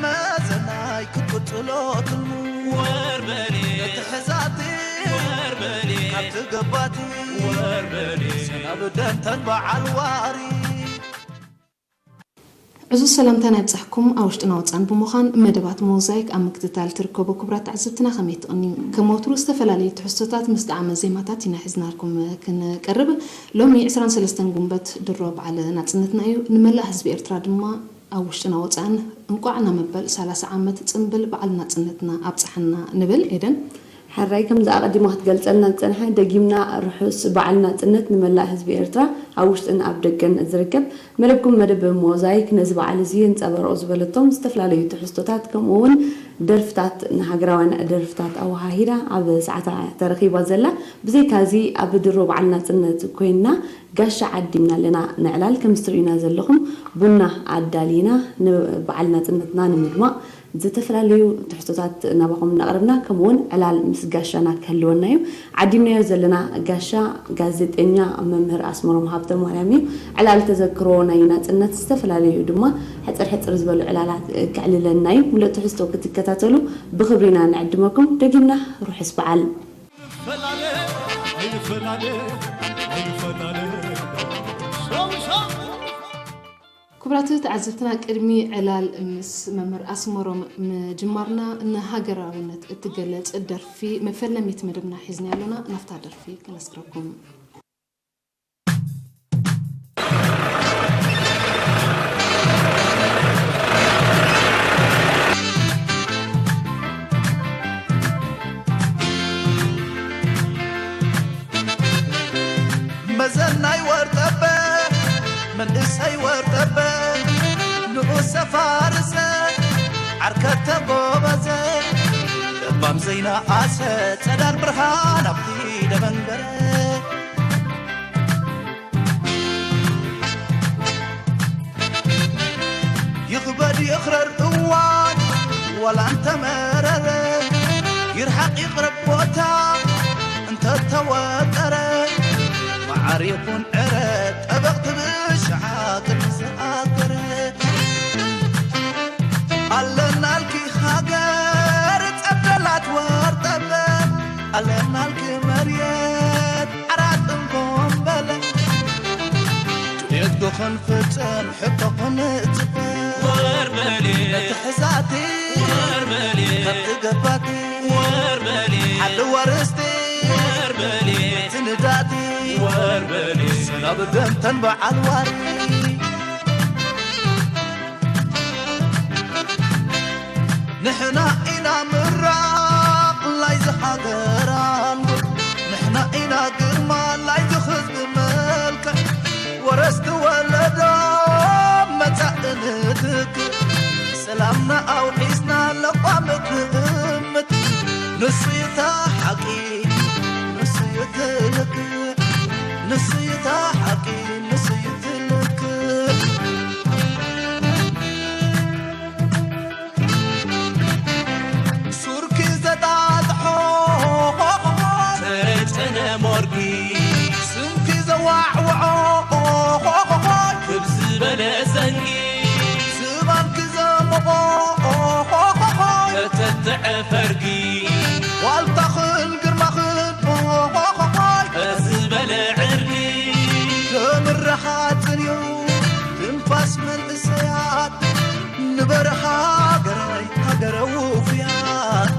መዘናይ ክትቅጽሎ ትልሙ። ወርበሌ ነቲ ሕዛቲ ወርበሌ ካብቲ ገባቲ ወርበሌ ሰናብ ደንተን በዓል ዋሪ። ዕዙዝ ሰላምታና ይብጻሕኩም። ኣብ ውሽጥና ወጻን ብምዃን መደባት ሞዛይክ ኣብ ምክትታል ትርከቡ ክቡራት ተዓዘብትና ከመይ ትቕንዩ? ከም ወትሩ ዝተፈላለዩ ትሕዝቶታት ምስ ጣዕመ ዜማታት ኢና ሒዝናልኩም ክንቀርብ። ሎሚ ዕስራን ሰለስተን ጉንበት ድሮ በዓል ናጽነትና እዩ። ንመላእ ህዝቢ ኤርትራ ድማ ኣብ ውሽጥና ወጻን እንቋዕ ናብ መበል ሰላሳ ዓመት ጽምብል በዓል ናጽነትና ኣብጽሓና ንብል። ኤደን። ሕራይ ከምዚ ኣቐዲማ ክትገልጸልና ዝጸንሐ ደጊምና ርሑስ በዓል ናጽነት ንመላእ ህዝቢ ኤርትራ ኣብ ውሽጥን ኣብ ደገን ዝርከብ። መደብኩም መደብ ሞዛይክ ነዚ በዓል እዚ የንጸባርቑ ዝበለቶም ዝተፈላለዩ ትሕዝቶታት ከምኡ እውን ደርፍታት ንሃገራውያን ደርፍታት ኣወሃሂዳ ኣብ ሰዓታ ተረኺባ ዘላ። ብዘይካዚ ኣብ ድሮ በዓል ናጽነት ኮይንና ጋሻ ዓዲምና ኣለና። ንዕላል ከም እትርእዩና ዘለኹም ቡና ኣዳሊና ንበዓል ናጽነትና ንምድማቕ ዝተፈላለዩ ትሕዝቶታት ናባኹም እናቕረብና ከምኡውን ዕላል ምስ ጋሻና ክህልወና እዩ። ዓዲምናዮ ዘለና ጋሻ ጋዜጠኛ መምህር ኣስመሮም ሃብተ ማርያም እዩ። ዕላል ተዘክሮ ናይ ናጽነት ዝተፈላለዩ ድማ ሕጽር ሕጽር ዝበሉ ዕላላት ክዕልለና እዩ። ሙሉእ ትሕዝቶ ክትከታተሉ ብኽብሪና ንዕድመኩም። ደጊምና ርሑስ በዓል። ፈላለ ኣይንፈላለ ኣይንፈላለ ሻው ሻው ክቡራት ተዓዘብትና ቅድሚ ዕላል ምስ መምህር ኣስመሮም ምጅማርና ንሃገራውነት እትገልጽ ደርፊ መፈለሚት መደብና ሒዝና ኣሎና ናብታ ደርፊ ከነስግረኩም። መዘናይ ወርጠበ መንእሰይ ወርጠበ ንኡሰ ፋርሰ ዓርከተ ጎበዘ ለባም ዘይነኣሰ ጸዳል ብርሃን ኣብቲ ደመንበረ ይኽበድ ይኽረር እዋን ዋላ እንተመረረ ይርሓቕ ይቕረብ ቦታ እንተተወጠረ መዓር ይኹን ዕረ ጠበቕ ትብል ሸሓ ቅድሚ ዝኣከረ ኣለናልኪ ሃገር ጸደላት ወርጠበ ኣለናልኪ መርየት ዓራት እንኮምበለ ድሌትኩ ክንፍጽም ሕቶኹ ንጽበ ወርበሌ ነቲ ሕዛቲ ወርበሌ ካብቲ ገባቲ ወርበሌ ሓለዋ ርስቲ ወርበሌ እቲ ንዳቲ ወርበሌ ሰላም ደንተን በዓል ዋሪ ንሕና ኢና ምራቕ ላይዚ ሃገር ኣንጉር ንሕና ኢና ግርማ ላይዚ ህዝቢ መልክዕ ወረስቲ ወለዶ መጻኢ ንትክእ ሰላምና ኣውሒስና ለቋምት ንእምት ንሱ እዩ እቲ ሓቂ ንሱ እዩ እቲ ልክዕ ንሱ እዩ እቲ ሓቂ ንሱ እዩ እቲ ልክዕ ሱርኪ ዘጣጥሖ ተረጨነ ሞርኪ ስምኪ ዘዋዕውዖ ክብ ዝበለ ዘንጊ ዝባንኪ ዘምቖ ከተትዐ ፈርጊ ዋልታኽን ግርማኽን ዝበለ ዕርጊ ደምርሓ ጽንዩ ትንፋስ መንእሰያት ንበረኻ ሃገራይ ሃገረ ውፉያት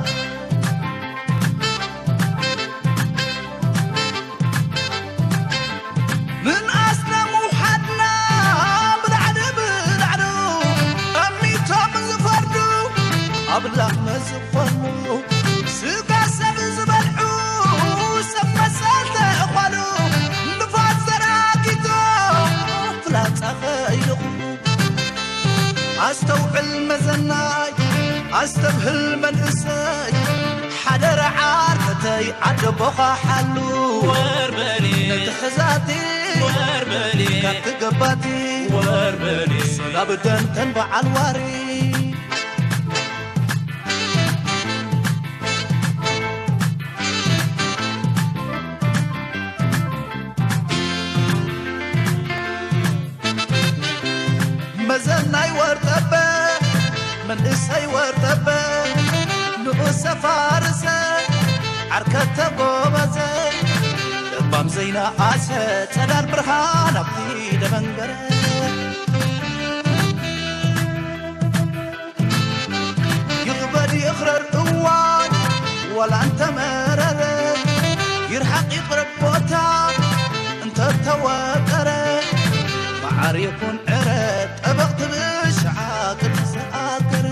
ምንኣስና ምውሓድና ብላዕሊ ብላዕሉ ኣሚቶም ዝፈርዱ ኣብ ላመ ዝኾኑ ስጋ ሰብ ዝበልዑ ሰብ መሰል ተኾኑ ንፋስ ዘራጊቶ ፍላጻ ኸይልኹ ኣስተውዕል መዘናይ ኣስተብህል መንእሰይ ሓደራ ዓርከተይ ዓደቦኻ ሓሉ ወርበሌ ነቲ ሕዛቲ ወርበሌ ካብቲ ገባቲ ወርበሌ ሰላብ ደንተን በዓል ዋሪ መዘናይ ወርጠበ መንእሰይ ወርጠበ ንኡሰ ፋርሰ ዓርከ ተጎበዘ ለባም ዘይነኣሰ ጸዳል ብርሃን ኣብቲ ደመንበረ ይኽበድ ይኽረር እዋን ዋላ እንተመረረ ይርሓቕ ይቕረብ ቦታ እንተተወቀረ መዓር ይኹን ዕረ ጠበቕ ትብል ሸዓ ቅድሚ ዝኣገረ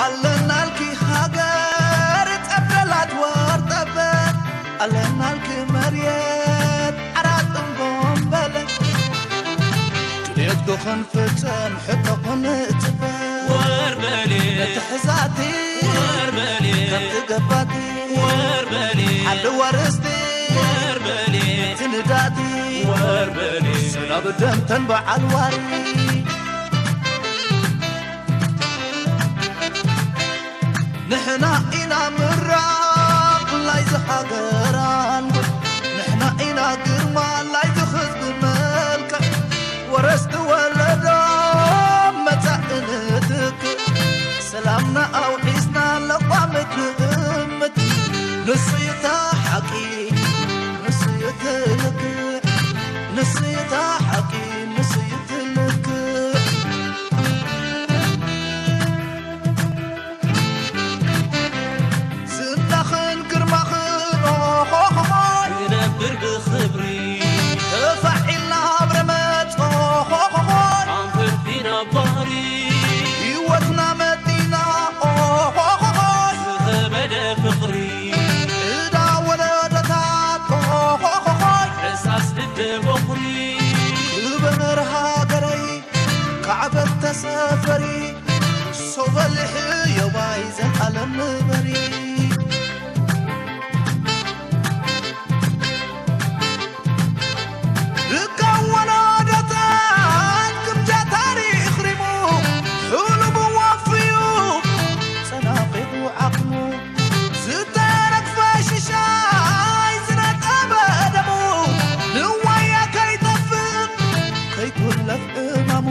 ኣለናልኪ ሃገር ጸብለላት ወርጠበ ኣለናልኪ መርየት ዓራጥን ቦምበለ ድልየትኩ ክንፍጽም ሕቶኹ ንጽበ ወርበሌ ነቲ ሕዛቲ ወርበሌ ከምቲ ገባቲ ወርበሌ ሓልዋ ርስቲ ወርበሌ እቲ ንዳቲ ወርበሌ ሰላም ደምተን በዓል ዋሪ ንሕና ኢና ምራቕ ላይዚ ሃገራን ንሕና ኢና ግርማ ላይዚ ህዝቢ መልክዕ ወረስቲ ወለዶ መጻኢ ንትክእ ሰላምና ኣውሒስና ለቋምት ንእምት ንሱ እዩ እታ ሓቂ ንሱ እዩ እቲ ልክዕ ንሱ እዩ እታ ሓቂ ንሱ እዩ እቲ ልክዕ ዝናኽን ግርማኽን ኦሆሆሆይ ክነብር ብኽብሪ ተፋዒልና ኣብ ረመፅ ኦሆሆሆይ ኣንፈርፊና ባህሪ ህይወትና መዲና ኦሆሆሆይ ዝኸበደ ፍቕሪ እዳ ወለዶታት ኦሆሆሆይ ሕሳስ ልደ በኹሪ ክበር ሃገረይ ካዕበት ተሰፈሪ ሰው በልሕ የዋይ ዘልዓለም ንበሪ ርካብ ወለዶታት ግምጃ ታሪኽ ሪሙ ሕሉሙ ወፍዩ ጸናቒቑ ዓቕሙ ዝተረግፈ ሽሻይ ዝነጠበ ደሙ ንዋያ ከይጠፍእ ከይኩለፍ እማሙ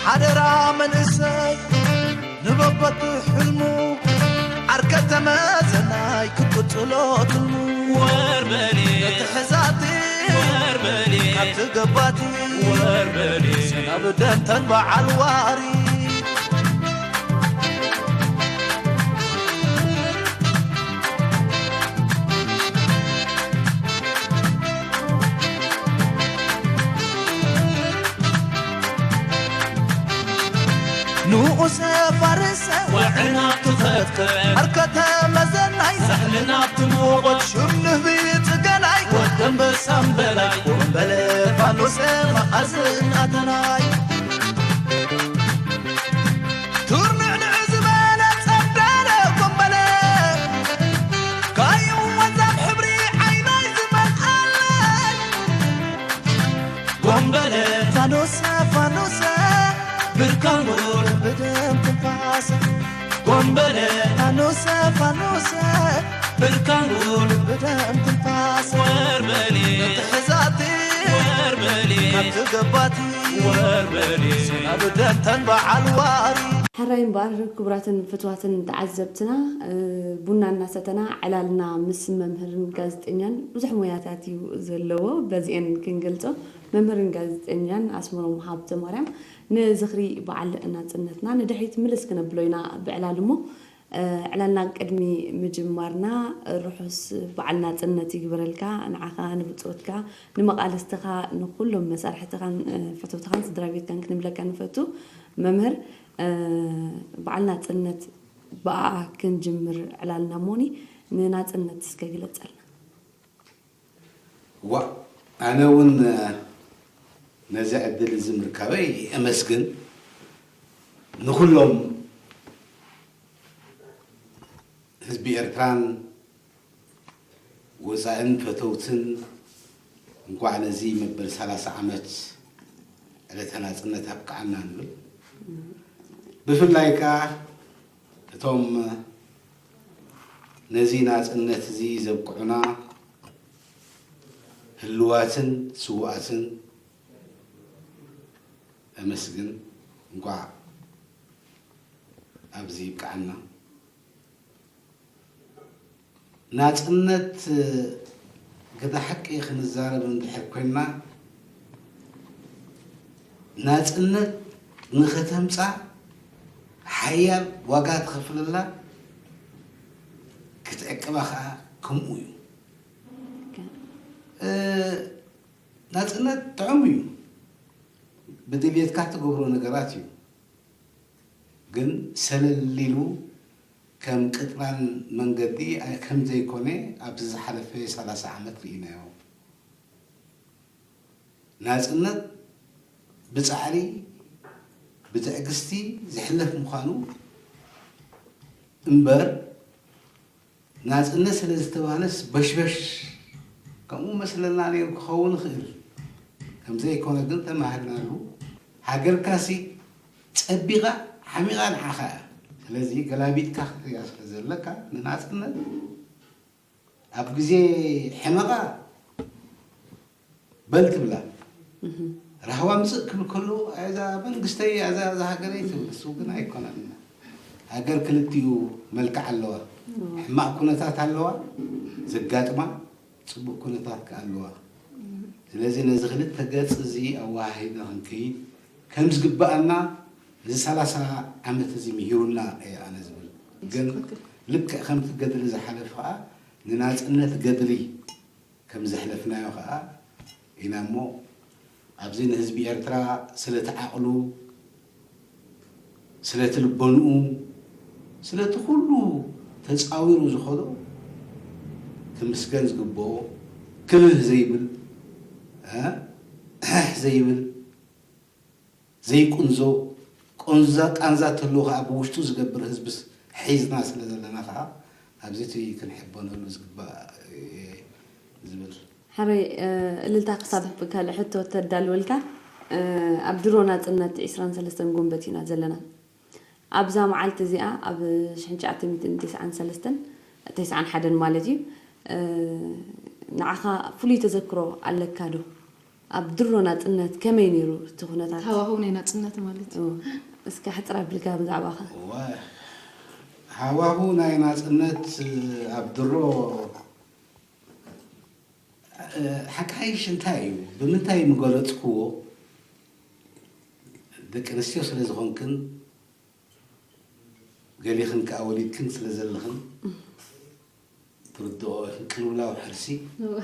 ሓደራ መንእሰይ ንበበቱ ሕልሙ ዓርከ ተመዘናይ ክቅጽሎ ትልሙ ወርበሌ ነቲ ሕዛቲ ወርበሌ ካብቲ ገባቲ ወርበሌ ሰናብ ደንተን በዓል ዋሪ ንኡሰ ፋርሰ ወዕናብ ትኸትከት ኣርከተ መዘናይ ሳሕልና ብትምወቆት ሽም ንህቢ ጽገናይ ወደንበሳም በላይ ወንበለ ፋኖሰ መኣዝናተናይ ቱርንዕንዕ ዝበለ ጸብዳለ ኮምበለ ካዩ ወዛም ሕብሪ ዓይናይ ዝመልኣለ ኮምበለ ፋኖሰ ፋኖሰ ብርካን ጉድ ብደም ትንፋሰ ኮምበለ ፋኖሰ ፋኖሰ ብርካን ጉድ ብደም ትንፋሰ ወርበሌ ትሕዛቲ ወርበሌ ካብቲ ገባቲ ወርበሌ ሰናብ ደንተን በዓል ዋሪ ሕራይ እምበኣር ክቡራትን ፍትዋትን ተዓዘብትና ቡና እናሰተና ዕላልና ምስ መምህርን ጋዜጠኛን ብዙሕ ሞያታት እዩ ዘለዎ በዚአን ክንገልጾ መምህርን ጋዜጠኛን ኣስመሮም ሃብተ ማርያም ንዝኽሪ በዓል ናጽነትና ንድሕሪት ምልስ ክነብሎ ኢና ብዕላል እሞ ዕላልና ቅድሚ ምጅማርና ርሑስ በዓል ናጽነት ይግበረልካ ንዓኻ ንብጾትካ ንመቓልስትኻ ንኩሎም መሳርሕትኻን ፈተውትኻን ስድራ ቤትካን ክንብለካ ንፈቱ መምህር በዓል ናጽነት ብኣኣ ክንጅምር ዕላልና ሞኒ ንናጽነት እስከ ግለጸልና። ዋ ኣነ እውን ነዚ ዕድል እዚ ምርካበይ የመስግን። ንኹሎም ህዝቢ ኤርትራን ወፃእን ፈተውትን እንኳዕ ነዚ መበል ሰላሳ ዓመት ዕለተ ናፅነት ኣብቅዓና ንብል። ብፍላይ ከዓ እቶም ነዚ ናፅነት እዚ ዘብቅዑና ህልዋትን ስውኣትን እመስግን። እንኳዕ ኣብዚ ይብቅዓና። ናጽነት ግደ ሓቂ ክንዛረብ እንድሕር ኮይንና፣ ናጽነት ንኸተምጻ ሓያል ዋጋ ትኸፍለላ፣ ክትዕቅባ ኸኣ ከምኡ እዩ። እ፣ ናጽነት ጥዑም እዩ፣ ብድልየትካ ትገብሮ ነገራት እዩ። ግን ሰለል ኢሉ ከም ቅጥራን መንገዲ ኣይ-፣ ከም ዘይኮነ ኣብዚ ዝሓለፈ ሰላሳ ዓመት ርኢናዮ። ናጽነት ብጻዕሪ፣ ብትዕግስቲ ዝሕለፍ ምዃኑ እምበር፣ ናጽነት ስለ ዝተባህለስ በሽበሽ ከምኡ መስለና ነይሩ ክኸውን ይኽእል። ከም ዘይኮነ ግን ተማሂርናሉ። ሃገርካሲ ጸቢቓ ሓሚቓ ንዓኻ እያ። ስለዚ ገላቢጥካ ክትሪኣ ስለ ዘለካ ንናጽነት ኣብ ግዜ ሕመቓ በል ትብላ። ራህዋ ምጽእ ክብል ከሎ፣ "ኣይ፣ እዛ መንግስተይ፣ እዛ፣ እዛ ሃገረይ" ትብል። እሱ ግን ኣይኮነን። ሃገር ክልቲኡ መልክዕ ኣለዋ። ሕማቕ ኩነታት ኣለዋ፣ ዘጋጥማ ጽቡቕ ኩነታት ከኣ ኣለዋ። ስለዚ ነዚ ክልተ ገጽ እዚ ኣወሃሂድና ክንከይድ፣ ከም ዝግብኣና እዚ ሰላሳ ዓመት እዚ ምሂሩና እየ ኣነ ዝብል። ግን ልክዕ ከምቲ ገድሊ ዝሓለፈ ከኣ ንናጽነት ገድሊ ከም ዘሕለፍናዮ ከኣ ኢና እሞ፣ ኣብዚ ንህዝቢ ኤርትራ ስለቲ ዓቕሉ፣ ስለቲ ልቦንኡ፣ ስለቲ ኩሉ ተጻዊሩ ዝኸዶ ክምስገን ዝግብኦ፣ ክብህ ዘይብል፣ እ፣ ሕሕ ዘይብል፣ ዘይቁንዞ፣ ቆንዛ ቃንዛ ተሎ ከኣ ብውሽጡ ዝገብር ህዝብስ ሒዝና ስለ ዘለና ከኣ ኣብዚ እቲ ክንሕበነሉ ዝግባእ እየ ዝብል። ሕራይ፣ እ፣ እልልታ ክሳብ ካልእ ሕቶ ተዳልወልካ፣ እ፣ ኣብ ድሮ ናጽነት ዕስራን ሰለስተን ጎንበት ኢና ዘለና። ኣብዛ መዓልቲ እዚኣ፣ ኣብ ሽሕን ትሽዓተ ሚእትን ተስዓን ሰለስተን፣ ተስዓን ሓደን ማለት እዩ፣ እ፣ ንዓኻ ፍሉይ ተዘክሮ ኣለካ ዶ? ኣብ ድሮ ናጽነት ከመይ ነይሩ እቲ ኩነታት? ሃዋህው ናይ ናጽነት ማለት እዩ። እወ። እስከ ሕጽር ኣቢልካ ብዛዕባኻ። እወ። ሃዋህው ናይ ናጽነት ኣብ ድሮ፣ እ፣ ሓቃይሽ እንታይ እዩ? ብምንታይ ምገለጽክዎ? ደቂ ኣንስትዮ ስለ ዝኾንክን፣ ገሊኽን ከኣ ወሊድክን ስለ ዘለኽን፣ ትርድኦ፣ ቅልውላው ሕርሲ እወ።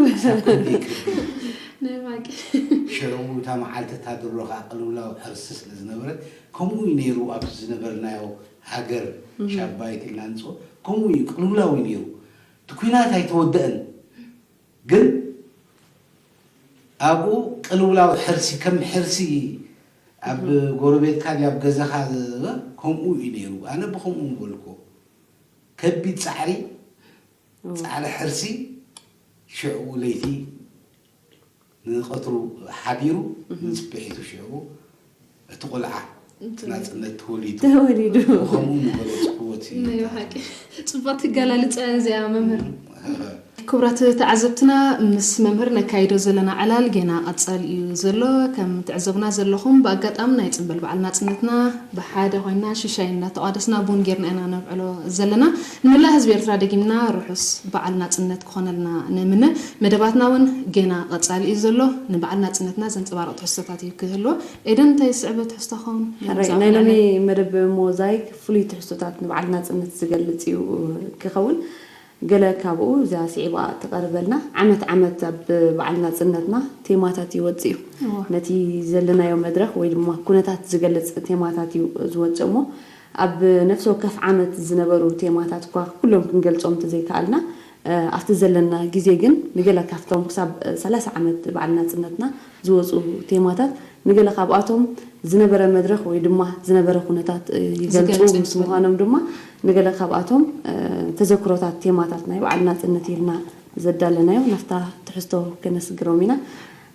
ክሳብ ክንደይ ከቢድ። ናይ ባቂ። ሽዑ እታ መዓልቲ እታ ድሮ ከኣ ቅልውላው ሕርሲ ስለ ዝነበረት፣ ከምኡ እዩ ነይሩ። ኣብ ዝነበርናዮ ሃገር ሻባይት ኢልና ንጽውዖ፣ ከምኡ እዩ፣ ቅልውላው እዩ ነይሩ። እቲ ኲናት ኣይተወደአን። ግን ኣብኡ ቅልውላው ሕርሲ፣ ከም ሕርሲ ኣብ ጎረቤትካ ድዩ ኣብ ገዛኻ፣ ከምኡ እዩ ነይሩ። ኣነ ብኸምኡ ምበልኩ። ከቢድ ጻዕሪ፣ እወ። ጻዕሪ ሕርሲ፣ ሽዑ ለይቲ ንቐትሩ ሓዲሩ፣ ንጽብሒቱ ሽዑ እቲ ቆልዓ እቲ ናጽነት ተወሊዱ። ተወሊዱ። ብኸምኡ ምገለጽክዎ እቲ ናይ ብሓቂ ጽቡቕ ትገላልጸ እዚኣ መምህር። ክቡራት ተዓዘብትና፣ ምስ መምህር ነካይዶ ዘለና ዕላል ጌና ቀጻሊ እዩ ዘሎ። ከም ትዕዘቡና ዘለኹም፣ ብኣጋጣሚ ናይ ጽንበል በዓል ናጽነትና ብሓደ ኮይና ሽሻይ እናተቋደስና ቡን ጌርና ኢና ነብዕሎ ዘለና። ንመላእ ህዝቢ ኤርትራ ደጊምና ርሑስ በዓል ናጽነት ክኾነልና ንምነ። መደባትና እውን ጌና ቀጻሊ እዩ ዘሎ። ንበዓል ናጽነትና ዘንጸባርቕ ትሕዝቶታት እዩ ክህልዎ። ኤደን፣ እንታይ ዝስዕብ ትሕዝቶ ክኸውን? ሕራይ፣ ናይ ሎሚ መደብ ሞዛይክ ፍሉይ ትሕዝቶታት ንበዓል ናጽነት ዝገልጽ እዩ ክኸውን። ገለ ካብኡ እዛ ስዒባ ትቐርበልና። ዓመት ዓመት ኣብ በዓል ናጽነትና ቴማታት ይወጽእ እዩ። እወ። ነቲ ዘለናዮ መድረኽ ወይ ድማ ኩነታት ዝገልጽ ቴማታት እዩ ዝወጽእ እሞ፣ ኣብ ነፍሲ ወከፍ ዓመት ዝነበሩ ቴማታት እኳ ኩሎም ክንገልጾም እንተዘይከኣልና፣ እ፣ ኣብቲ ዘለና ግዜ ግን ንገለ ካብቶም ክሳብ፣ እ፣ ሰላሳ ዓመት በዓል ናጽነትና ዝወጹ ቴማታት፣ ንገለ ካብኣቶም ዝነበረ መድረኽ ወይ ድማ ዝነበረ ኩነታት፣ እ፣ ይገልጹ። ዝገልጽ ምስ ይመስለኒ። ምዃኖም ድማ ንገለ ካብኣቶም፣ እ፣ ተዘክሮታት ቴማታት ናይ በዓል ናጽነት ኢልና ዘዳለናዮ ናብታ ትሕዝቶ ከነስግሮም ኢና።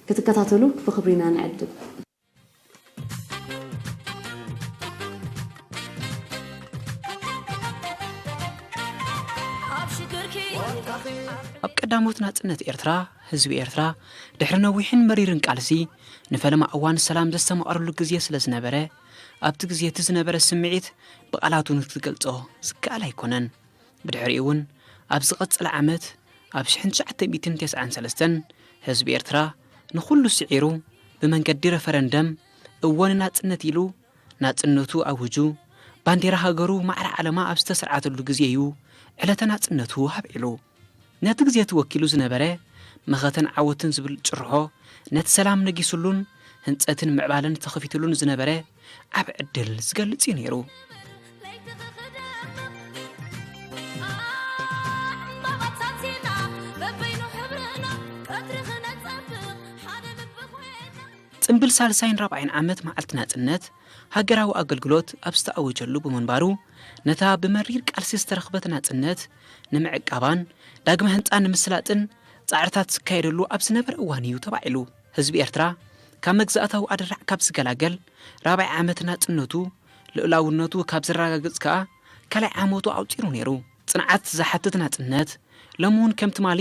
ክትከታተሉ ብኽብሪ ኢና ንዕድም። ኣብ ሽግርኪ ኣብ ቀዳሞት ናጽነት ኤርትራ፣ ህዝቢ ኤርትራ ድሕሪ ነዊሕን መሪርን ቃልሲ ንፈለማ እዋን ሰላም ዘስተማቕረሉ ግዜ ስለ ዝነበረ፣ ኣብቲ ግዜ እቲ ዝነበረ ስምዒት ብቓላት እውን ክትገልጾ ዝከኣል ኣይኮነን። ብድሕሪኡ እውን ኣብ ዝቐጸለ ዓመት፣ ኣብ ሽሕን ትሽዓተ ሚእትን ተስዓን ሰለስተን፣ ህዝቢ ኤርትራ ንኹሉ ስዒሩ ብመንገዲ ረፈረንደም እወ ንናጽነት ኢሉ ናጽነቱ ኣውጁ፣ ባንዴራ ሃገሩ ማዕረ ዓለማ ኣብ ዝተሰርዓተሉ ግዜ እዩ ዕለተ ናጽነቱ ኣብዒሉ። ነቲ ግዜ እቲ ወኪሉ ዝነበረ መኸተን ዓወትን ዝብል ጭርሖ ነቲ ሰላም ነጊስሉን ህንጸትን ምዕባለን ተኸፊትሉን ዝነበረ ዓቢ ዕድል ዝገልጽ እዩ ነይሩ። ጽምብል ሳልሳይን ራብዓይን ዓመት መዓልቲ ናጽነት ሃገራዊ ኣገልግሎት ኣብ ዝተኣወጀሉ ብምንባሩ፣ ነታ ብመሪር ቃልሲ ዝተረኽበት ናጽነት ንምዕቃባን ዳግመ ህንጻ ንምስላጥን ጻዕርታት ዝካየደሉ ኣብ ዝነበረ እዋን እዩ ተባዒሉ። ህዝቢ ኤርትራ ካብ መግዛእታዊ ኣደራዕ ካብ ዝገላገል ራብዓይ ዓመት ናጽነቱ፣ ልኡላውነቱ ካብ ዘረጋግጽ ከኣ ካልኣይ ዓመቱ ኣቑጺሩ ነይሩ። ጽንዓት ዝሓትት ናጽነት፣ ሎሚ እውን ከም ትማሊ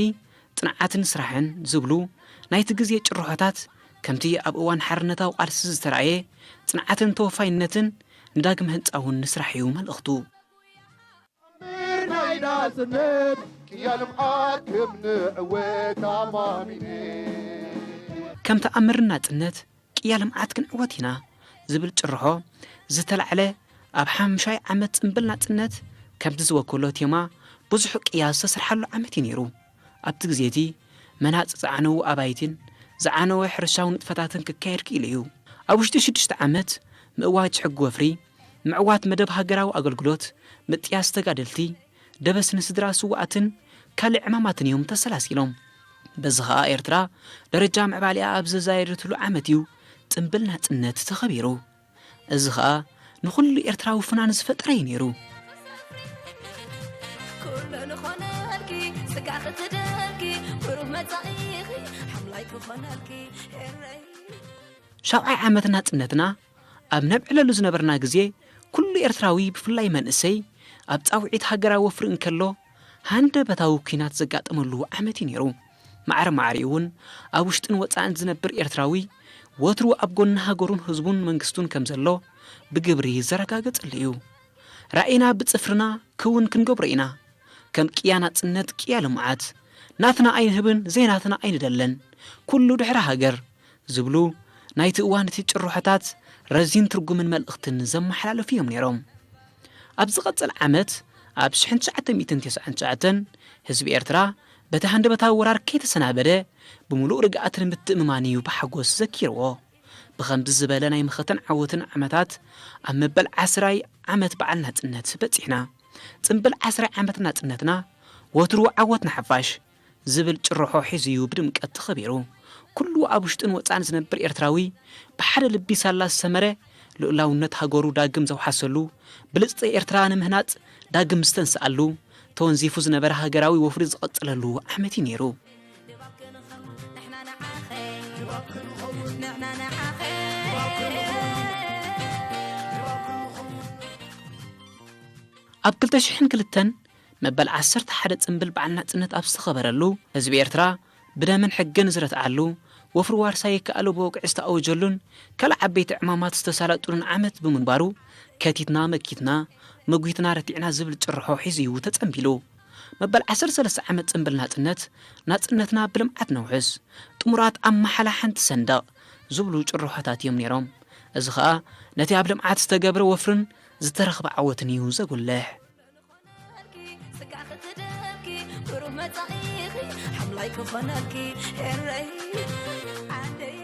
ጽንዓትን ስራሕን ዝብሉ ናይቲ ግዜ ጭርሖታት፣ ከምቲ ኣብ እዋን ሓርነታዊ ቃልሲ ዝተራእየ ጽንዓትን ተወፋይነትን፣ ንዳግመ ህንጻ እውን ንስራሕ እዩ መልእኽቱ። ናይ ናጽነት ቅያ ልምዓት ከም ንዕወት ኣማሚነ። ከም ተኣምር ናጽነት ቅያ ልምዓት ክንዕወት ኢና ዝብል ጭርሖ ዝተላዕለ ኣብ ሓምሻይ ዓመት ጽምብል ናጽነት፣ ከምቲ ዝወከሎ ቴማ ብዙሕ ቅያ ዝተሰርሓሉ ዓመት እዩ ነይሩ። ኣብቲ ግዜ እቲ መናጽ ዝዓነዉ ኣባይትን ዝዓነወ ሕርሻዊ ንጥፈታትን ክካየድ ክኢሉ እዩ። ኣብ ውሽጢ ሽዱሽተ ዓመት ምእዋጅ ሕጊ ወፍሪ፣ ምዕዋት መደብ ሃገራዊ ኣገልግሎት፣ ምጥያስ ተጋደልቲ፣ ደበስ ንስድራ ስውኣትን ካልእ ዕማማትን እዮም ተሰላሲሎም። በዚ ኸኣ ኤርትራ ደረጃ ምዕባሊኣ ኣብ ዘዛየደትሉ ዓመት እዩ ጽምብል ናጽነት ተኸቢሩ። እዚ ኸኣ ንኹሉ ኤርትራዊ ፍናን ዝፈጠረ እዩ ነይሩ። ኩሉ ንኾነልኪ፣ ስጋ ክትደልኪ፣ ብሩህ መጻኢኺ፣ ሓምላይ ክኾነልኪ፣ ኤረይ። ሻብዓይ ዓመት ናጽነትና ኣብ ነብዕለሉ ዝነበርና ግዜ፣ ኩሉ ኤርትራዊ፣ ብፍላይ መንእሰይ፣ ኣብ ጻውዒት ሃገራዊ ወፍሪ እንከሎ፣ ሃንደበታዊ ኲናት ዘጋጠመሉ ዓመት እዩ ነይሩ። ማዕረ ማዕሪኡ እውን ኣብ ውሽጥን ወጻእን ዝነብር ኤርትራዊ፣ ወትሩ ኣብ ጎኒ ሃገሩን ህዝቡን መንግስቱን ከም ዘሎ ብግብሪ ዘረጋገጸሉ እዩ። ራኢና ብጽፍርና ክውን ክንገብሮ ኢና። ከም ቅያ ናጽነት፣ ቅያ ልምዓት፣ ናትና ኣይንህብን፣ ዘይናትና ኣይንደለን፣ ኩሉ ድሕሪ ሃገር ዝብሉ ናይቲ እዋን እቲ ጭርሖታት ረዚን ትርጉምን መልእኽትን ዘመሓላለፉ እዮም ነይሮም። ኣብ ዝቐጸለ ዓመት፣ ኣብ ሽሕን ትሽዓተ ሚእትን ተስዓን ትሽዓተን፣ ህዝቢ ኤርትራ በቲ ሃንደበታዊ ወራር ከይተሰናበደ፣ ብምሉእ ርግኣትን ምትእምማን እዩ ብሓጎስ ዘኪርዎ። ብኸምዚ ዝበለ ናይ መኸተን ዓወትን ዓመታት፣ ኣብ መበል ዓስራይ ዓመት በዓል ናጽነት በጺሕና። ጽምብል ዓስራይ ዓመት ናጽነትና፣ ወትሩ ዓወት ንሓፋሽ ዝብል ጭርሖ ሒዙ እዩ ብድምቀት ተኸቢሩ። ኩሉ ኣብ ውሽጥን ወጻእን ዝነብር ኤርትራዊ፣ ብሓደ ልቢ ሳላ ዝሰመረ፣ ልኡላውነት ሃገሩ ዳግም ዘውሓሰሉ፣ ብልጽቲ ኤርትራ ንምህናጽ ዳግም ዝተንስኣሉ፣ ተወንዚፉ ዝነበረ ሃገራዊ ወፍሪ ዝቐጸለሉ ዓመት እዩ ነይሩ። ኣብ ክልተ ሽሕን ክልተን መበል ዓሰርተ ሓደ ጽምብል በዓል ናጽነት ኣብ ዝተኸበረሉ፣ ህዝቢ ኤርትራ ብደምን ሕግን ዝረትዓሉ፣ ወፍሪ ዋርሳይ ይከኣሎ ብወግዒ ዝተኣወጀሉን ካልእ ዓበይቲ ዕማማት ዝተሳለጡሉን ዓመት ብምንባሩ፣ ከቲትና መኪትና፣ መጒትና ረቲዕና ዝብል ጭርሖ ሒዙ እዩ ተጸንቢሉ። መበል ዓሰርተ ሰለስተ ዓመት ጽምብል ናጽነት፣ ናጽነትና ብልምዓት ነውሕስ፣ ጥሙራት ኣብ መሓላ ሓንቲ ሰንደቕ ዝብሉ ጭርሖታት እዮም ነይሮም። እዚ ኸኣ ነቲ ኣብ ልምዓት ዝተገብረ ወፍርን ዝተረኽበ ዓወትን እዩ ዘጉልሕ። ስጋ ክትደልኪ፣ ብሩህ መጻኢኺ ሓምላይ ክኾነልኪ፣ ኤረይ ዓደይ፣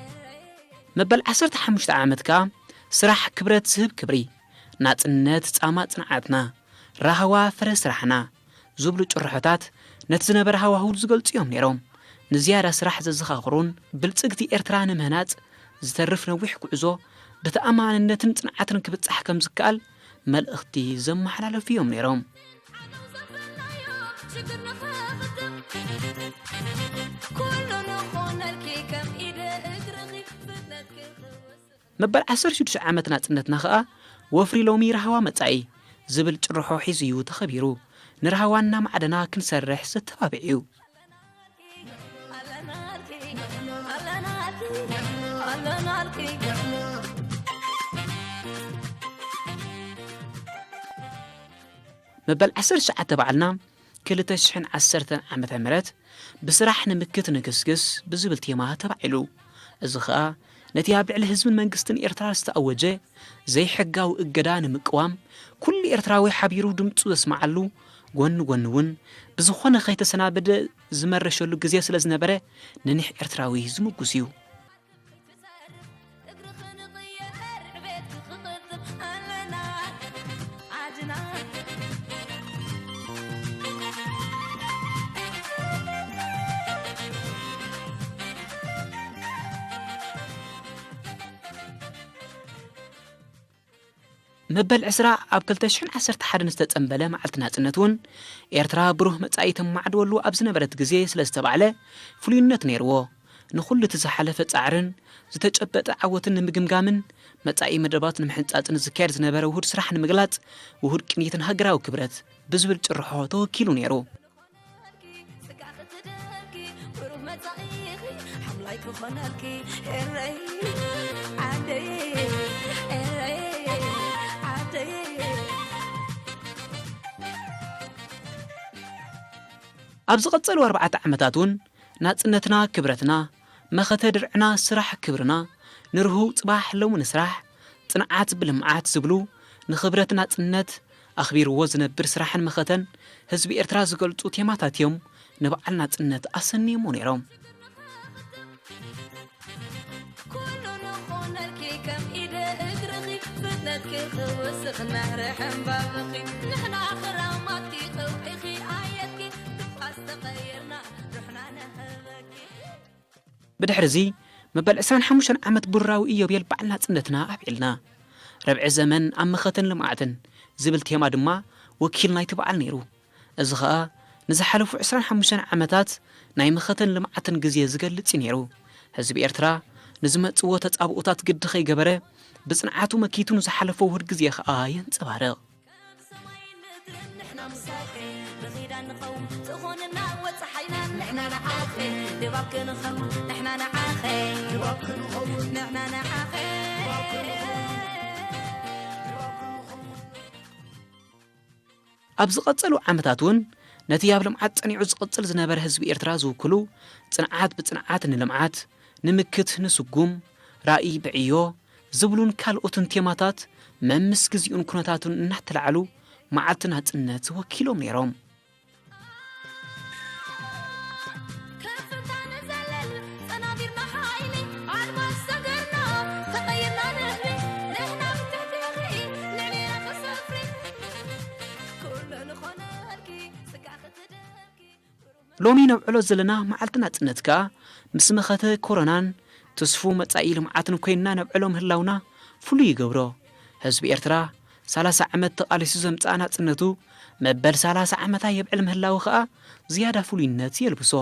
ኤረይ። መበል ዓሰርተ ሓሙሽተ ዓመት ከኣ ስራሕ ክብረት ዝህብ ክብሪ፣ ናጽነት ጻማ ጽንዓትና፣ ራህዋ ፍረ ስራሕና ዝብሉ ጭርሖታት ነቲ ዝነበረ ሃዋህው ዝገልጹ እዮም ነይሮም። ንዝያዳ ስራሕ ዘዘኻኽሩን ብልጽግቲ ኤርትራ ንምህናጽ ዝተርፍ ነዊሕ ጉዕዞ ብተኣማንነትን ጽንዓትን ክብጻሕ ከም ዝከኣል መልእኽቲ ዘመሓላለፉ እዮም ነይሮም። መበል ዓሰርተ ሽዱሽተ ዓመት ናጽነትና ኸኣ ወፍሪ ሎሚ ራህዋ መጻኢ ዝብል ጭርሖ ሒዙ እዩ ተኸቢሩ። ንራህዋና ማዕደና ክንሰርሕ ዘተባብዕ እዩ። መበል ዓሰርተ ትሽዓተ በዓልና ክልተ ሽሕን ዓሰርተን ዓመተ ምህረት ብስራሕ ንምክት ንግስግስ ብዝብል ቴማ ተባዒሉ። እዚ ኸኣ ነቲ ኣብ ልዕሊ ህዝብን መንግስትን ኤርትራ ዝተኣወጀ ዘይሕጋዊ እገዳ ንምቅዋም፣ ኩሉ ኤርትራዊ ሓቢሩ ድምጹ ዘስምዓሉ፣ ጎኒ ጎኒ እውን ብዝኾነ ከይተሰናበደ ዝመረሸሉ ግዜ ስለ ዝነበረ፣ ንኒሕ ኤርትራዊ ዝምጉስ እዩ። መበል ዕስራ ኣብ ክልተ ሽሕን ዓሰርተ ሓደን ዝተጸንበለ መዓልቲ ናጽነት እውን፣ ኤርትራ ብሩህ መጻኢ ተማዕድወሉ ኣብ ዝነበረት ግዜ ስለ ዝተባዕለ፣ ፍሉይነት ነይርዎ። ንኹሉ እቲ ዝሓለፈ ጻዕርን ዝተጨበጠ ዓወትን ንምግምጋምን፣ መጻኢ መደባት ንምሕንጻጽን ዝካየድ ዝነበረ ውሁድ ስራሕ ንምግላጽ፣ ውሁድ ቅኒትን ሃገራዊ ክብረት ብዝብል ጭርሖ ተወኪሉ ነይሩ። ኣብ ዝቐጸሉ ኣርባዕተ ዓመታት እውን ናጽነትና ክብረትና፣ መኸተ ድርዕና ስራሕ ክብርና፣ ንርሁው ጽባሕ ሎሚ ንስራሕ፣ ጽንዓት ብልምዓት ዝብሉ ንኽብረት ናጽነት ኣኽቢርዎ ዝነብር ስራሕን መኸተን ህዝቢ ኤርትራ ዝገልጹ ቴማታት እዮም ንበዓል ናጽነት ኣሰንዮሞ ነይሮም። ኩሉ ንኾነልኪ ከም ኢደ እግርኺ ፍጥነትኪ ክውስኽ ነህሪ ሕምባብኺ ንሕና ክራማትኪ ከውሒኺ ኣየትኪ ንፋስ ተቐይርና ሩሕና ነህበኪ። ብድሕርዚ መበል ዕስራን ሓሙሽተን ዓመት ቡራዊ ኢዮቤል በዓል ናጽነትና ኣብዒልና። ረብዒ ዘመን ኣብ መኸተን ልምዓትን ዝብል ቴማ ድማ ወኪል ናይቲ በዓል ነይሩ። እዚ ኸኣ ንዝሓለፉ ዕስራን ሓሙሽተን ዓመታት ናይ መኸተን ልምዓትን ግዜ ዝገልጽ እዩ ነይሩ። ህዝቢ ኤርትራ ንዝመጽዎ ተጻብኦታት ግዲ ከይገበረ ብጽንዓቱ መኪቱ ንዝሓለፎ ውሁድ ግዜ ኸኣ የንጸባርቕ። ኣብ ዝቐጸሉ ዓመታት እውን ነቲ ኣብ ልምዓት ጸኒዑ ዝቕጽል ዝነበረ ህዝቢ ኤርትራ ዝውክሉ ጽንዓት ብጽንዓት ንልምዓት፣ ንምክት ንስጉም፣ ራእይ ብዕዮ ዝብሉን ካልኦትን ቴማታት መምስ ግዜኡን ኩነታቱን እናተላዕሉ መዓልቲ ናጽነት ወኪሎም ነይሮም። ሎሚ ነብዕሎ ዘለና መዓልቲ ናጽነት ከኣ ምስ መኸተ ኮሮናን ትስፉው መጻኢ ልምዓትን ኮይንና ነብዕሎ ምህላውና ፍሉይ ይገብሮ። ህዝቢ ኤርትራ ሰላሳ ዓመት ተቓሊሱ ዘምጽኣ ናጽነቱ መበል ሰላሳ ዓመታ የብዕል ምህላው ከኣ ዝያዳ ፍሉይነት የልብሶ።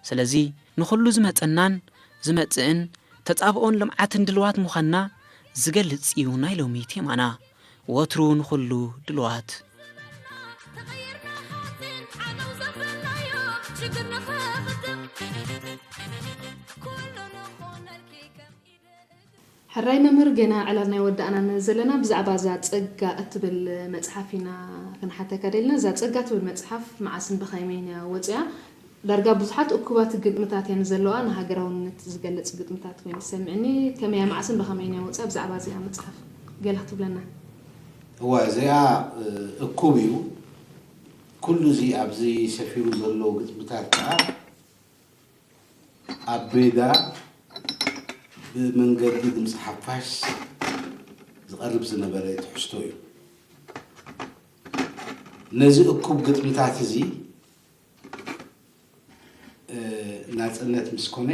ስለዚ ንኹሉ ዝመጸናን ዝመጽእን ተጻብኦን ልምዓትን ድልዋት ምዃንና ዝገልጽ እዩ ናይ ሎሚ ቴማና። ወትሩ ንኹሉ ድልዋት። ሕራይ መምህር፣ ገና ዕላልና ኣይወዳእናን ዘለና። ብዛዕባ እዛ ጸጋ እትብል መጽሓፍ ኢና ክንሓተካ ደልና። እዛ ጸጋ እትብል መጽሓፍ መዓስን ብኸመይን እያ ወጺኣ? ዳርጋ ብዙሓት እኩባት ግጥምታት እየን ዘለዋ፣ ንሃገራውነት ዝገልጽ ግጥምታት ኮይኑ ዝሰምዕኒ። ከመይ እያ፣ መዓስን ብኸመይን እያ ወጺኣ? ብዛዕባ እዚኣ መጽሓፍ ገለ ክትብለና? እዋ፣ እዚኣ እኩብ እዩ። ኩሉ እዚ ኣብዚ ሰፊሩ ዘሎ ግጥምታት ከኣ ኣብ ሜዳ ብመንገዲ ድምፂ ሓፋሽ ዝቐርብ ዝነበረ ትሕዝቶ እዩ። ነዚ እኩብ ግጥምታት እዚ ናፅነት ምስ ኮነ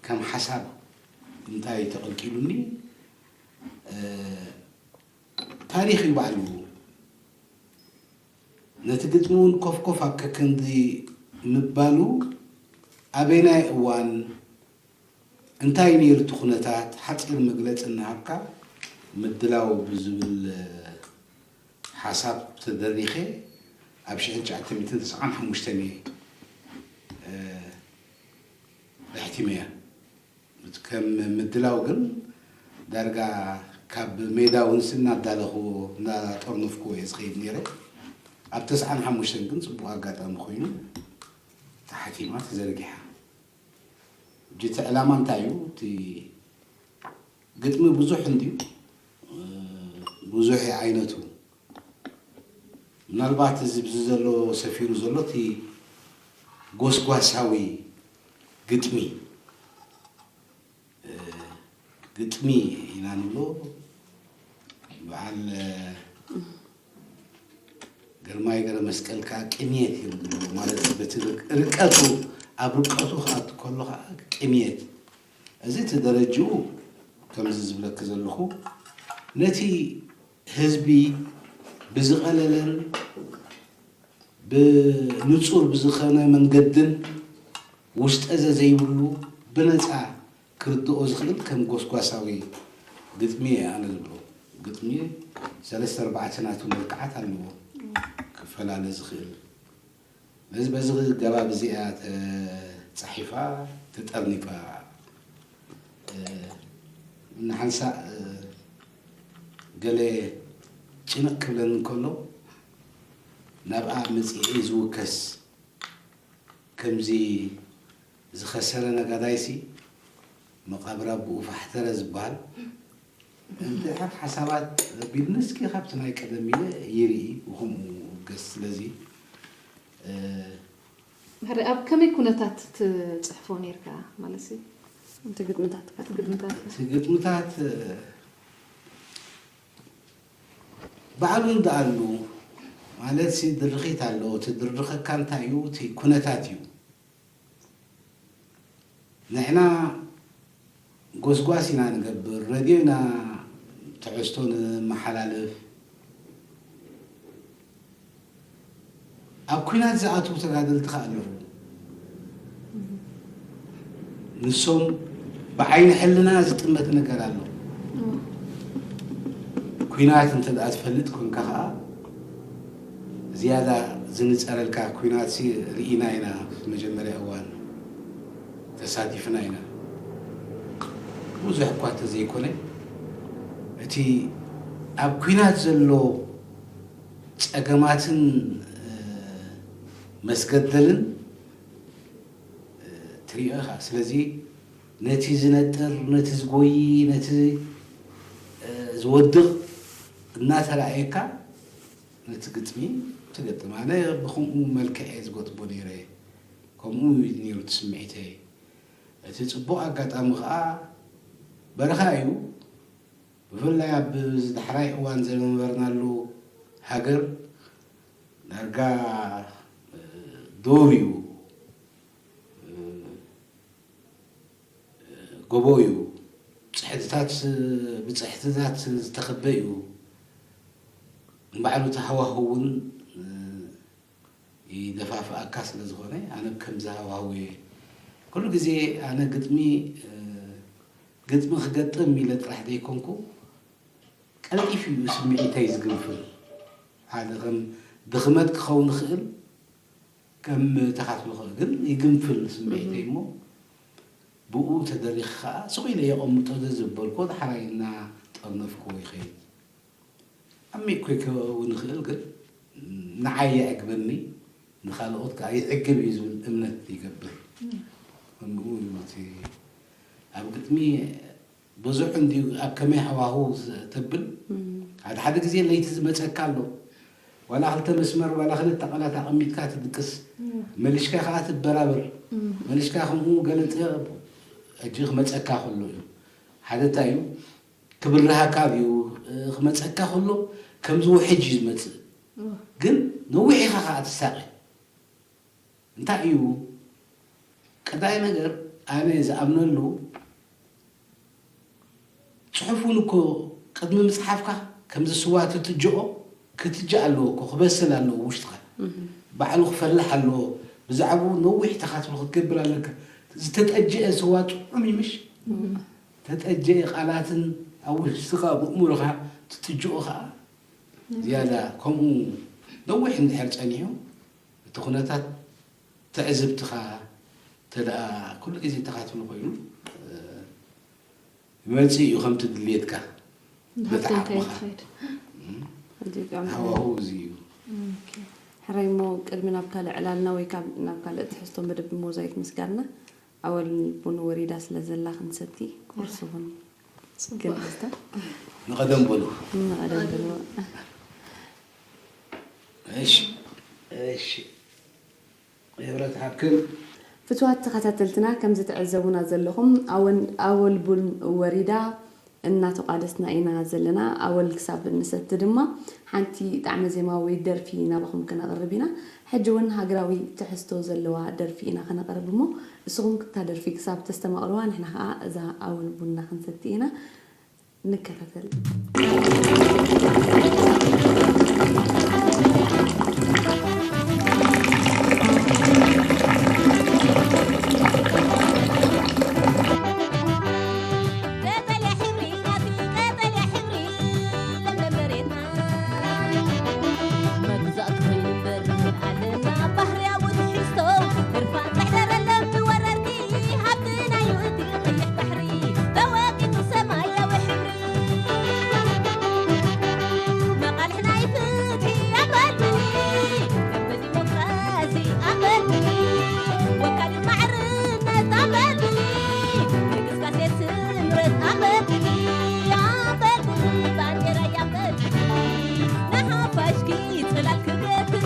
ከም ሓሳብ እንታይ ተቐልቂሉኒ፣ ታሪኽ እዩ ባዕሉ። ነቲ ግጥሚ እውን ኮፍ ኮፍ ኣብ ከክንዲ ምባሉ ኣበየናይ እዋን እንታይ ነይሩ እቲ ኩነታት ሓፂር መግለፂ እናሃብካ ምድላው ብዝብል ሓሳብ ተደሪኸ ኣብ ሽሕን ትሽዓተ ሚእትን ተስዓን ሓሙሽተን እየ ኣሕቲመያ። ከም ምድላው ግን ዳርጋ ካብ ሜዳ ውንስ እናዳለኹዎ እናጠርነፍኩዎ እየ ዝኸይድ ነይረ። ኣብ ተስዓን ሓሙሽተን ግን ፅቡቕ ኣጋጣሚ ኮይኑ ተሓቲማ ተዘርጊሓ። ሕጂ እቲ ዕላማ እንታይ እዩ? እቲ ግጥሚ ብዙሕ እንድዩ፣ ብዙሕ እዩ ዓይነቱ። ምናልባት እዚ ብዚ ዘሎ ሰፊሩ ዘሎ እቲ ጎስጓሳዊ ግጥሚ ግጥሚ ኢና ንብሎ። በዓል ግርማይ ገረ መስቀል ከዓ ቅንየት እዮም ዝብልዎ። ማለት በቲ ርቀቱ፣ ኣብ ርቀቱ ክኣቱ ከሎ ከዓ ቅንየት። እዚ እቲ ደረጅኡ ከምዚ ዝብለኪ ዘለኹ ነቲ ህዝቢ ብዝቐለለን ብንጹር ብዝኸነ መንገድን ውስጠዘ ዘይብሉ ብነጻ ክርድኦ ዝኽእል ከም ጎስጓሳዊ ግጥሚ እየ ኣነ ዝብሎ። ግጥሚ ሰለስተ ኣርባዕተ ናቱ መልክዓት ኣለዎ ክፈላለ ዝኽእል። በዚ በዚ ገባብ እዚኣ ተጻሒፋ ተጠርኒፋ ንሓንሳእ ገለ ጭንቕ ክብለኒ እንከሎ ናብኣ መጺኤ ዝውከስ ከምዚ ዝኸሰረ ነጋዳይሲ መቓብር ኣቦኡ ፋሕተረ ዝበሃል እንድሕር ሓሳባት ኣቢልኒ እስኪ ካብቲ ናይ ቀደም ኢለ ይርኢ ብኸምኡ ገስ ስለዚ ሕሪ ኣብ ከመይ ኩነታት ትፅሕፎ ነርካ ማለት ሲ እቲ ግጥምታት እቲ ግጥምታት እቲ ግጥምታት ባዕሉ እንዳኣሉ ማለት ሲ ድርኺት ኣሎ። እቲ ድርኸካ እንታይ እዩ? እቲ ኩነታት እዩ። ንሕና ጎስጓስ ኢና ንገብር፣ ረድዮ ኢና ትሕዝቶ ንመሓላልፍ። ኣብ ኲናት ዝኣትዉ ተጋደልቲ ከኣ ኣለዉ። ንሶም ብዓይኒ ሕልና ዝጥመት ነገር ኣሎ። ኲናት እንተ ደኣ ትፈልጥ ኮንካ ከኣ ዝያዳ ዝንጸረልካ ኲናትሲ ርኢና ኢና። መጀመርያ እዋን ተሳቲፍና ኢና። ብዙሕ እኳ እንተዘይኮነ እቲ ኣብ ኲናት ዘሎ ጸገማትን መስገደልን ትሪኦ ኢኻ። ስለዚ ነቲ ዝነጥር፣ ነቲ ዝጎዪ፣ ነቲ ዝወድቕ እናተራእየካ ነቲ ግጥሚ ትገጥም። ኣነ ብኸምኡ መልክዕ እየ ዝገጥሞ ነይረ። ከምኡ እዩ ነይሩ እቲ ስምዒተይ። እቲ ጽቡቕ ኣጋጣሚ ኸኣ በረኻ እዩ። ብፍላይ ኣብዚ ዳሕራይ እዋን ዝነበርናሉ ሃገር ዳርጋ ዶብ እዩ፣ ጎቦ እዩ፣ ብፅሕድታት ዝተኸበ እዩ። ንባዕሉ እቲ ሃዋህው እውን ይደፋፍኣካ ስለ ዝኾነ ኣነ ከምዚ ሃዋህው እየ ኩሉ ግዜ ኣነ ግጥሚ ግጥሚ ክገጥም ኢለ ጥራሕ ዘይኮንኩ ቀልጢፉ እዩ ስምዒተይ ዝግንፍል ሓደ ከም ድኽመት ክኸውን ይኽእል ከም ተኻትሎ ግን ይግንፍል ስምዒተይ እሞ ብኡ ተደሪኺ ከዓ ስቕ ኢለ የቐምጦ ዘዘበልኮ ዳሕራይ እናጠርነፍክዎ ይኸይድ ዓሚቕ ክኸውን ይኽእል ግን ንዓይ የዕግበኒ ንኻልኦት ከዓ ይዕግብ እዩ ዝብል እምነት ይገብር። ከምኡ እዩ እቲ ኣብ ግጥሚ ብዙሕ እንድዩ ኣብ ከመይ ሃዋህው ተብል ሓደ ሓደ ግዜ ለይቲ ዝመፀካ ኣሎ ዋላ ክልተ መስመር ዋላ ክልተ ቃላት ኣቐሚጥካ ትድቅስ መሊሽካ ከዓ ትበራበር መሊሽካ ከምኡ ገለ ሕጂ ክመፀካ ከሎ እዩ ሓደ እንታይ እዩ ክብርሃካ ድዩ ክመፀካ ከሎ ከም ዝውሕጅ እዩ ዝመፅእ ግን ነዊሕ ኢኻ ከዓ ትሳቐ እንታይ እዩ ቀዳይ ነገር ኣነ ዝኣምነሉ ፅሑፍ እውን እኮ ቅድሚ ምፅሓፍካ ከምዚ ስዋ ትትጅኦ ክትጅእ ኣለዎ እኮ ክበስል ኣለዎ ውሽጥኻ ባዕሉ ክፈልሕ ኣለዎ ብዛዕባኡ ነዊሕ ተኻትሎ ክትገብር ኣለካ ዝተጠጀአ ስዋ ጥዑም ይምሽ ተጠጀአ ቃላትን ኣብ ውሽጥኻ ብእምሮኻ ትትጅኦ ከዓ ዝያዳ ከምኡ ነዊሕ እንድሕር ጸኒሑ፣ እቲ ኩነታት ትዕዝብትኻ ተደኣ ኩሉ ግዜ ተኻትሎ ኮይኑ፣ እ፣ ይመጽእ እዩ ከምቲ ድልየትካ፣ በቲ ንሓፍተይ እንታይ ዓቕምኻ። ትኸይድ? እም፣ ኣዝዩ ጥዑም። ሃዋህው እዚ እዩ። ኦኬ። ሕራይ እሞ ቅድሚ ናብ ካልእ ዕላልና ወይ ካብ ናብ ካልእ ትሕዝቶ መደብ ሞዛይክ ምስጋርና፣ ኣወል ቡን ወሪዳ ስለ ዘላ ክንሰቲ ቁርሲ እውን ጽቡቕ። ክንስተ። ንቐደም በሉ። ንቐደም በሉ። እሺ፣ እሺ። የብረት ሓብክን። ፍትዋት ተኸታተልትና፣ ከም ዝትዕዘቡና ዘለኹም፣ ኣወን-፣ ኣወል ቡን ወሪዳ እናተቋደስና ኢና ዘለና። ኣወል ክሳብ ንሰቲ ድማ ሓንቲ ጣዕመ ዜማ ወይ ደርፊ ናባኹም ከነቕርብ ኢና። ሕጂ እውን ሃገራዊ ትሕዝቶ ዘለዋ ደርፊ ኢና ከነቕርብ እሞ፣ ንስኹም እታ ደርፊ ክሳብ ተስተማቕርዋ፣ ንሕና ኸዓ እዛ ኣወል ቡንና ክንሰቲ ኢና። ንከታተል። ቀጠልያ ሕብሪ ናቲ ቀጠልያ ሕብሪ ለምለም መሬትና መግዛእቲ ኮይኑ እምበር ኣለና ባህርያዊ ትሕዝቶ። ህርፋን ዘሕደረሎም ብወረርቲ ሃብትና እዩ እቲ ቀይሕ ባሕሪ ተወቂጡ ሰማያዊ ሕብሪ። መቓልሕ ናይ ፍትሒ ኣመልክቲ፣ ደንበ ዲሞክራሲ ኣመልክቲ፣ ወካሊ ማዕርነት ኣመልክቲ፣ ንግስጋሴ ስምረት ኣመልክቲ፣ ኣመልክቲ፣ ባንዴራ ኣመልክቲ፣ ንሓፋሽኪ ጽላል ክገትር።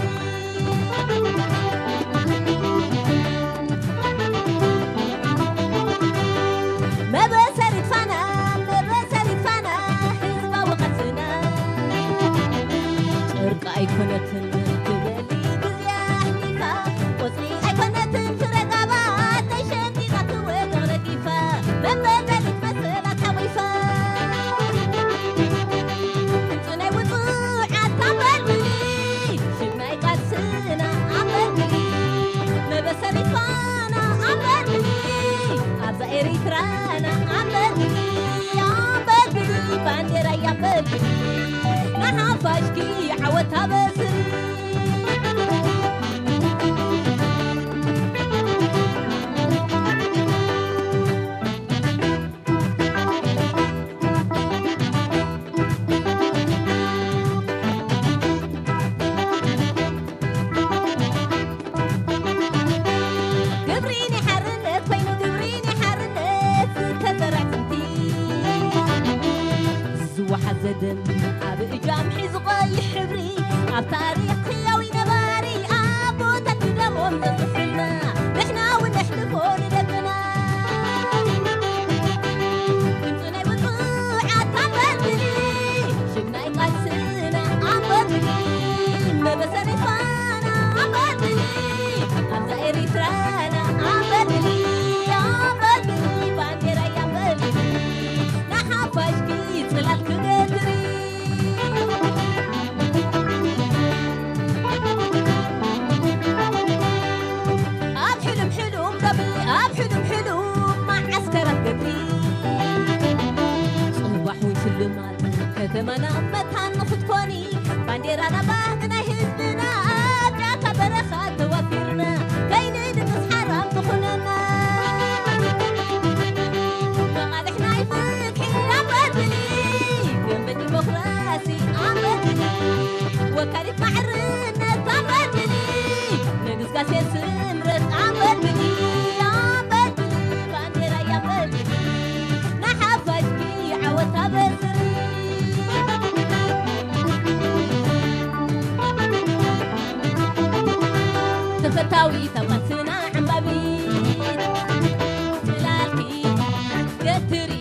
መበሰሪት ፋና፣ መበሰሪት ፋና፣ ህዝባዊ ቃልስና። ጨርቂ ኣይኮነትን ትበሊ ግዜ ኣሕሊፋ፣ ቆጽሊ ኣይኮነትን ፍረ ጋባ፣ ተሸንዲዳ ትወድቕ ረጊፋ፣ መበደሊት መሰላ ተሓጒፋ። ድምፂ ናይ ውፁዓት ኣንበልብሊ፣ ሽም ናይ ቃልስና ኣንበልብሊ፣ መበሰሪት ፋና ኣንበልብሊ፣ ኣብዛ ኤሪትራና ኣንበልብሊ፣ ኣንበልብሊ፣ ባንዴራይ ኣንበልብሊ፣ ንሓፋሽኪ ዓወት ኣበስሪ። ግብሪ ናይ ሓርነት ኮይኑ፣ ግብሪ ናይ ሓርነት ዝተዘርዐ ጥንቲ ዝወሓዘ ደም ኣብ እጃም ሒዙ ቀይሕ ሕብሪ፣ ኣብ ታሪኽ ህያዊ ነባሪ ኣቦታት ደሞም ዘፍስሱልና፣ ንሕና እውን ነሕልፎ ንደቅና። ድምፂ ናይ ውፁዓት ኣንበልብሊ፣ ሽም ናይ ቃልስና ኣንበልብሊ፣ መበሰሪት ፋና ኣንበልብሊ፣ ኣብዛ ኤሪትራና ኣንበልብሊ፣ ኣንበልብሊ፣ ባንዴራይ ኣንበልብሊ፣ ንሓፋሽኪ ጽላል ክገትሪ። ኣብ ሕሉም ሕሉም ሎሚ፣ ኣብ ሕሉም ሕሉም መዓስከራት ገድሊ፣ ጽባሕ እውን ሽልማት ከተማና መታን ንኽትኮኒ፣ ባንዴራና ባህጊ ናይ ህዝብና፣ ኣብ ጫካ በረኻ ተዋፊርና፣ ከይንድቅስ ሓራም ትኹነና። መቓልሕ ናይ ፍትሒ ኣንበልብሊ፣ ግንቢ ዲሞክራሲ ኣንበልብሊ፣ ወካሊት ማዕርነት ኣንበልብሊ፣ ንግስጋሴ ስምረት ኣንበልብሊ፣ ኣንበልብሊ፣ ባንዴራይ ኣንበልብሊ፣ ንሓፋሽኪ ዓወት ኣበስሪ። ተፈታዊት ኣብ ቃልስና ዓምባቢት፣ ጽላልኪ ገትሪ፣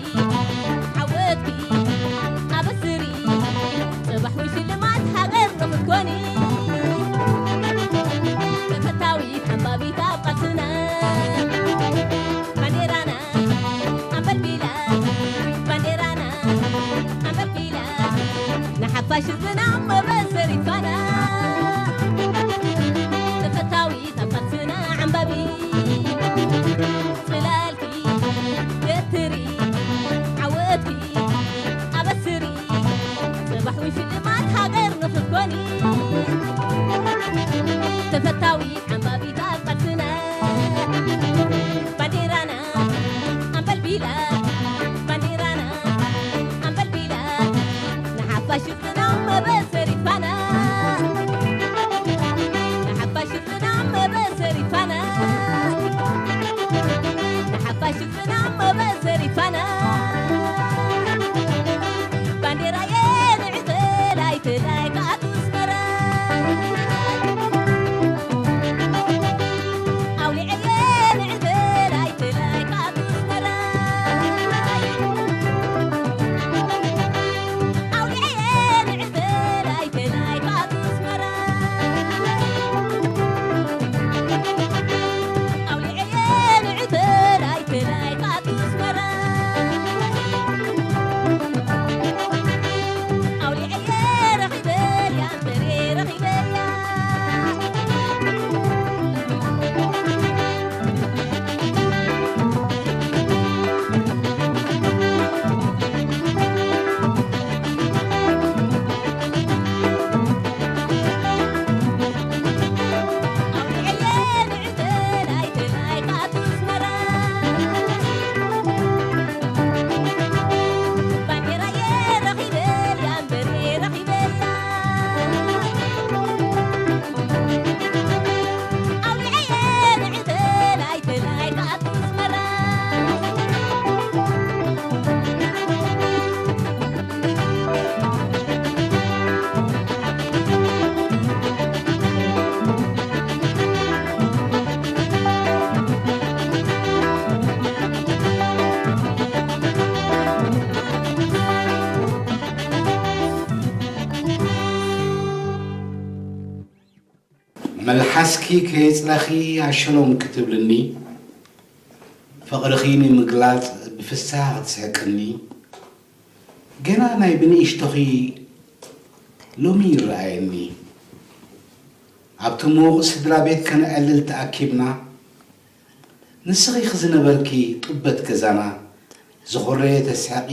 ዓወትኪ ኣበስሪ፣ ጽባሕ እውን ሽልማት ሃገር ንኽትኮኒ። ተፈታዊት ዓምባቢት ኣብ ቃልስና፣ ባንዴራና ኣንበልቢላ፣ ባንዴራና ኣንበልቢላ፣ ንሓፋሽ ህዝብና መበሰሪት ፋና። ተፈታዊት ኣብ ቃልስና ዓምባቢት፣ ጽላልኪ ገትሪ፣ ዓወትኪ ኣበስሪ፣ ጽባሕ እውን ሽልማት ሃገር ንኽትኮኒ። መልሓስኪ ከየጽረኺ ኣሸሎም ክትብልኒ፣ ፍቕርኺ ንምግላጽ ብፍስሃ ክትስሕቅኒ፣ ገና ናይ ብንእሽቶኺ ሎሚ ይረኣየኒ። ኣብቲ ምዉቕ ስድራ ቤት ከነዕልል ተኣኪብና፣ ንስኺ ዝነበርኪ ጡበት ገዛና፣ ዝኾረየ ተስሕቒ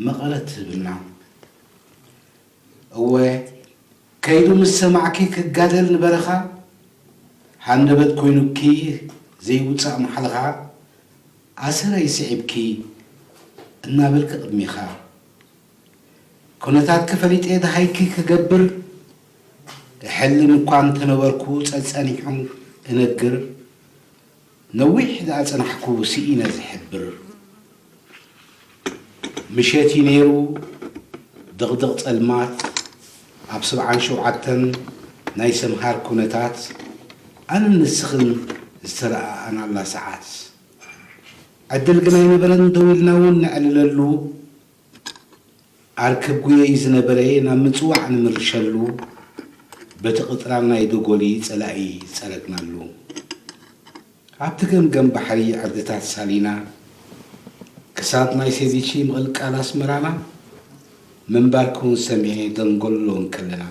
መቐረት ትህብና። እወ፣ ከይዱ ምስ ሰማዕኪ ክጋደል ንበረኻ፣ ሃንደበት ኮይኑኪ ዘይውጻእ ማሕልኻ፣ ኣሰረይ ስዒብኪ እናበልኪ ቅድሜኻ። ኩነታትኪ ፈሊጠ ደሃይኪ ክገብር፣ እሕልን እኳ እንተነበርኩ ጸጸኒሑ እነግር፣ ነዊሕ ዝኣጸናሕኩ ስኢነ ዝሕብር። ምሸት እዩ ነይሩ፣ ድቕድቕ ጸልማት፣ ኣብ ሰብዓን ሸውዓተን ናይ ሰምሃር ኩነታት፣ ኣነን ንስኽን ዝተረኣኣናላ ሰዓት። ዕድል ግን ኣይነበረን ደው ኢልና እውን ነዕልለሉ። ኣርክብ ጉየ እዩ ዝነበረ ናብ ምጽዋዕ ንምርሸሉ፣ በቲ ቅጥራን ናይ ደጎሊ ጸላኢ ዝጸረግናሉ። ኣብቲ ገምገም ባሕሪ ዕርድታት ሳሊና፣ ክሳብ ናይ ሴቪቺ ምቕልቃል ኣስመራና፣ ምንባርኪ እውን ሰሚዐ ደንጎሎ እንከለና።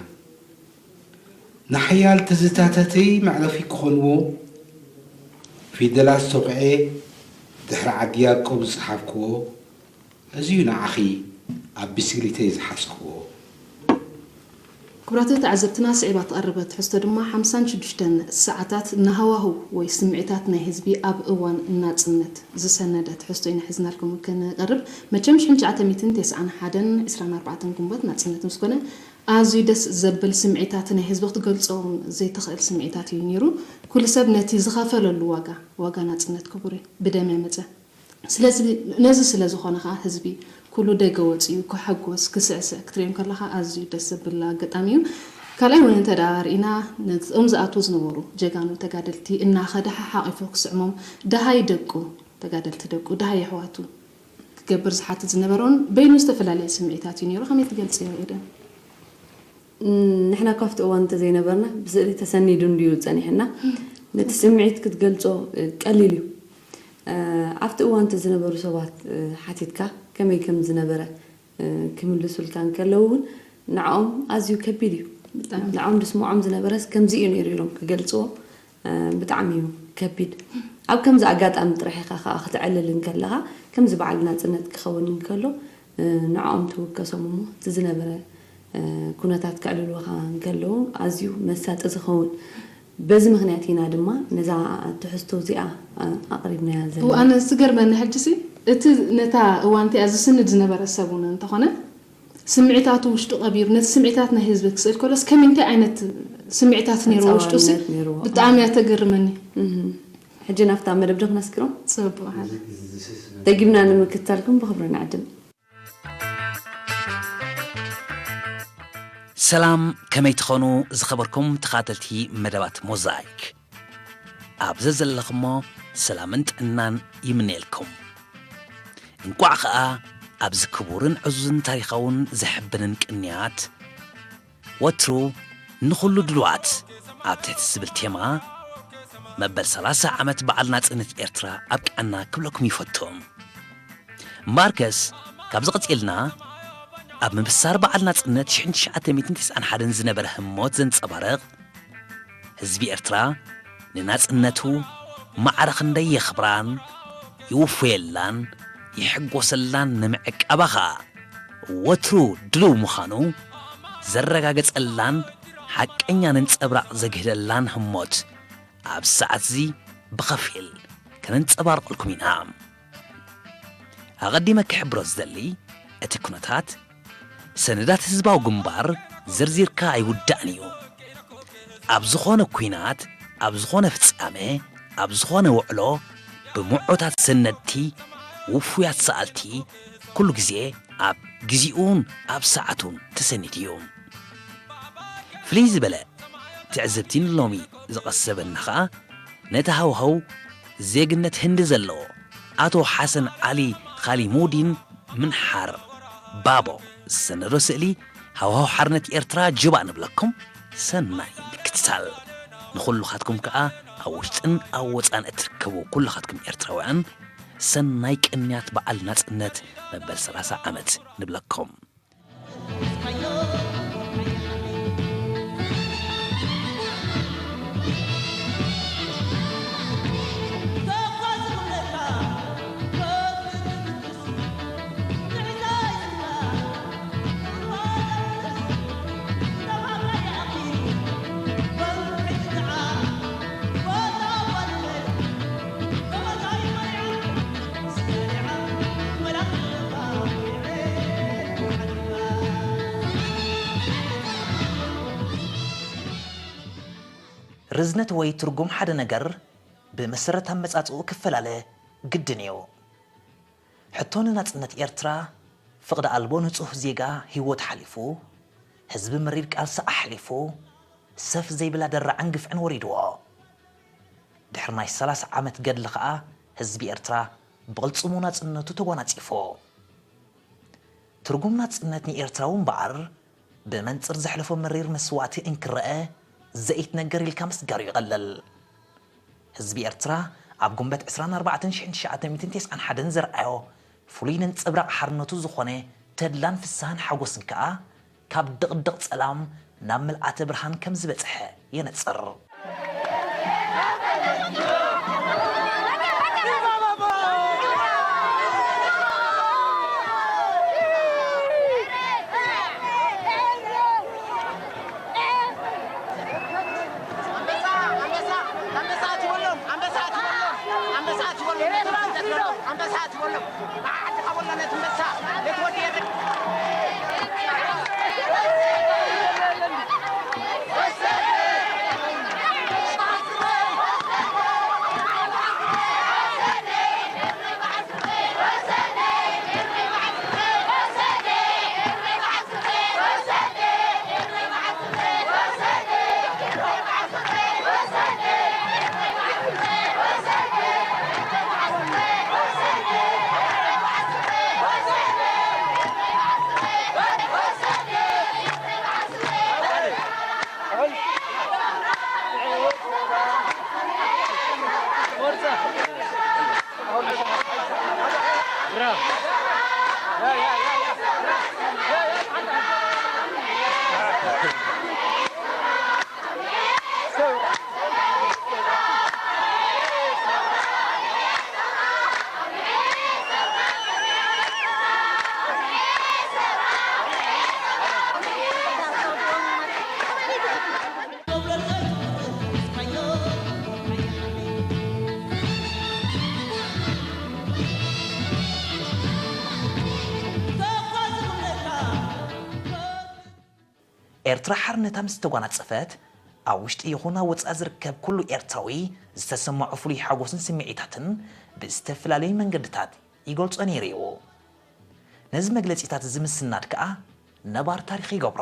ንሓያል ትዝታታተይ መዕረፊ ክኾንዎ፣ ፊደላት ዝተኹዐ ድሕሪ ዓዲ ያዕቆብ ዝጸሓፍክዎ፣ እዚ እዩ ንዓኺ ኣብ ብስክሊተይ ዝሓዝክዎ። ክቡራት ተዓዘብትና፣ ስዒባ ትቐርብ ትሕዝቶ ድማ ሓምሳን ሽዱሽተን ሰዓታት ንሃዋህው ወይ ስምዒታት ናይ ህዝቢ ኣብ እዋን ናጽነት ዝሰነደ ትሕዝቶ ኢና ሒዝናልኩም ክንቐርብ። መቸም ሽሕን ትሽዓተ ሚእትን ተስዓን ሓደን ዕስራን ኣርባዕተን ግንቦት ናጽነት ምስ ኮነ ኣዝዩ ደስ ዘብል ስምዒታት ናይ ህዝቢ ክትገልጾ እውን ዘይትኽእል ስምዒታት እዩ ነይሩ። ኩሉ ሰብ ነቲ ዝኸፈለሉ ዋጋ፣ ዋጋ ናጽነት ክቡር እዩ፣ ብደም የመጸ። ስለዚ ነዚ ስለ ዝኾነ ኸኣ ህዝቢ ኩሉ ደገ ወጺኡ ክሕጎስ፣ ክስዕስዕ ክትሪኦ እንከለኻ ኣዝዩ ደስ ዘብል ኣጋጣሚ እዩ። ካልኣይ እውን እንተ ደኣ ርኢና ነዞም ዝኣትዉ ዝነበሩ ጀጋኑ ተጋደልቲ እናኸደ ሓሓቒፉ ክስዕሞም፣ ደሃይ ደቁ፣ ተጋደልቲ ደቁ፣ ደሃይ ኣሕዋቱ ክገብር ዝሓትት ዝነበረ እውን በይኑ ዝተፈላለየ ስምዒታት እዩ ነይሩ። ከመይ ትገልጽዮ ኤደን? እም፣ ንሕና እኳ ኣብቲ እዋን እንተዘይነበርና ብስእሊ ተሰኒዱ እንድዩ ጸኒሕና። ነቲ ስምዒት ክትገልጾ እ፣ ቀሊል እዩ። እ፣ ኣብቲ እዋን እቲ ዝነበሩ ሰባት እ፣ ሓቲትካ ከመይ ከም ዝነበረ እ፣ ክምልሱልካ እንከለዉ እውን ንዕኦም ኣዝዩ ከቢድ እዩ። ብጣዕሚ። ንዕኦም ድስምዖም ዝነበረስ ከምዚ እዩ ነይሩ ኢሎም ክገልጽዎ እ፣ ብጣዕሚ እዩ ከቢድ። ኣብ ከምዚ ኣጋጣሚ ጥራሕ ኢኻ ከኣ ክተዕልል እንከለኻ ከምዚ በዓል ናጽነት ክኸውን እንከሎ እ፣ ንዕኦም ትውከሶም እሞ እቲ ዝነበረ እ፣ ኩነታት ከዕልልወኻ እንከለዉ ኣዝዩ መሳጢ ዝኸውን። በዚ ምኽንያት ኢና ድማ ነዛ ትሕዝቶ እዚኣ እ፣ ኣቕሪብናያ ዘለና። ኣነ ዝገርመኒ ሕጂ ሲ እቲ ነታ እዋን እቲኣ ዝስንድ ዝነበረ ሰብ እውን እንተኾነ ስምዒታቱ ውሽጡ ቀቢሩ ነቲ ስምዒታት ናይ ህዝቢ ክስእል ከሎስ ከመይ እንታይ ዓይነት ስምዒታት ነይርዎ ውሽጡ ሲ ኣንጻዋርነት ነይርዎ። ብጣዕሚ እያ ተገርመኒ። እም። ሕጂ ናብታ መደብ ዶ ክነስክሮም? ጽቡቕ ሓለ። ደጊምና ንምክትታልኩም ብኽብሪ ንዕድም። ሰላም ከመይ ትኾኑ ዝኸበርኩም ተኻተልቲ መደባት ሞዛይክ፣ ኣብ ዘዘለኹሞ ሰላምን ጥዕናን ይምነየልኩም። እንቋዕ ኸኣ ኣብዚ ክቡርን ዕዙዝን ታሪኻውን ዘሕብንን ቅንያት ወትሩ ንኹሉ ድሉዋት ኣብ ትሕቲ ዝብል ቴማ መበል ሰላሳ ዓመት በዓል ናጽነት ኤርትራ ኣብቅዐና ክብለኩም ይፈቱ። እምበኣርከስ ካብዚ ቀጺልና ኣብ ምብሳር በዓል ናጽነት ሽሕን ትሽዓተ ሚእትን ተስዓን ሓደን ዝነበረ ህሞት ዘንጸባርቕ ህዝቢ ኤርትራ ንናጽነቱ ማዕረ ክንደይ የኽብራን ይውፈየላን ይሕጎሰላን ንምዕቃባ ኸኣ ወትሩ ድሉው ምዃኑ ዘረጋገጸላን ሓቀኛ ነንጸብራቕ ዘግህደላን ህሞት ኣብዚ ሰዓት እዚ ብኸፊል ከነንጸባርቐልኩም ኢና። ኣቐዲመ ክሕብሮ ዝደሊ እቲ ኩነታት ሰነዳት ህዝባዊ ግንባር ዘርዚርካ ኣይውዳእን እዩ። ኣብ ዝኾነ ኲናት፣ ኣብ ዝኾነ ፍጻመ፣ ኣብ ዝኾነ ውዕሎ ብምዑታት ሰነድቲ ውፉያት ሰኣልቲ ኩሉ ግዜ ኣብ ግዚኡን ኣብ ሰዓቱን ተሰኒዱ እዩ። ፍልይ ዝበለ ትዕዝብቲ ንሎሚ ዝቐሰበና ኸኣ ነቲ ሃውሃው ዜግነት ህንዲ ዘለዎ ኣቶ ሓሰን ዓሊ ኻሊሙዲን ምንሓር ባቦ ዝሰነዶ ስእሊ ሃውሃው ሓርነት ኤርትራ ጅባእ ንብለኩም። ሰናይ ምክትታል። ንኹልኻትኩም ከኣ ኣብ ውሽጥን ኣብ ወጻን እትርከቡ ኩልኻትኩም ኤርትራውያን ሰናይ ቅንያት በዓል ናጽነት መበል ሰላሳ ዓመት ንብለኩም። ርዝነት ወይ ትርጉም ሓደ ነገር ብመሰረት ኣመጻጽኡ ክፈላለ ግድን እዩ። ሕቶ ንናጽነት ኤርትራ፣ ፍቕዲ ኣልቦ ንጹህ ዜጋ ህይወት ሓሊፉ፣ ህዝቢ መሪር ቃልሲ ኣሕሊፉ፣ ሰፍ ዘይብላ ደራዕን ግፍዕን ወሪድዎ። ድሕሪ ናይ ሰላሳ ዓመት ገድሊ ኸኣ ህዝቢ ኤርትራ ብቕልጽሙ ናጽነቱ ተጓናጺፉ። ትርጉም ናጽነት ንኤርትራዊ እምበኣር ብመንጽር ዘሕለፎ መሪር መስዋእቲ እንክረአ ዘይትነገር ኢልካ ምስጋሩ ይቐልል። ህዝቢ ኤርትራ ኣብ ጉንበት ዕስራን ኣርባዕተን ሽሕን ትሽዓተ ሚእትን ተስዓን ሓደን ዘርኣዮ ፍሉይ ነንጸብራቕ ሓርነቱ ዝኾነ ተድላን ፍስሃን ሓጎስን ከኣ ካብ ድቕድቕ ጸላም ናብ ምልኣተ ብርሃን ከም ዝበጽሐ የነጽር። ኤርትራ ሓርነታ ምስ ተጓናጸፈት፣ ኣብ ውሽጢ ይኹን ኣብ ወጻኢ ዝርከብ ኩሉ ኤርትራዊ ዝተሰምዖ ፍሉይ ሓጎስን ስምዒታትን ብዝተፈላለዩ መንገድታት ይገልጾ ነይሩ እዩ። ነዚ መግለጺታት እዚ ምስናድ ከኣ ነባር ታሪኽ ይገብሮ።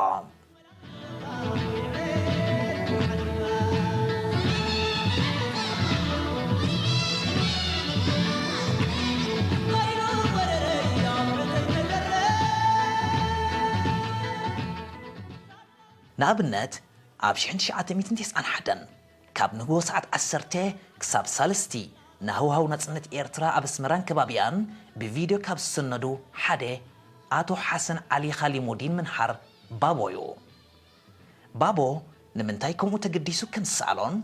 ንኣብነት፣ ኣብ ሽሕን ትሽዓተ ሚእትን ተስዓን ሓደን ካብ ንግሆ ሰዓት ዓሰርተ ክሳብ ሳልስቲ ንሃዋህው ናጽነት ኤርትራ ኣብ ኣስመራን ከባቢኣን ብቪድዮ ካብ ዝሰነዱ ሓደ ኣቶ ሓሰን ዓሊ ኻሊሙዲን ምንሃር ባቦ እዩ። ባቦ ንምንታይ ከምኡ ተገዲሱ ከም ዝሰኣሎን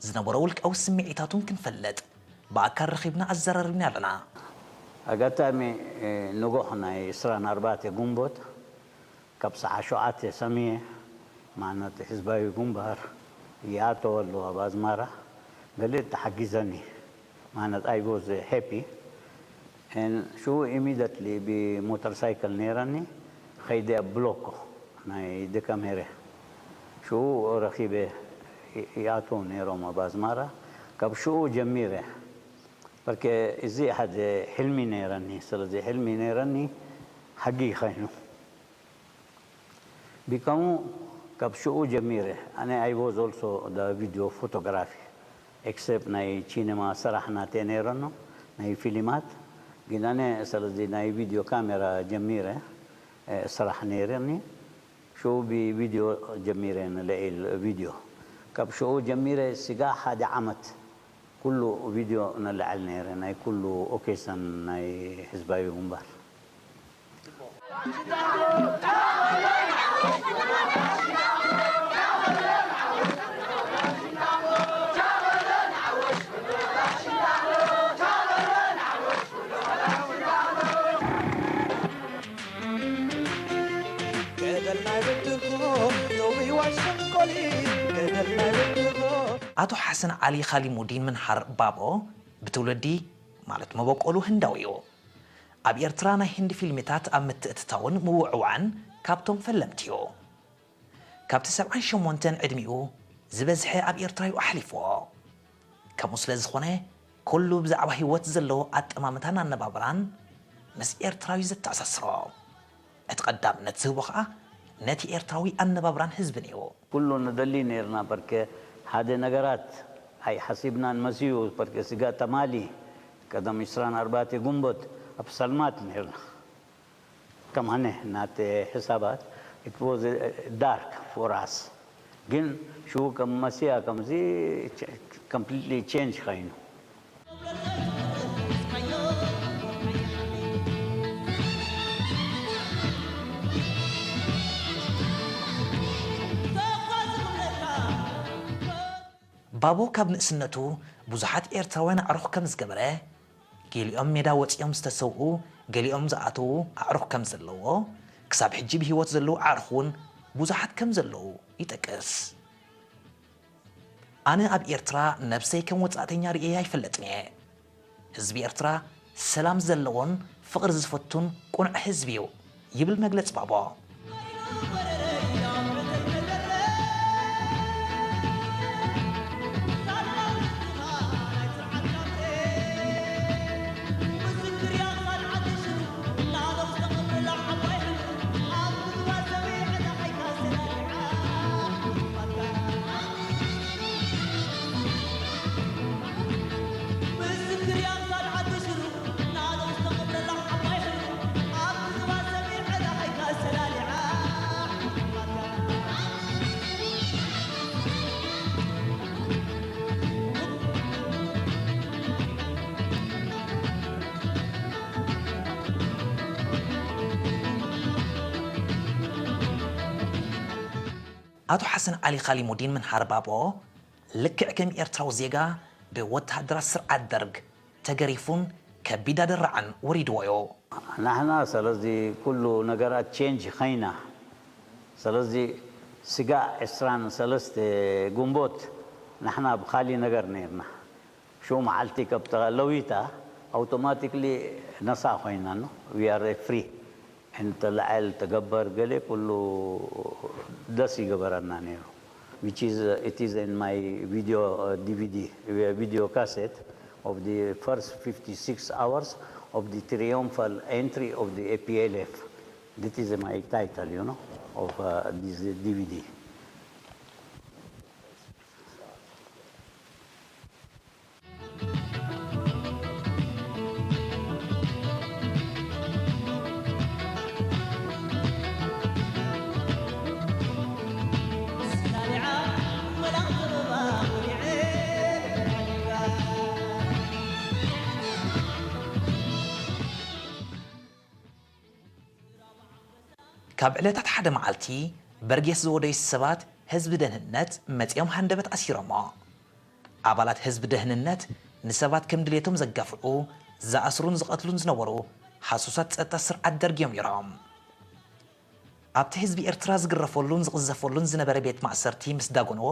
ዝነበሮ ውልቃዊ ስምዒታቱን ክንፈልጥ ብኣካል ረኺብና ኣዘራሪብና ኣለና። ኣጋጣሚ ንጎሕ ናይ ዕስራን ኣርባዕተ ግንቦት ካብ ሰዓ ሸውዓተ ሰምየ ማዕነት ህዝባዊ ግንባር ይኣተወ ኣለዉ ኣብ ኣዝማራ ገሊእ ተሓጊዘኒ ማዕነት I was happy and ሽኡ immediately ብሞተርሳይክል ነይረኒ ኸይደ ኣብ ብሎኮ ናይ ደቀምሄረ ሽኡ ረኺበ ይኣተዉ ነይሮም ኣብ ኣዝማራ ካብ ሽኡ ጀሚረ በርከ እዚ ሓደ ሕልሚ ነይረኒ ስለዚ ሕልሚ ነይረኒ ሓጊ ይኸይኑ ቢካሙ ካብ ሽኡ ጀሚረ ኣነ I was also the video photography except ናይ ቺነማ ስራሕ ናተ ነይረኖ ናይ ፊልማት ግን ኣነ ስለዚ ናይ ቪድዮ ካሜራ ጀሚረ ስራሕ ነይረኒ ሽኡ ብቪድዮ ጀሚረ ንልዒል ቪድዮ ካብ ሽዑ ጀሚረ ስጋዕ ሓደ ዓመት ኩሉ ቪድዮ ነልዕል ነይረ፣ ናይ ኩሉ ኦኬሽን ናይ ህዝባዊ ግንባር። ኣቶ ሓሰን ዓሊ ኻሊሙዲን ምንሃር ባቦ ብትውልዲ ማለት መበቆሉ ህንዳዊ እዩ። ኣብ ኤርትራ ናይ ህንዲ ፊልሚታት ኣብ ምትእትታውን ምውዕዋዕን ካብቶም ፈለምቲ እዩ። ካብቲ ሰብዓን ሸሞንተን ዕድሚኡ ዝበዝሐ ኣብ ኤርትራ እዩ ኣሕሊፍዎ። ከምኡ ስለ ዝኾነ ኩሉ ብዛዕባ ህይወት ዘለዎ ኣጠማምታን ኣነባብራን ምስ ኤርትራ እዩ ዘተኣሳስሮ። እቲ ቀዳምነት ዝህቦ ኸኣ ነቲ ኤርትራዊ ኣነባብራን ህዝብን እዩ። ኩሉ ንደሊ ነይርና በርከ ሓደ ነገራት ኣይሓሲብናን መሲዩ በርከ ስጋ ተማሊ ቀደም ዕስራን ኣርባዕተ ግንቦት ኣብ ሰልማት ነይርና። ከማነ ናተ ሕሳባት it was dark for us ግን ሽው ከም መሲያ ከምዚ completely change ኸይኑ። ባቦ ካብ ንእስነቱ ብዙሓት ኤርትራውያን ኣዕሩኽ ከም ዝገበረ፣ ገሊኦም ሜዳ ወጺኦም ዝተሰውኡ፣ ገሊኦም ዝኣተዉ ኣዕሩኽ ከም ዘለዎ፣ ክሳብ ሕጂ ብህይወት ዘለዉ ኣዕሩኽ እውን ብዙሓት ከም ዘለዉ ይጠቅስ። ኣነ ኣብ ኤርትራ ነብሰይ ከም ወጻእተኛ ርእየ ኣይፈልጥን እየ። ህዝቢ ኤርትራ ሰላም ዘለዎን ፍቕሪ ዝፈቱን ቅኑዕ ህዝቢ እዩ ይብል መግለጺ ባቦ። ኣቶ ሓሰን ዓሊ ኻሊሙዲን ምንሃር ባቦ፣ ልክዕ ከም ኤርትራዊ ዜጋ ብወተሃደራት ስርዓት ደርግ ተገሪፉን ከቢድ ኣደራዕን ወሪድዎ እዩ። ንሕና ስለዚ ኩሉ ነገራት ቼንጅ ኸይና ስለዚ ስጋዕ ዕስራን ሰለስተ ግንቦት ንሕና ብኻሊ ነገር ነይርና። ሽው መዓልቲ ከብታ ለዊታ ኣውቶማቲክሊ ነሳ ኮይና ነው we are free እንተ ለዓል ተገበር ገሌ ኩሉ ደስ ይገበረና ነይሩ which is uh, it is in my video uh, D V D uh, video cassette of the first fifty-six hours of the triumphal entry of the A P L F. That is my title, you know, of uh, this D V D. ካብ ዕለታት ሓደ መዓልቲ በርጌስ ዝወደዩ ሰባት ህዝቢ ደህንነት መጺኦም ሃንደበት ኣሲሮሞ። ኣባላት ህዝቢ ደህንነት ንሰባት ከም ድሌቶም ዘጋፍዑ፣ ዝኣስሩን ዝቐትሉን ዝነበሩ ሃሱሳት ጸጥታ ስርዓት ደርጊ እዮም ነይሮም። ኣብቲ ህዝቢ ኤርትራ ዝግረፈሉን ዝቕዘፈሉን ዝነበረ ቤት ማእሰርቲ ምስ ዳጎንዎ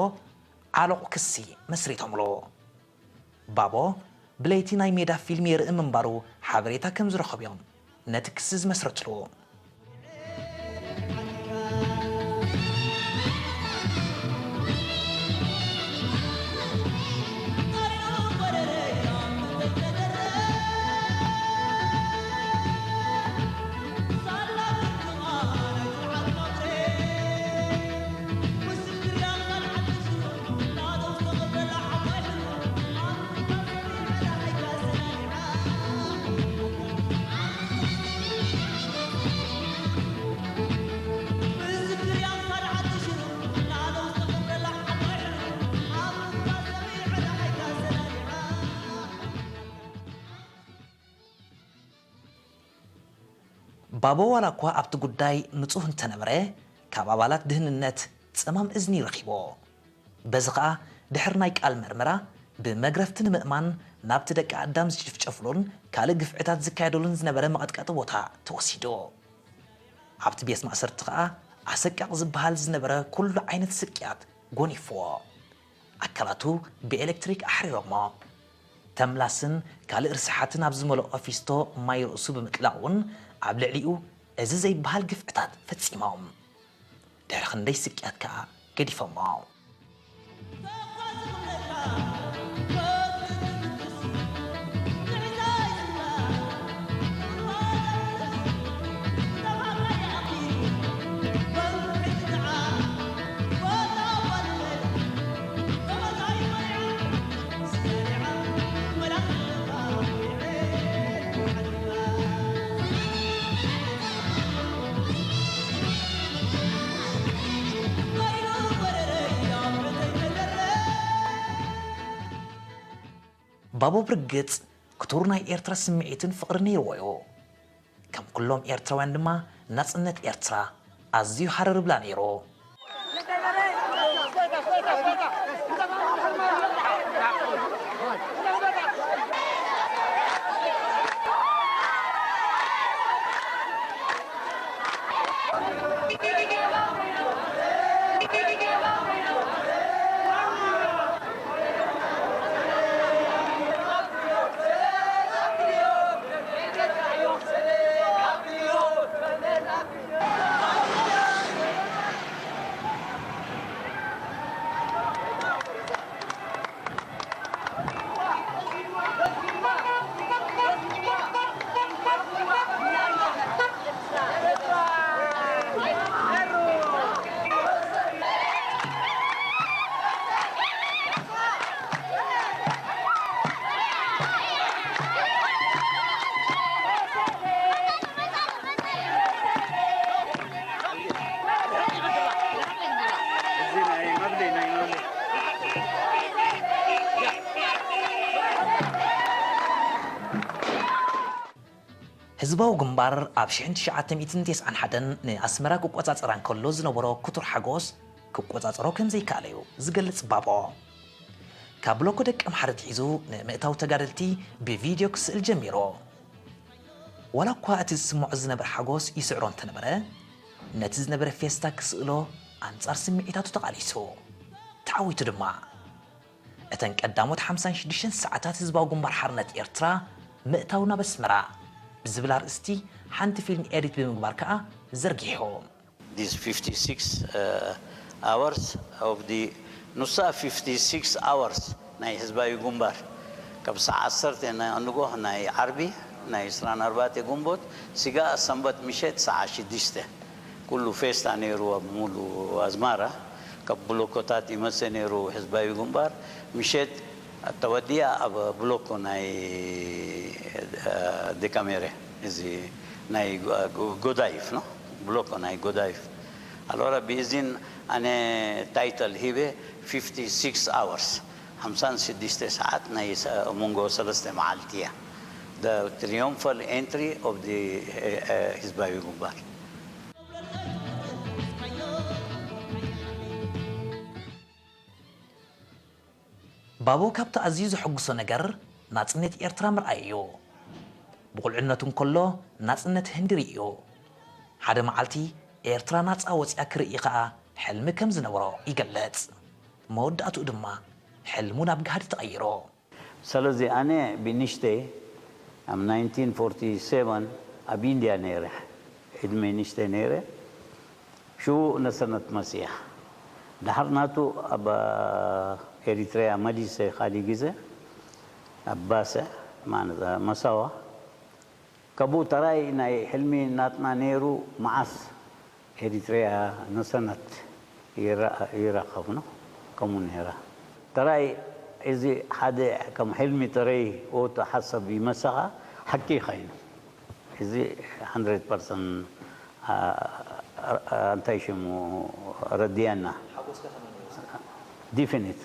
ዓሎቕ ክሲ መስሪቶምሉ። ባቦ ብለይቲ ናይ ሜዳ ፊልም የርኢ ምንባሩ ሓበሬታ ከም ዝረኸቡ'ዮም ነቲ ክሲ ዝመስረትሉ። ባቦ ዋላ እኳ ኣብቲ ጉዳይ ንጹህ እንተነበረ፣ ካብ ኣባላት ድህንነት ጸማም እዝኒ ረኺቦ። በዚ ኸኣ ድሕሪ ናይ ቃል መርመራ ብመግረፍቲ ንምእማን ናብቲ ደቂ ኣዳም ዝጭፍጨፍሉን ካልእ ግፍዕታት ዝካየደሉን ዝነበረ መቐጥቀጢ ቦታ ተወሲዱ። ኣብቲ ቤት ማእሰርቲ ኸኣ ኣሰቃቒ ዝበሃል ዝነበረ ኩሉ ዓይነት ስቅያት ጎኒፍዎ። ኣካላቱ ብኤሌክትሪክ ኣሕሪሮሞ። ተምላስን ካልእ ርስሓትን ኣብ ዝመልኦ ፊስቶ ማይ ርእሱ ብምጥላቕ እውን ኣብ ልዕሊኡ እዚ ዘይበሃል ግፍዕታት ፈጺሞም። ድሕሪ ክንደይ ስቅያት ከኣ ገዲፎሞ። ባቦ ብርግጽ ክቱር ናይ ኤርትራ ስምዒትን ፍቕርን ነይርዎ እዩ። ከም ኩሎም ኤርትራውያን ድማ ናጽነት ኤርትራ ኣዝዩ ሃረር ይብላ ነይሩ። ህዝባዊ ግንባር ኣብ ሽሕን ትሽዓተ ሚእትን ተስዓን ሓደን ንኣስመራ ክቆጻጸራ እንከሎ ዝነበሮ ክቱር ሓጎስ ክቆጻጸሮ ከም ዘይከኣለ እዩ ዝገልጽ ባቦ። ካብ ብሎኮ ደቀምሓረ ኣትሒዙ ንምእታው ተጋደልቲ ብቪድዮ ክስእል ጀሚሩ። ዋላ እኳ እቲ ዝስምዖ ዝነበረ ሓጎስ ይስዕሮ እንተነበረ፣ ነቲ ዝነበረ ፌስታ ክስእሎ ኣንጻር ስምዒታቱ ተቓሊሱ። ተዓዊቱ ድማ። እተን ቀዳሞት ሓምሳን ሽዱሽተን ሰዓታት ህዝባዊ ግንባር ሓርነት ኤርትራ ምእታው ናብ ኣስመራ ብዝብል ኣርእስቲ ሓንቲ ፊልም ኤዲት ብምግባር ከኣ ዘርጊሑ። These fifty-six, uh, hours of the ኑሳ fifty-six hours ናይ ህዝባዊ ግንባር፣ ካብ ሰዓት ዓሰርተ ናይ ኣንጎ ናይ ዓርቢ ናይ ዕስራን ኣርባዕተ ግንቦት ስጋእ ሰንበት ምሸት ሰዓት ሽዱሽተ ኩሉ ፌስታ ነይሩ ኣብ ሙሉ ኣዝማራ። ካብ ብሎኮታት ይመጽእ ነይሩ ህዝባዊ ግንባር። ምሸት ተወዲኣ ኣብ ብሎኮ ናይ፣ እ፣ ደካሜረ፣ እዚ ናይ ጎ-፣ ጎዳይፍ ነው፣ ብሎኮ ናይ ጎዳይፍ። ኣሎራ ብእዚን ኣነ ታይትል ሂበ፣ fifty-six hours፣ ሓምሳን ሽዱሽተ ሰዓት ናይ ሰ-፣ መንጎ ሰለስተ መዓልቲ እያ። The triumphal entry of the፣ እ፣ እ፣ ህዝባዊ ግንባር። ባቦ ካብቲ ኣዝዩ ዘሐጉሶ ነገር ናጽነት ኤርትራ ምርኣይ እዩ። ብቑልዕነቱ እንከሎ ናጽነት ህንዲ ርእዩ። ሓደ መዓልቲ ኤርትራ ናጻ ወጺኣ ክርኢ ኸኣ ሕልሚ ከም ዝነበሮ ይገልጽ። መወዳእትኡ ድማ ሕልሙ ናብ ጋህዲ ተቐይሩ። ስለዚ ኣነ ብንሽተይ ኣብ ናይንቲን ፎርቲ ሰቨን ኣብ ኢንድያ ነይረ፣ ዕድመይ ንሽተይ ነይረ። ሽኡ ነሰነት መጽያ። ድሓር ናቱ ኣብ ኤሪትሪያ መሊሰ፣ ካሊእ ግዜ ኣብ ባስዕ፣ ማለት መሳዋ። ካብኡ ተራይ ናይ ሕልሚ ናትና ነይሩ፣ መዓስ ኤሪትሪያ ነሰነት ይራ-፣ ይራኸብ ነው፣ ከምኡ ነይራ። ተራይ እዚ ሓደ ከም ሕልሚ ተረይ ወቱ ሓሰብ ይመሰኻ፣ ሓቂ ይኸይኑ። እዚ ሃንድረድ ፐርሰንት፣ አ-፣ አ-፣ እንታይ ሽሙ ረድያና። ሓጎስካ ከመይ ነይሩ? ዲፊኒት።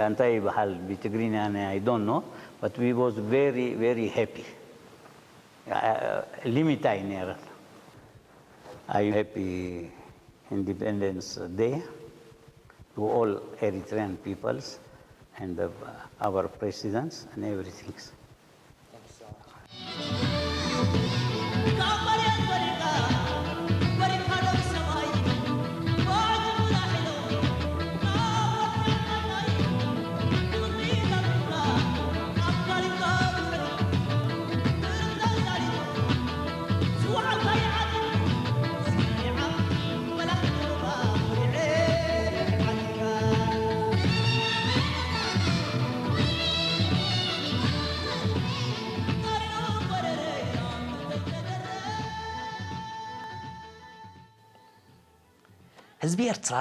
እንታይ ይበሃል ብትግርኛ፣ ኣነ I don't know, but we was very, very happy። ሊሚት ኣይነይረን። I happy Independence Day to all Eritrean peoples and the, our presidents and everything. ህዝቢ ኤርትራ፣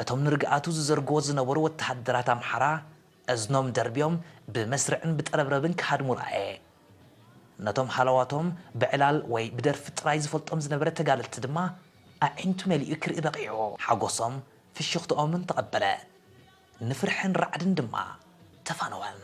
እቶም ንርግኣቱ ዝዘርግዎ ዝነበሩ ወተሃደራት ኣምሓራ፣ እዝኖም ደርብዮም ብመስርዕን ብጠረብረብን ክሃድሙ ረኣየ። ነቶም ሃለዋቶም ብዕላል ወይ ብደርፊ ጥራይ ዝፈልጦም ዝነበረ ተጋደልቲ ድማ ኣዒንቱ መሊኡ ክርኢ በቒዑ። ሓጎሶም ፍሽኽትኦምን ተቐበለ። ንፍርሕን ራዕድን ድማ ተፋነወን።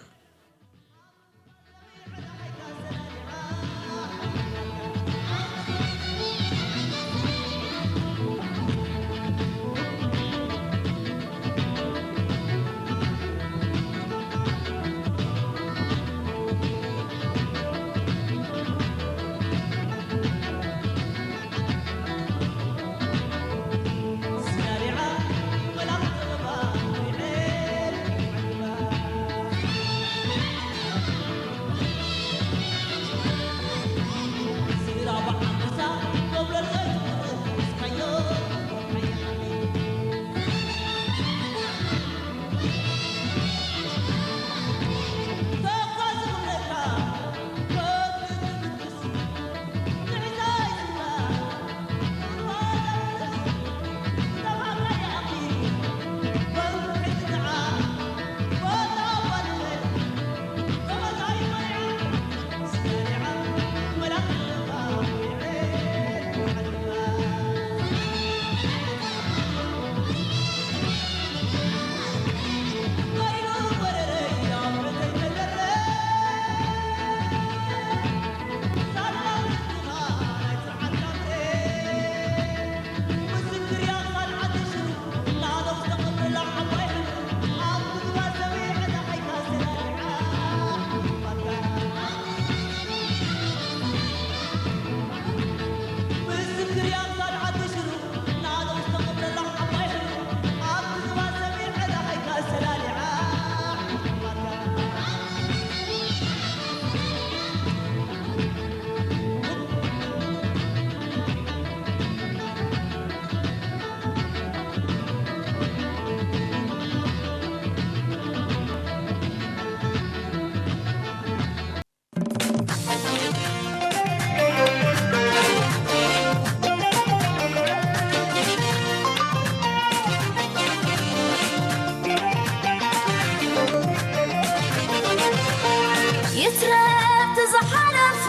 ይትረፍ ዝሓለፈ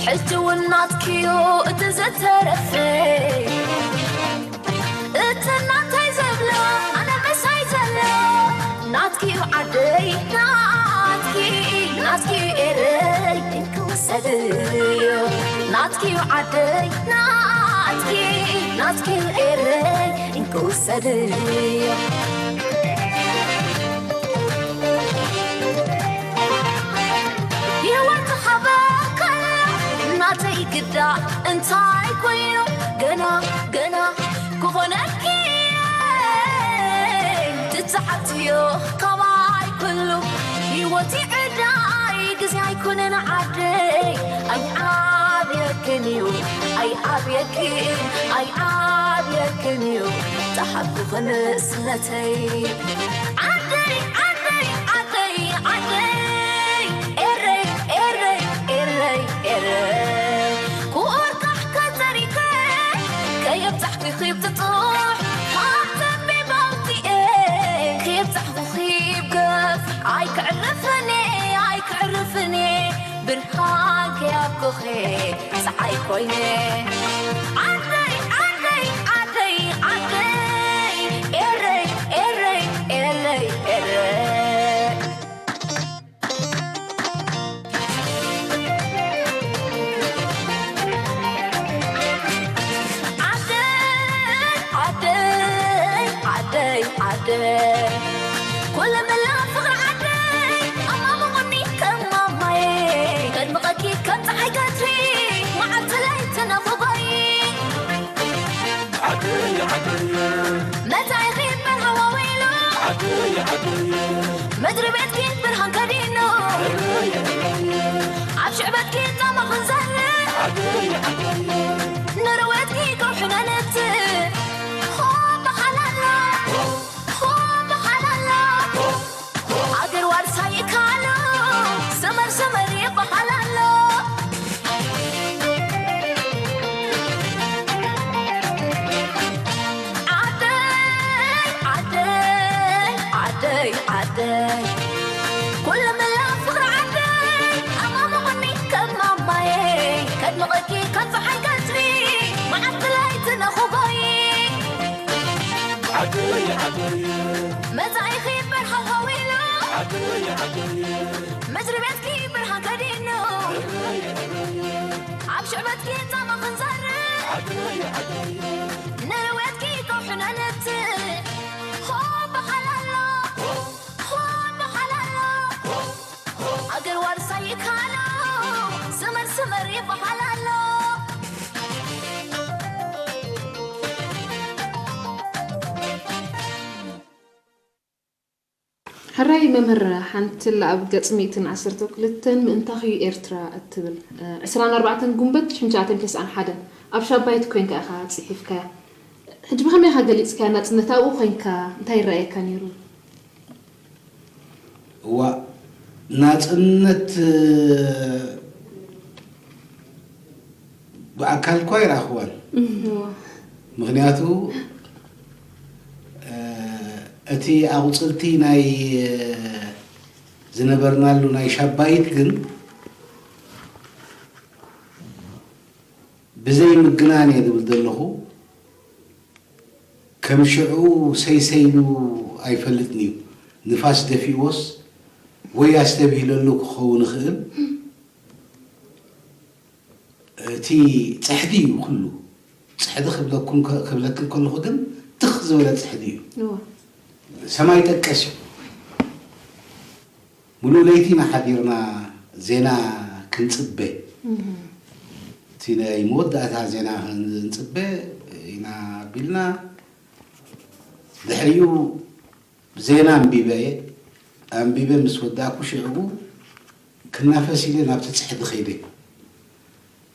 ሕጂ እውን ናትኪዩ እቲ ዝተረፈ እቲ ናተይ ዘብሎ ኣነ ምሳይ ዘሎ ናትኪዩ ዓደይ ናትኪ ናትኪዩ ኤረይ እንክውሰድዮ ናትኪዩ ዓደይ ናትኪ ናትኪዩ ኤረይ እንክውሰድዮ ይወትኸበከ ናተይ ግዳ እንታይ ኮይኑ ገና ገና ክኾነኪ ትትሓትዮ ካባይ ኩሉ ህይወት ይዕዳይ ግዜ ኣይኮነን ዓደይ ኣይዓብየክን እዩ ኣይዓብየክን ኣይዓብየክን እዩ ተሓኩኽን ስለተይ ዓደይ ዓደይ ዓደይ ዓደይ ኤረይ ኤረይ ኤረይ ኤረይ ክወርካሕ ከዘሪከ ከየብዛሕኪ ኺብ ትጥራሕ ካብ ዘንቢብ ኣውፂኤ ከየብዛሕኩ ኺብ ገፍ ኣይክዕርፍን ኣይክዕርፍን ብርሃን ከያብኩኺ ፀሓይ ኮይነ ዓደይ ዓደይ ዓደይ ዓደይ ኤረይ ኤረይ ኤረይ ኤረይ ዓደይ፣ ኩሉ መላ ፍቕሪ ዓደይ፣ ኣማሙቑኒ ከም ማማየይ፣ ከድምቐኪ ከም ጸሓይ ቀትሪ፣ መዓልቲ ለይቲ ነኹጎይ። ዓደይ፣ ዓደይ፣ መጻኢኺ በርሃ ዋዊሉ፣ ዓደይ፣ ዓደይ፣ ምድሪ ቤትኪ ብርሃን ከዲኑ፣ ኣብ ሽዕበትኪ ጻማ ክንዘርእ፣ ዓደይ፣ ዓደይ፣ ንርዌትኪ ከውሒ ነንብትእ። ሆ በሓላላ፣ ሆ በሓላላ፣ ኣገር ዋርሳይ ይካሎ፣ ሰመር ሰመር ይበሃል ኣሎ። ዓደይ፣ ዓደይ፣ ዓደይ፣ ዓደይ፣ ኩሉ መላ ፍቕሪ ዓደይ፣ ኣማሙቑኒ ከም ማማየይ፣ ከድምቐኪ ከም ጸሓይ ቀትሪ፣ መዓልቲ ለይቲ ነኹጎይ። ዓደይ፣ ዓደይ፣ መጻኢኺ በርሃ ሃዊሉ፣ ዓደይ፣ ዓደይ፣ ምድሪ ቤትኪ ብርሃን ከዲኑ፣ ኣብ ሽዕበትኪ ጻማ ክንዘርእ፣ ዓደይ፣ ዓደይ፣ ንርዌትኪ ከውሒ ነንብትእ። ሆ በሓላላ፣ ሆ በሓላላ፣ ኣገር ዋርሳይ ይካሎ፣ ሰመር ሰመር ይበሃል ኣሎ። ሕራይ መምህር፣ ሓንቲ ኣላ ኣብ ገጽ ሚእትን ዓሰርተ ክልተን ምእንታኺ ኤርትራ እትብል፣ እ፣ ዕስራን ኣርባዕተን ጉንበት ሽሕን ትሽዓተን ተስዓን ሓደን ኣብ ሻባይት ኮይንካ ኢኻ ጽሒፍካያ። ሕጂ ብኸመይ ኢኻ ገሊጽካያ ናጽነት ኣብኡ ኮይንካ እንታይ ይረኣየካ ነይሩ? እዋ፣ ናጽነት፣ እ፣ ብኣካል እኳ ኣይረኣኽዋን። እዋ። ምኽንያቱ፣ እ፣ እቲ ኣቑጽልቲ ናይ፣ እ፣ ዝነበርናሉ ናይ ሻባይት ግን ብዘይ ምግናን እየ ዝብል ዘለኹ። ከም ሽዑ ሰይሰይሉ ኣይፈልጥን እዩ። ንፋስ ደፊእዎስ ወይ ኣስተብሂለሉ ክኸውን ይኽእል። እቲ ጽሕዲ እዩ ኩሉ። ጽሕዲ ክብለኩም ከ-፣ ክብለክን ከለኹ ግን ትኽ ዝበለ ጽሕዲ እዩ። እወ። ሰማይ ጠቀስ እዩ። ሙሉእ ለይቲ ኢና ሓዲርና ዜና ክንጽበ። እህ። እቲ ናይ መወዳእታ ዜና ክንጽበ ኢና ኣቢልና። ድሕሪኡ ዜና ኣንቢበ እየ። ኣንቢበ ምስ ወዳእኩ ሽዕቡ ክናፈስ ኢለ ናብቲ ጽሕዲ ከይደ።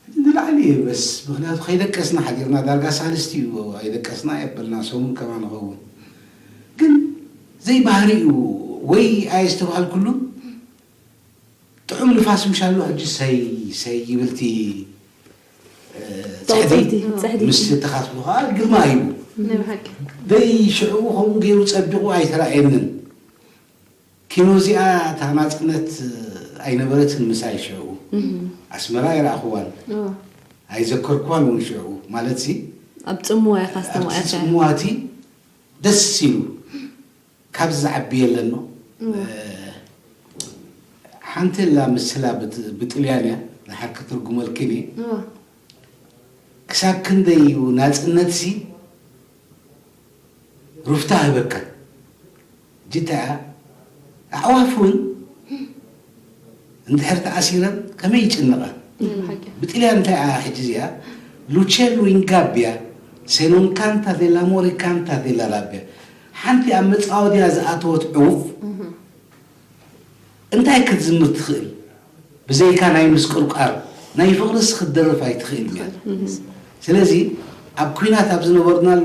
ንላዕሊ እየ በስ፣ ምኽንያቱ ከይደቀስና ሓዲርና፣ ዳርጋ ሳልስቲ እዩ ኣይደቀስና የበልና፣ ሰሙን ከማ ንኸውን። ግን ዘይባህሪ እዩ፣ ወይ ኣየስተብሃልኩሉን፣ ጥዑም ንፋስ ምሻሉ ሕጂ ሰይ፣ ሰይ ይብልቲ፣ እ፣ ጽሕዲ፣ ጽሕዲ፣ ጽሕዲ። ምስ ተኻትሉ ኸዓ ግርማ ሂቡ። ናይ ብሓቂ። ደይ ሽዕኡ ከምኡ ገይሩ ጸቢቑ ኣይተራእየንን። ኪኖ እዚኣ እታ ናጽነት ኣይነበረትን ምሳይ ሽዑ። እህ። ኣስመራ ኣይረኣኽዋን። እወ። ኣይዘከርክዋን እውን ሽዑ። ማለትሲ፣ ኣብ ጽምዋ ኢኻ ኣብቲ ኣስተማቒርካያ። ጽምዋ እቲ ደስ ኢሉ፣ ካብዚ ዝዓቢ የለን ዶ? እወ። እ፣ ሓንቲ ኣላ ምስላ ብት-፣ ብጥልያን እያ፣ ድሓር ክትርጉመልክን እየ። እወ። ክሳብ ክንደይ እዩ ናጽነትሲ ሩፍታ ህበካ። ጅታ፣ ኣዕዋፍ እውን እንድሕር ተኣሲረን ከመይ ይጭንቐን? ናይ ብሓቂ። ብጥልያን እንታይ እያ ሕጂ እዚኣ? ሉቼል ዊንጋቢያ፣ ሴኖንካንታ ዴላ ሞሪካንታ ዴላ ራቢያ። ሓንቲ ኣብ መጻወድያ ዝኣተወት ዕውፍ እህ። እንታይ ክትዝምር ትኽእል? ብዘይካ ናይ ምስቅርቃር፣ ናይ ፍቕርስ ክትደርፍ ኣይትኽእል እያ። እህ። ስለዚ ኣብ ኲናት ኣብ ዝነበርናሉ፣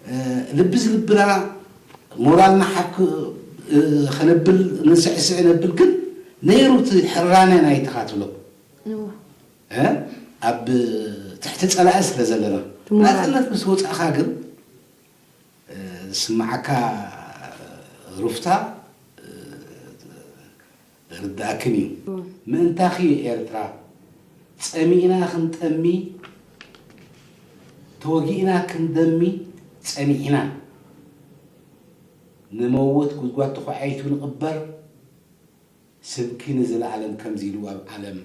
እ፣ ልቢ ዝልብና ሞራልና ሓፍ ክ-፣ እ፣ ከነብል ንስዕስዕ ነብል፣ ግን ነይሩ እቲ ሕራነ ናይ ተኻትሎ። እዋ። እ፣ ኣብ ትሕቲ ጸላኢ ስለ ዘለና። እቲ ሞራል። ናጽነት ምስ ወጻእኻ ግን፣ እ፣ ዝስምዓካ ሩፍታ፣ እ፣ ርድኣክን እዩ። እዋ። ምእንታኺ እዩ ኤርትራ ጸሚእና ክንጠሚ፣ ተወጊእና ክንደሚ ጸኒሕና። ንመውት ጉድጓድ ተዃዒቱ ንቕበር፣ ስምኪ ንዘለኣለም ከምዚ ኢሉ ኣብ ዓለም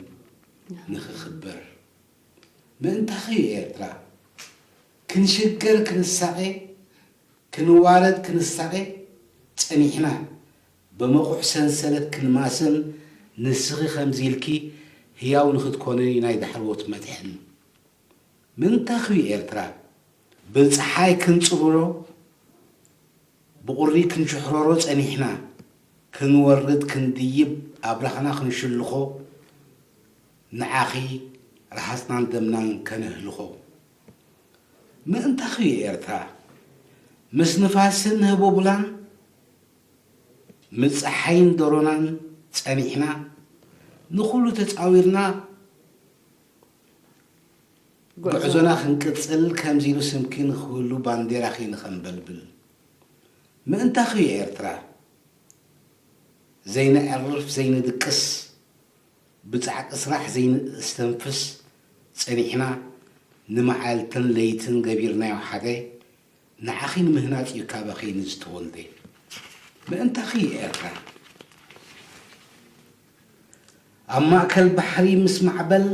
ንኽኽበር። ምእንታኺ እዩ ኤርትራ ክንሽገር ክንሳቐ፣ ክንዋረድ ክንሳቐ ጸኒሕና፣ ብመቑሕ ሰንሰለት ክንማስን፣ ንስኺ ከምዚ ኢልኪ ህያው ንኽትኮኒ ናይ ዳሕረዎት መጥሕን። ምእንታኺ ኤርትራ ብጸሓይ ክንጽብሮ፣ ብቑሪ ክንሽሕረሮ ጸኒሕና፣ ክንወርድ ክንድይብ ኣብራኽና ክንሽልኾ፣ ንዓኺ ረሃጽናን ደምናን ከነህልኾ። ምእንታኺ ኤርትራ ምስ ንፋስን ህቦብላን፣ ምስ ጸሓይን ደሮናን ጸኒሕና፣ ንኹሉ ተጻዊርና፣ ጉዕዞ። ጉዕዞና ክንቅጽል፣ ከምዚ ኢሉ ስምኪ ንኽህሉ፣ ባንዴራኺ ንኸንበልብል። ምእንታኺ ኤርትራ ዘይነዕርፍ ዘይንድቅስ፣ ብጻዕቂ ስራሕ ዘይንስተንፍስ ጸኒሕና፣ ንመዓልትን ለይትን ገቢርናዮ ሓደ፣ ንዓኺ ንምህናጽ እዩ ካባኺ ንዝተወልደ። ምእንታኺ ኤርትራ ኣብ ማእከል ባሕሪ ምስ ማዕበል፣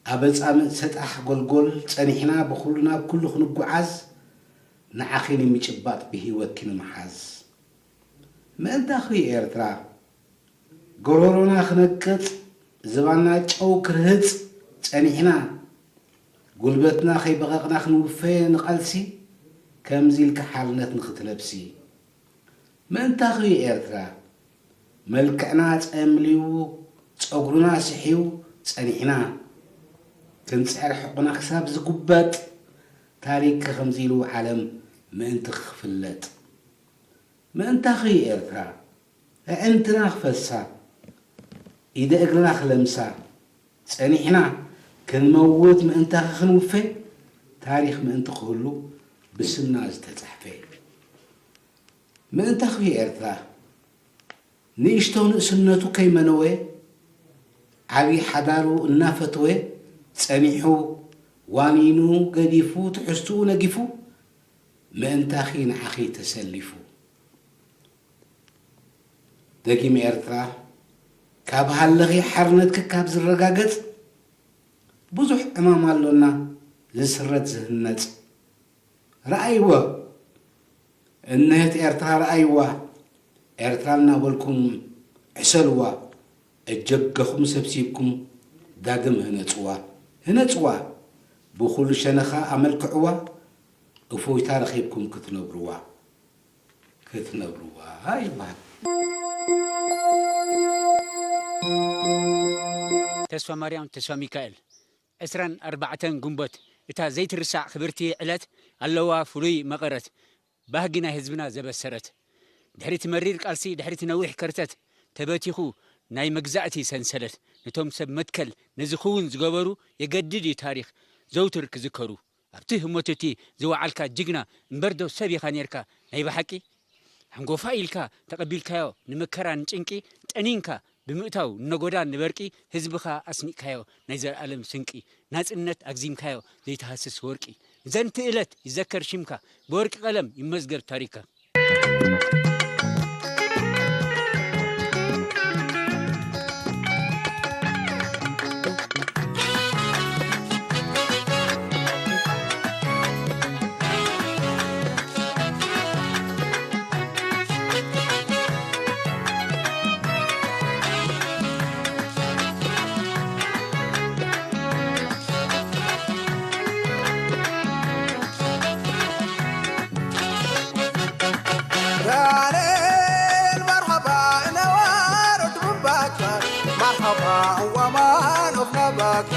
ኣብ ኣጻምእ ሰጣሕ ጎልጎል ጸኒሕና፣ ብኹሉ ናብ ኩሉ ክንጓዓዝ፣ ንዓኺ ንምጭባጥ ብህይወትኪ ንምሓዝ። ምእንታኺ ኤርትራ፣ ጎሮሮና ክነቅጽ፣ ዝባንና ጨው ክርህጽ ጸኒሕና፣ ጉልበትና ከይበቐቕና ክንውፈ ንቓልሲ፣ ከምዚ ኢልኪ ሓርነት ንኽትለብሲ። ምእንታኺ ኤርትራ፣ መልክዕና ጸምልዩ፣ ጸጉርና ስሕዩ ጸኒሕና፣ ክንጽዕር ሕቑና ክሳብ ዝጉበጥ፣ ታሪኽኪ ከምዚ ኢሉ ዓለም ምእንቲ ክፍለጥ። ምእንታኺ ኤርትራ፣ ኣዕንትና ክፈሳ፣ ኢደ እግርና ክለምሳ፣ ጸኒሕና ክንመውት ምእንታኺ ክንውፈ፣ ታሪኽ ምእንቲ ክህሉ ብስምና ዝተጻሕፈ። ምእንታኺ ኤርትራ፣ ንእሽቶ ንእስነቱ ከይመነወ፣ ዓቢ ሓዳሩ እናፈተወ፣ ጸኒሑ፣ ዋኒኑ፣ ገዲፉ፣ ትሕዝትኡ ነጊፉ፣ ምእንታኺ ንዓኺ ተሰሊፉ። ደጊም ኤርትራ፣ ካብ ሃለኺ ሓርነትኪ ካብ ዝረጋገጽ፣ ብዙሕ ዕማም ኣሎና ዝስረት ዝህነጽ። ረኣይዎ፣ እንሄት ኤርትራ ረኣይዋ፣ ኤርትራ እናበልኩም ዕሰልዋ፣ እጀገኹም ሰብሲብኩም ዳግም ህነጽዋ፣ ህነጽዋ፣ ብኹሉ ሸነኻ ኣመልክዕዋ፣ እፎይታ ረኺብኩም ክትነብርዋ፣ ክትነብርዋ ይበሃል። ተስፋ ማርያም ተስፋ ሚካኤል። ዕስራን ኣርባዕተን ግንቦት፣ እታ ዘይትርሳዕ ክብርቲ ዕለት፣ ኣለዋ ፍሉይ መቐረት፣ ባህጊ ናይ ህዝብና ዘበሰረት። ድሕሪ እቲ መሪር ቃልሲ፣ ድሕሪ እቲ ነዊሕ ከርተት፣ ተበቲኹ ናይ መግዛእቲ ሰንሰለት፣ ነቶም ሰብ መትከል ነዚ ክውን ዝገበሩ፣ የገድድ እዩ ታሪኽ ዘውትር ክዝከሩ። ኣብቲ ህሞት እቲ ዝወዓልካ ጅግና እምበርዶ ሰብ ኢኻ ኔርካ ናይ ብሓቂ? ሓንጎፋይ ኢልካ ተቐቢልካዮ፣ ንመከራ ንጭንቂ ጠኒንካ ብምእታው፣ ንነጎዳ ንበርቂ ህዝብኻ ኣስኒቕካዮ ናይ ዘለኣለም ስንቂ። ናጽነት ኣግዚምካዮ ዘይትሃስስ ወርቂ። ንዘንቲ እለት ይዘከር ሽምካ፣ ብወርቂ ቀለም ይመዝገብ ታሪኽካ። ዳንኤል መርሐባ ነዋር ኦት ምባካ፣ መርሐባ እዋማን ኦፍ ነባካ፣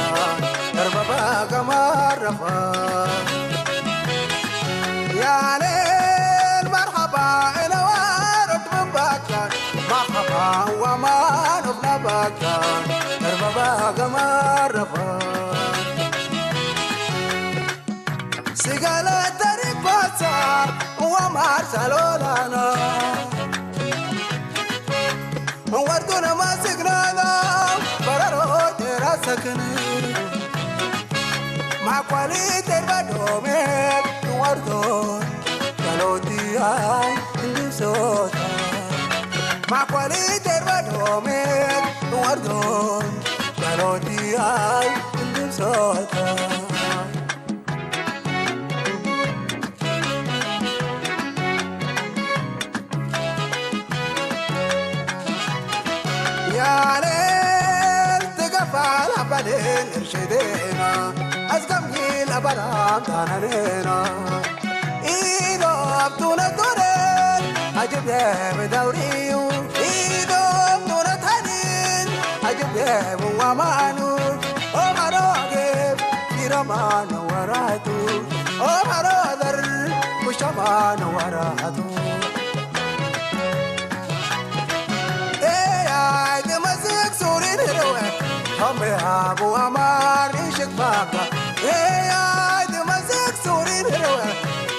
ተርበባ ገማረኻ። ያኔል መርሐባ ነዋር ኦት ምባካ፣ መርሐባ እዋማን ኦፍ ነባካ፣ ተርበባ ገማረኻ። ስጋለ ተሪኮሳ ወማር ሳሎላና ወርዱን ማስግናና በረሮ ቴራሰክን ማኳሊ ቴርባዶሜ ወርዶን ያሎቲያይ እንዱሶታ ማኳሊ ቴርባዶሜ ወርዶን ያሎቲያይ እንዱሶታ። ዜና ኣዝጋሚን ኣባላም ታናኔና ኢዶብ ቱነቶነ ኣጀብ የብዳውሪዩ ኢዶብ ቱነታኒን ኣጀብ የብዋማኑ ኦማሮጌብ ፊረማን ወራቱ ኦማሮበር ኩሸማን ወራቱ ኤያይ ትመስክ ሱሪን ህርወ ሆሜ ሃቡ ኣማር ንሽክባካ ኤያይ ትመስክ ሱሪን ህርወ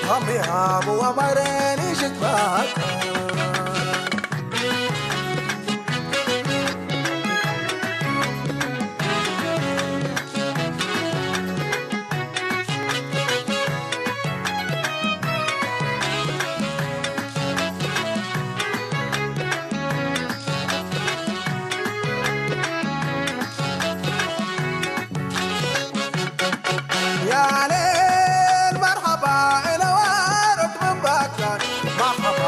ሆሜ ሃቡ ኣማር ንሽክባካ ያኔል መርሐባ እነዋር ኦክ ምን ባካ መርሐባ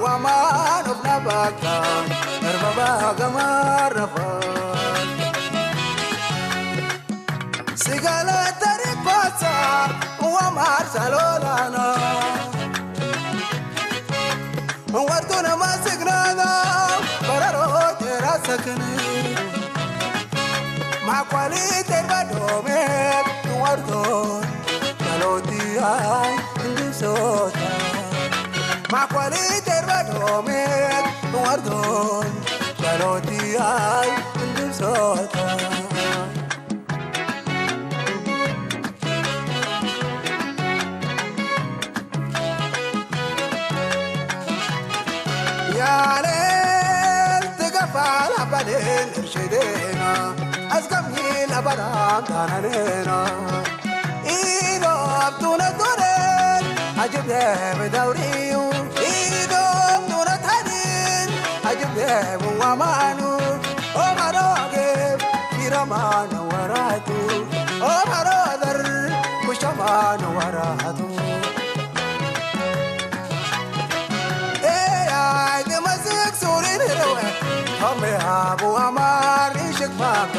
ወማን ኦክ ነባካ እርበባ ገማር ነፋር ስጋለ ተሪኮሳ ወማር ሳሎላና ወርቱን ማስግናና በረሮ ጀራሰክን ማኳሊ ቴርባዶሜ ወርቶን ጸሎትያይ እንድሶታ ማኳሊ ቴርባዶሜ ወርቶን ጸሎትያይ እንድሶታ ያሌል ትገፋል ኣባሌን እርሽዴና ኣዝጋሚን ኣባላም ታናኔና ኢዶብ ቱነቶነን ኣጅብ የብዳውሪዩ ኢዶብ ቱነታኒን ኣጅብ የብዋማኑ ኦማሮጌብ ፊረማን ወራቱ ኦማሮበር ኩሸማን ወራቱ ኤያይ ትመስክ ሱሪን ህርወ ሆሜ ሃቡ ኣማር ንሽክባካ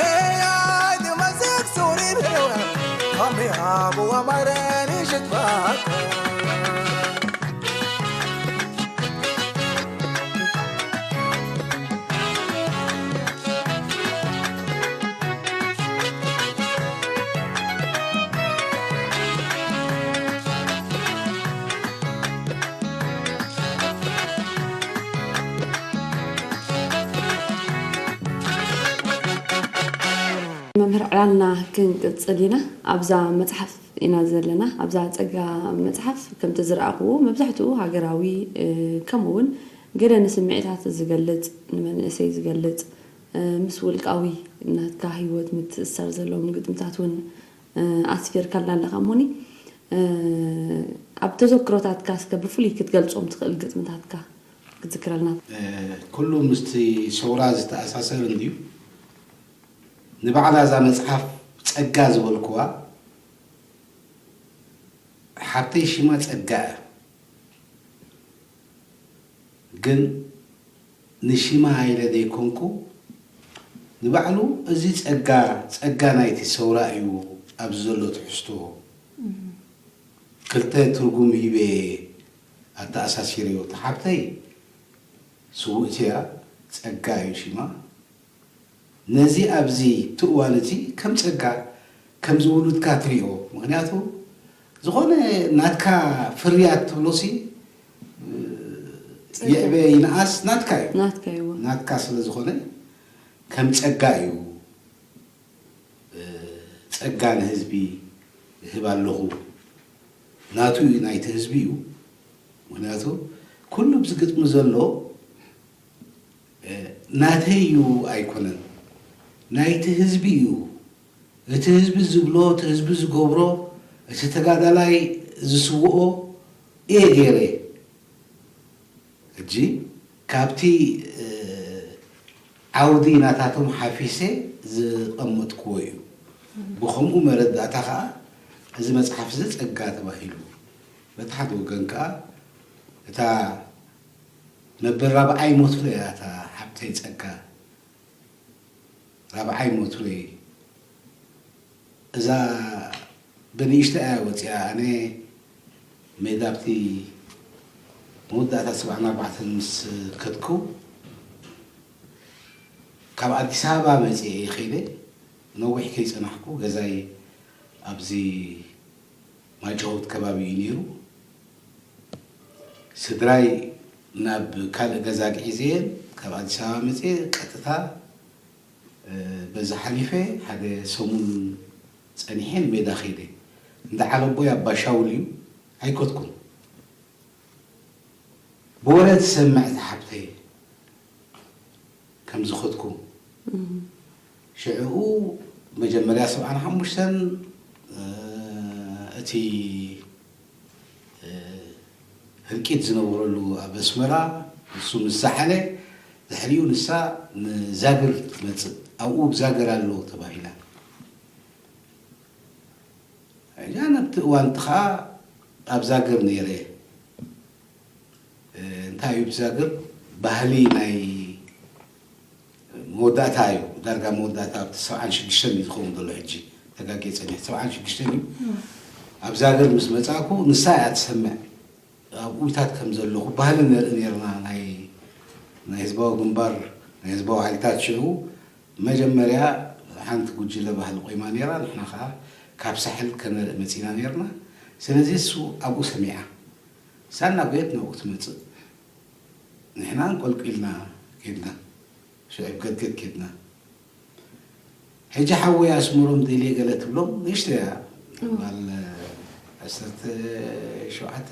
ኤያይ ትመስክ ሱሪን ህርወ ሆሜ ሃቡ ኣማር ንሽክባካ መምህር ዕላልና ክንቅጽል ኢና። ኣብዛ መጽሓፍ ኢና ዘለና። ኣብዛ ጸጋ መጽሓፍ ከምቲ ዝረኣኽዎ መብዛሕትኡ ሃገራዊ ከምኡ እውን ገለ ንስምዒታት ዝገልጽ ንመንእሰይ ዝገልጽ ምስ ውልቃዊ ናትካ ህይወት ምትእስሳር ዘለዎም ግጥምታት እውን ኣስፊርካልና ኣለኻ እሞኒ ኣብ ተዘክሮታትካ እስከ ብፍሉይ ክትገልጾም ትኽእል ግጥምታትካ ክትዝክረልና? ኩሉ ምስቲ ሰውራ ዝተኣሳሰር እንድዩ። ንባዕላ እዛ መጽሓፍ ጸጋ ዝበልኩዋ ሓብተይ ሽማ ጸጋ እያ። ግን ንሽማ ኢለ ዘይኮንኩ ንባዕሉ እዚ ጸጋ ጸጋ ናይቲ ሰውራ እዩ ኣብዚ ዘሎ ትሕዝቶ ክልተ ትርጉም ሂበ ኣተኣሳሲረዮ። እታ ሓብተይ ስውእቲ እያ፣ ጸጋ እዩ ሽማ። ነዚ ኣብዚ እቲ እዋን እዚ ከም ጸጋ ከምዚ ውሉድካ ትሪኦ። ምኽንያቱ ዝኾነ ናትካ ፍርያት ትብሎሲ ይዕበ ይንኣስ ናትካ እዩ። ናትካ እዩ። ናትካ ስለ ዝኾነ ከም ጸጋ እዩ። ጸጋ ንህዝቢ እህብ ኣለኹ። ናቱ እዩ፣ ናይቲ ህዝቢ እዩ። ምኽንያቱ ኩሉ ኣብዚ ግጥሚ ዘሎ ናተይ እዩ ኣይኮነን፣ ናይቲ ህዝቢ እዩ። እቲ ህዝቢ ዝብሎ፣ እቲ ህዝቢ ዝገብሮ፣ እቲ ተጋዳላይ ዝስውኦ እየ ገይረ። ሕጂ ካብቲ ዓውዲ ናታቶም ሓፊሰ ዘቐመጥክዎ እዩ። ብኸምኡ መረዳእታ ኸዓ እዚ መፅሓፍ እዚ ፀጋ ተባሂሉ። በቲ ሓደ ወገን ከዓ እታ መበል ራብዓይ ሞትለ እያ እታ ሓብተይ ፀጋ። ራብዓይ ሞትለ እዛ ብንእሽተይ እያ ወፂኣ። ኣነ ሜዳ ኣብቲ መወዳእታ ሰብዓን ኣርባዕተን ምስ ከድኩ፣ ካብ ኣዲስ ኣበባ መፂኤ እየ ከይደ። ነዊሕ ከይፀናሕኩ፣ ገዛይ ኣብዚ ማይጨውት ከባቢ እዩ ነይሩ። ስድራይ ናብ ካልእ ገዛ ግዒዘየን፣ ካብ ኣዲስ ኣበባ መፅኤ ቀጥታ በዛ ሓሊፈ ሓደ ሰሙን ፀኒሐ ንሜዳ ከይደ። እንዳ ዓለቦይ ኣባ ሻውል እዩ፣ ኣይኮትኩን። ብወረ ትሰምዕ እታ ሓብተይ ከም ዝኸድኩ። ሽዕኡ መጀመርያ ሰብዓን ሓሙሽተን እቲ ህልቂት ዝነበረሉ ኣብ ኣስመራ፣ ንሱ ምስ ሰሓለ፣ ድሕሪኡ ንሳ ንዛግር ትመጽእ። ኣብኡ ዛግር ኣሎ ተባሂላ። ሕጂ ኣነ ኣብቲ እዋን እቲ ኸኣ ኣብ ዛግር ነይረ። እንታይ እዩ እቲ ዛግር? ባህሊ ናይ መወዳእታ እዩ፣ ዳርጋ መወዳእታ ኣብቲ ሰብዓን ሽዱሽተን እዩ ዝኸውን ዘሎ። ሕጂ ተጋግየ ጸኒሐ፣ ሰብዓን ሽዱሽተን እዩ። ኣብ ዛግር ምስ መጻእኩ ንሳ እያ ትሰምዕ። ኣብ ኡይታት ከም ዘለኹ ባህሊ ነርኢ ነርና። ናይ ናይ ህዝባዊ ግንባር፣ ናይ ህዝባዊ ሓይልታት ሽዑ መጀመርያ ሓንቲ ጉጅለ ባህሊ ቆይማ ነይራ። ንሕና ኸዓ ካብ ሳሕል ከነርኢ መጺና ነርና። ስለዚ እሱ ኣብኡ ሰሚዓ፣ ሳና ጎየት ናብኡ ትመጽእ። ንሕና እንቆልቂልና ኬድና፣ ሽዕብ ገድገድ ኬድና። ሕጂ ሓወይ ኣስመሮም ደልየ ገለ ትብሎም ንእሽቶ እያ። እዋ። ጓል ዓሰርተ ሸውዓተ፣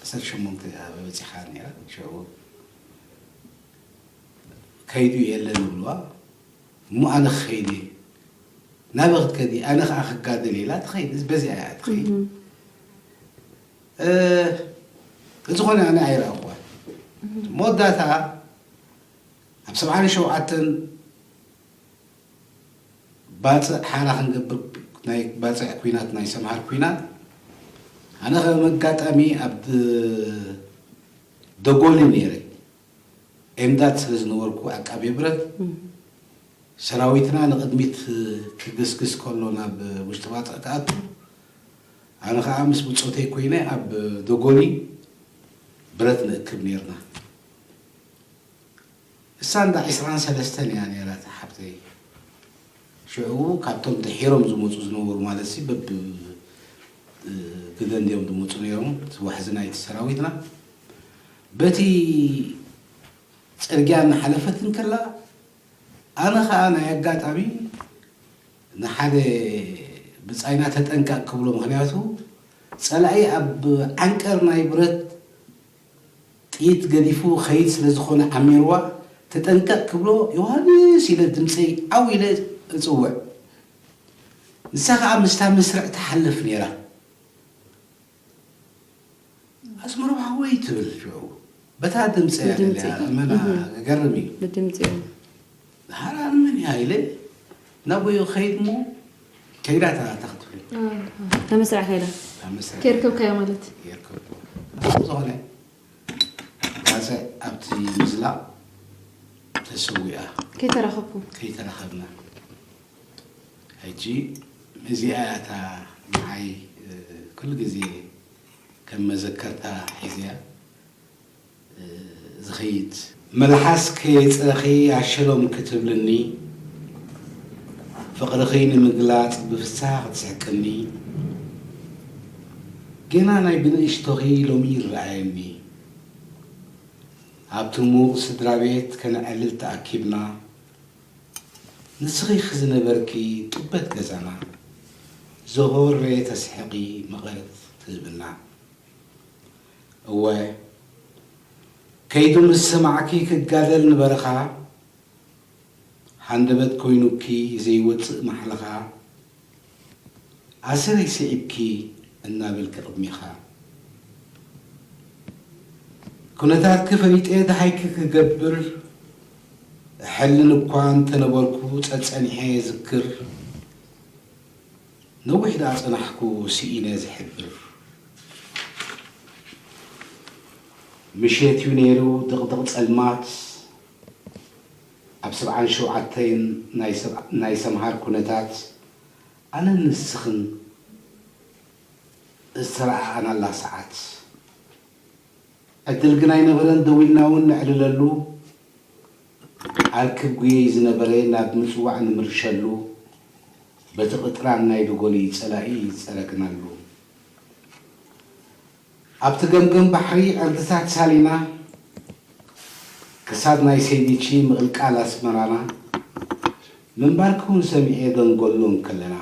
ዓሰርተ ሸሞንተ እያ በጺሓ ነይራ። ሽዑ ከይዱ የለን ይብልዋ። እሞ ኣነ ክኸይድ እየ። ናበይ ክትከዲ? ኣነ ኸዓ ክጋደል ኢላ ትኸይድ። በዚኣ እያ ትኸይድ። እህ። እ፣ ዝኾነ ኣነ ኣይረኣኹዋን። መወዳእታ ኣብ ሰብዓን ሸውዓተን ባጽዕ ሓራ ክንገብር፣ ናይ ባጽዕ ኲናት፣ ናይ ሰምሃር ኲናት፣ ኣነ ከም ኣጋጣሚ ኣብ ድ-፣ ደጎሊ ነይረ። ኤምዳድ ስለ ዝነበርኩ ዓቃቤ ብረት፣ እም። ሰራዊትና ንቕድሚት ክግስግስ ከሎ፣ ናብ ውሽጢ ባጽዕ ክኣቱ፣ ኣነ ኸዓ ምስ ብጾተይ ኮይነ ኣብ ደጎሊ ብረት ንእክብ ነይርና። እሳ እንዳ ዕስራን ሰለስተን እያ ነይራ እታ ሓብተይ። ሽዑ ካብቶም ድሒሮም ዝመጹ ዝነበሩ፣ ማለትሲ በብ፣ እ፣ ግደ እንድዮም ዝመጹ ነይሮም፣ እቲ ዋሕዚ ናይቲ ሰራዊትና። በቲ ጽርግያ እናሓለፈት እንከላ፣ ኣነ ኸኣ ናይ ኣጋጣሚ ንሓደ ብጻይና ተጠንቀቕ ክብሎ፣ ምኽንያቱ ጸላኢ ኣብ ዓንቀር ናይ ብረት ጥይት ገዲፉ ኸይድ ስለ ዝኾነ ዓሚርዋ፣ ተጠንቀቕ ክብሎ፣ "ዮሃንስ" ኢለ ድምፀይ ዓው ኢለ እፅውዕ። ንሳ ኸዓ ምስታ መስርዕ ትሓልፍ ነይራ። "ኣስመሮም ሓወይ" ትብል ሽዑ። በታ ድምፂ እያ ብድምፂ። ለለያ፣ እመና፣ እህ። ገርም እዩ። ብድምፂ እዩ። "ሃራ መን እያ?" ኢለ ናብኡ ኸይድ እሞ፣ ከይዳ እታ፣ እታ ክትብል። ኣሃ። እታ መስርዕ ከይዳ። እታ መስርዕ። ከይርከብካያ ማለት? የርከብኩ። ዝኾነ፣ ባጽዕ ኣብቲ ምዝላቕ ተሰዊኣ። ከይተራኸብኩም? ከይተራኸብና። ሕጂ እዚኣ እያ እታ ንዓይ፣ እ፣ ኩሉ ግዜ ከም መዘከርታ ሒዘያ፣ እ፣ ዝኸይድ። መልሓስኪ የጽረኺ ኣሸሎም ክትብልኒ፣ ፍቕርኺ ንምግላጽ ብፍስሃ ክትስሕቅኒ፣ ጌና ናይ ብንእሽቶኺ ሎሚ ይረኣየኒ። ኣብቲ ሙቕ ስድራ ቤት ከነዕልል ተኣኪብና፣ ንስኺ ዝነበርኪ ጡበት ገዛና፣ ዘሆሬ ተስሕቒ መቐረት ትህብና። እወ፣ ከይዱ ምስ ሰማዕኪ ክጋደል ንበረኻ፣ ሃንደበት ኮይኑኪ ዘይወጽእ ማሕለኻ፣ ኣሰረይ ስዒብኪ እናበልኪ ቅድሜኻ። ኩነታትኪ ፈሊጠ ደሃይኪ ክገብር፣ እሐልን እኳ እንተነበርኩ ጸጸኒሐ ዝክር፣ ነዊሕ ደኣ ጸናሕኩ ስኢነ ዝሕብር። ምሸት እዩ ነይሩ ድቕድቕ ጸልማት፣ ኣብ ሰብዓን ሸውዓተን ናይ ሰብ-፣ ናይ ሰምሃር ኩነታት፣ ኣነን ንስኽን ዝተረኣኣናላ ሰዓት ዕድል ግን ኣይነበረን። ደዊልና እውን ነዕልለሉ። ኣርክብ ጉየይ ዝነበረ ናብ ምጽዋዕ ንምርሸሉ፣ በቲ ቅጥራን ናይ ደጎሊ ጸላኢ ዝጸረግናሉ። ኣብቲ ገምገም ባሕሪ ዕርድታት ሳሊና፣ ክሳብ ናይ ሰይዲቺ ምቕልቃል ኣስመራና፣ ምንባርኪ እውን ሰሚዐ ደንጎሎ እንከለና፣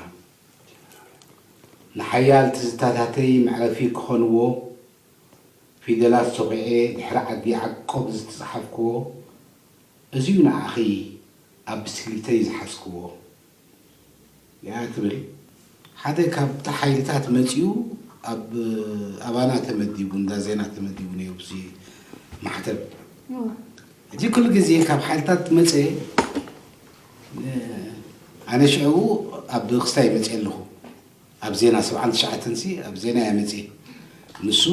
ንሓያል ትዝታታተይ መዕረፊ ክኾንዎ፣ ፊደላት ሶኺዐ ድሕሪ ዓዲ ዓቆብ ዝተጻሓፍክዎ፣ እዚዩ ንዓኺ ኣብ ብስክሊተይ ዝሓዝክዎ። ያ ትብል፣ ሓደ ካብቲ ሓይልታት መጺኡ ኣብ፣ ኣባና ተመዲቡ፣ እንዳ ዜና ተመዲቡ ነይሩ፣ እዚ ማሕተም። እዋ። እዚ ኩሉ ግዜ ካብ ሓይልታት መጸ፣ ኣነ ሽዑ ኣብ ክስታይ መጺአ ኣለኹ። ኣብ ዜና ሰብዓን ትሽዓተን ሲ ኣብ ዜና እየ መጺአ። ንሱ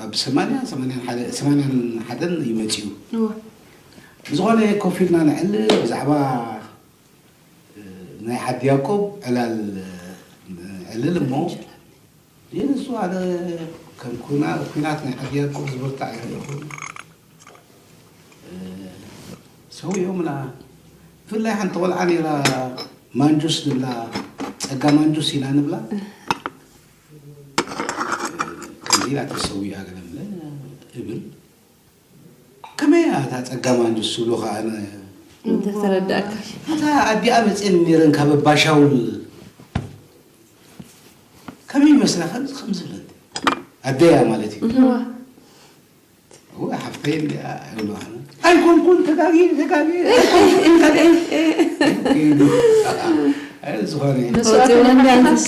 ኣብ ሰማንያ፣ ሰማንያን ሓደ፣ ሰማንያን ሓደን እዩ መጺኡ። እዋ። ብዝኾነ ኮፍ ኢልና ንዕልል ብዛዕባ ናይ ዓዲ ያዕቆብ ዕላል ዕልል እሞ፣ ግን እሱ ኣነ ከም ኩና-፣ ኩናት ናይ ዓዲ ያዕቆብ ዝብርታዕ ኣይረኣኹን። ሰዊኦምና። ብፍላይ ሓንቲ ቆልዓ ነይራ፣ ማንጁስ ንብላ፣ ጸጋ ማንጁስ ኢና ንብላ። ከምዚ ኢላ ተሰዊኣ ገለ እብል። ከመይ እያ እታ ጸጋ ማንጁስ ዝብሉ ከኣ ነ-፣ እንተተረዳእካ። እታ ኣዲኣ መጽኤን ነይረን ካብ ኣባሻውል ከመይ ይመስላ ከም፣ ከም ዝብለን። ኣደያ ማለት እዩ። እዋ። እዋ፣ ሓፍተይ እንዲኣ ይብሉ ኣነ። ኣይኮንኩን፣ ተጋጊ፣ ተጋጊ። ዝኾነ። መስዋእቲ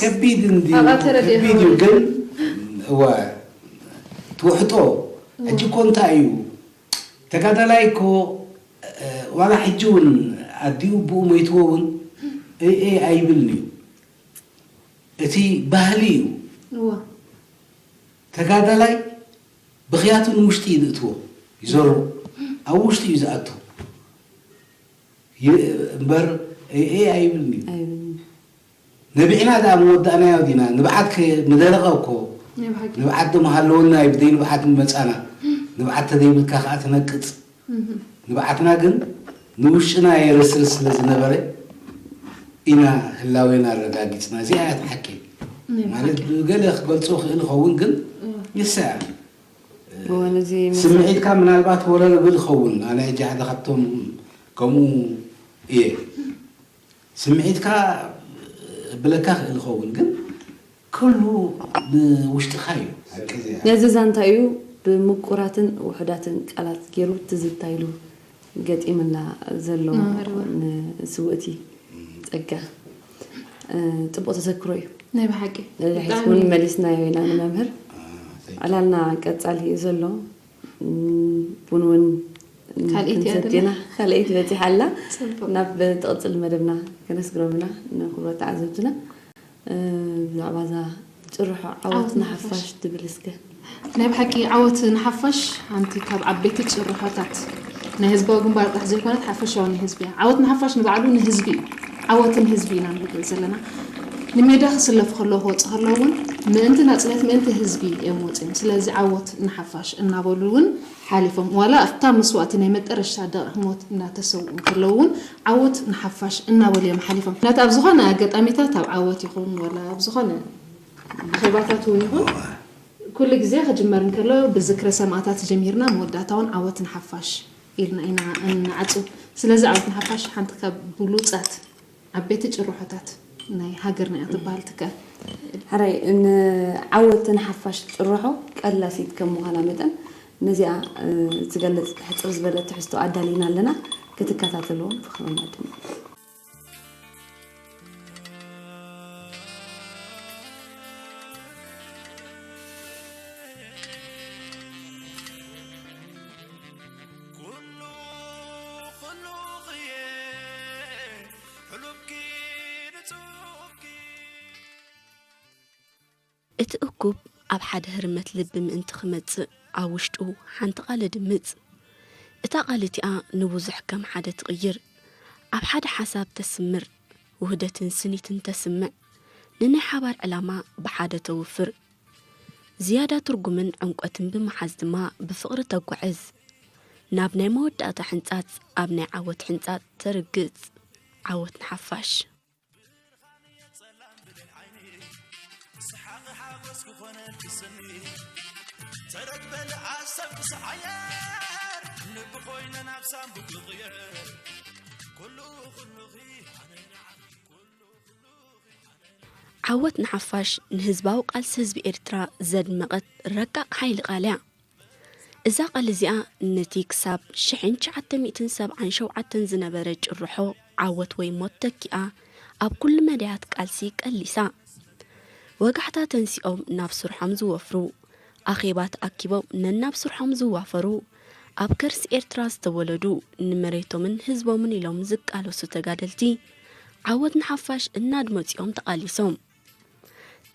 ከቢድ እንድዩ፣ ኣባ ተረድኦ ከቢድ እዩ፣ ግን፣ እዋ፣ ትውሕጦ። ሕጂ እኮ እንታይ እዩ? ተጋዳላይ እኮ፣ እ፣ ዋላ ሕጂ እውን ኣዲኡ ብኡ መይትዎ እውን፣ እ፣ እ፣ ኣይብልን እዩ። እቲ ባህሊ እዩ። እዋ። ተጋዳላይ ብኽያቱ ንውሽጢ እዩ ዝእትዎ፣ ይዘሩ። ኣብ ውሽጢ እዩ ዝኣቱ። ይ-፣ እምበር፣ እ፣ እ፣ ኣይብልን እዩ። ኣይብልን። ነቢዕና ደኣ ምወዳእናዮ ዲና? ንብዓት ከ-፣ ምደረቐ እኮ። ናይ ብሓቂ። ንብዓት ዶ ምሃለወና እዩ ብደይ ንብዓት ምመጻና? ንብዓት ተዘይብልካ ከኣ ትነቅጽ። እህ። ንብዓትና ግን ንውሽጥና የረስርስ ስለ ዝነበረ ኢና ህላዌና ኣረጋጊጽና። እዚኣ እያ እቲ ሓቂ። ናይ ማለት ብሓቂ። ብገለ ክገልጾ ክእል ይኸውን ግን እዋ። ንሳ እያ። እዋ፣ ነዚ መስ- ስምዒትካ ምናልባት ወረር ብል ይኸውን። ኣነ ሕጂ ሓደ ካብቶም ከምኡ እየ። ስምዒትካ ብለካ ክእል ይኸውን፣ ግን ኩሉ ንውሽጥኻ እዩ። ሓቂ እዚኣ። ነዚ ዛንታ እዩ ብምቁራትን ውሑዳትን ቃላት ገይሩ ትዝታ ኢሉ ገጢምላ ዘሎ መምህር እውን። ንስውእቲ ጸጋ። እ፣ ጽቡቕ ተዘክሮ እዩ። ናይ ብሓቂ። ነዚ ብጣዕሚ። ሕጂ እውን መሊስናዮ ኢና ንመምህር። አ፣ thank you። ዕላልና ቀጻሊ እዩ ዘሎ። እም፣ ቡን እውን ካልኣይቲ እያ ክንሰቲ ዘለና። ኢና። ካልኣይቲ በጺሓ ኣላ። ጽቡቕ። ናብ ትቕጽል መደብና ከነስግሮም ኢና ንክቡራት ተዓዘብትና። እ፣ ብዛዕባ እዛ ጭርሖ ዓወት ዓወት ንሓፋሽ ንሓፋሽ። ትብል እስከ። ናይ ብሓቂ ዓወት ንሓፋሽ ሓንቲ ካብ ዓበይቲ ጭርሖታት ናይ ህዝባዊ ግንባር ጥራሕ ዘይኮነት ሓፈሻዊ ናይ ህዝቢ እያ። ዓወት ንሓፋሽ ንባዕሉ ንህዝቢ እዩ። ዓወት ንህዝቢ ኢና ንብል ዘለና። ንሜዳ ክስለፉ ከለዉ ክወፁ ከለዉ እውን ምእንቲ ናፅነት ምእንቲ ህዝቢ እዮም ወፂኦም። ስለዚ ዓወት ንሓፋሽ እናበሉ እውን ሓሊፎም። ዋላ ኣብታ መስዋእቲ ናይ መጠረሽታ ደቂቕ ሞት እናተሰውኡ እንከለዉ እውን ዓወት ንሓፋሽ እናበሉ እዮም ሓሊፎም። ምክንያቱ ኣብ ዝኾነ ኣጋጣሚታት ኣብ ዓወት ይኹን ዋላ ኣብ ዝኾነ ኣኼባታት እውን ይኹን ኩሉ ግዜ ክጅመር እንከሎ ብዝክረ ሰማእታት ጀሚርና መወዳእታ እውን ዓወት ንሓፋሽ ኢልና ኢና እንዓጹ። ስለዚ ዓወት ንሓፋሽ ሓንቲ ካብ ብሉጻት ዓበይቲ ጭርሖታት ናይ ሃገርና እያ ትበሃል ትከኣል። ሕራይ፣ ንዓወት ንሓፋሽ ጭርሖ ቀላሲት ከም ምዃና መጠን ነዚኣ፣ እ፣ ዝገልጽ ሕጽር ዝበለ ትሕዝቶ ኣዳሊና ኣለና። ክትከታተልዎም ብኽብሪ ንዕድም። ኩሉ ኩሉኽ'የ ሕሉፍኪ ንጹፍኪ። እቲ እኩብ ኣብ ሓደ ህርመት ልቢ ምእንቲ ክመጽእ፣ ኣብ ውሽጡ ሓንቲ ቃል እድምጽ። እታ ቃል እቲኣ ንብዙሕ ከም ሓደ ትቕይር፣ ኣብ ሓደ ሓሳብ ተስምር፣ ውህደትን ስኒትን ተስምዕ፣ ንናይ ሓባር ዕላማ ብሓደ ተውፍር። ዝያዳ ትርጉምን ዕምቆትን ብምሓዝ ድማ ብፍቕሪ ተጓዕዝ። ናብ ናይ መወዳእታ ሕንጻጽ፣ ኣብ ናይ ዓወት ሕንጻጽ ተርግጽ። ዓወት ንሓፋሽ። ዓወት ንሓፋሽ ንህዝባዊ ቃልሲ ህዝቢ ኤርትራ ዘድመቐት ረቃቕ ሓይሊ ቃል እያ። እዛ ቃል እዚኣ ነቲ ክሳብ ሽሕን ትሽዓተ ሚእትን ሰብዓን ሸውዓተን ዝነበረ ጭርሖ ዓወት ወይ ሞት ተኪኣ ኣብ ኩሉ መዳያት ቃልሲ ቀሊሳ። ወጋሕታ ተንሲኦም ናብ ስርሖም ዝወፍሩ፣ ኣኼባ ተኣኪቦም ነናብ ስርሖም ዝዋፈሩ፣ ኣብ ከርሲ ኤርትራ ዝተወለዱ፣ ንመሬቶምን ህዝቦምን ኢሎም ዝቃለሱ ተጋደልቲ ዓወት ንሓፋሽ እናድመጹ እዮም ተቓሊሶም።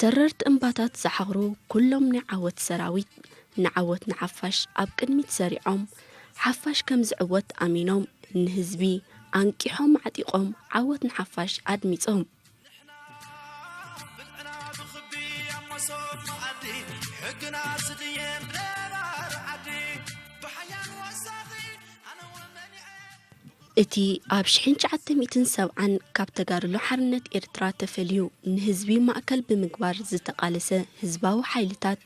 ተረርቲ እምባታት ዝሓኽሩ ኩሎም ናይ ዓወት ሰራዊት ንዓወት ንሓፋሽ ኣብ ቅድሚት ሰሪዖም፣ ሓፋሽ ከም ዝዕወት ኣሚኖም ንህዝቢ ኣንቂሖም ኣዕጢቖም ዓወት ንሓፋሽ ኣድሚጾም። እቲ ኣብ ሽሕን ትሽዓተ ሚእትን ሰብዓን ካብ ተጋድሎ ሓርነት ኤርትራ ተፈልዩ ንህዝቢ ማእከል ብምግባር ዝተቓለሰ ህዝባዊ ሓይልታት፣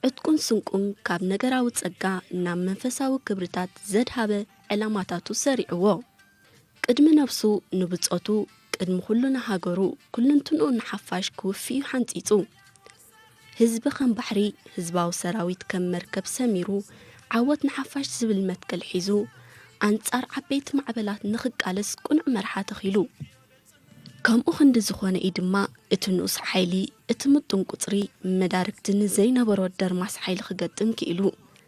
ዕጥቁን ስንቁን ካብ ነገራዊ ጸጋ ናብ መንፈሳዊ ክብርታት ዘድሃበ ዕላማታቱ ሰሪዕዎ። ቅድሚ ነብሱ ንብጾቱ፣ ቅድሚ ኩሉ ንሃገሩ፣ ኩልንትንኡ ንሓፋሽ ክውፊ እዩ ሓንጺጹ። ህዝቢ ከም ባሕሪ፣ ህዝባዊ ሰራዊት ከም መርከብ ሰሚሩ፣ ዓወት ንሓፋሽ ዝብል መትከል ሒዙ፣ ኣንጻር ዓበይቲ ማዕበላት ንኽቃለስ ቅኑዕ መርሓ ተኺሉ። ከምኡ ክንዲ ዝኾነ እዩ ድማ እቲ ንኡስ ሓይሊ፣ እቲ ምጡን ቁጽሪ መዳርግቲ ንዘይነበሮ ደርማስ ሓይሊ ክገጥም ክኢሉ።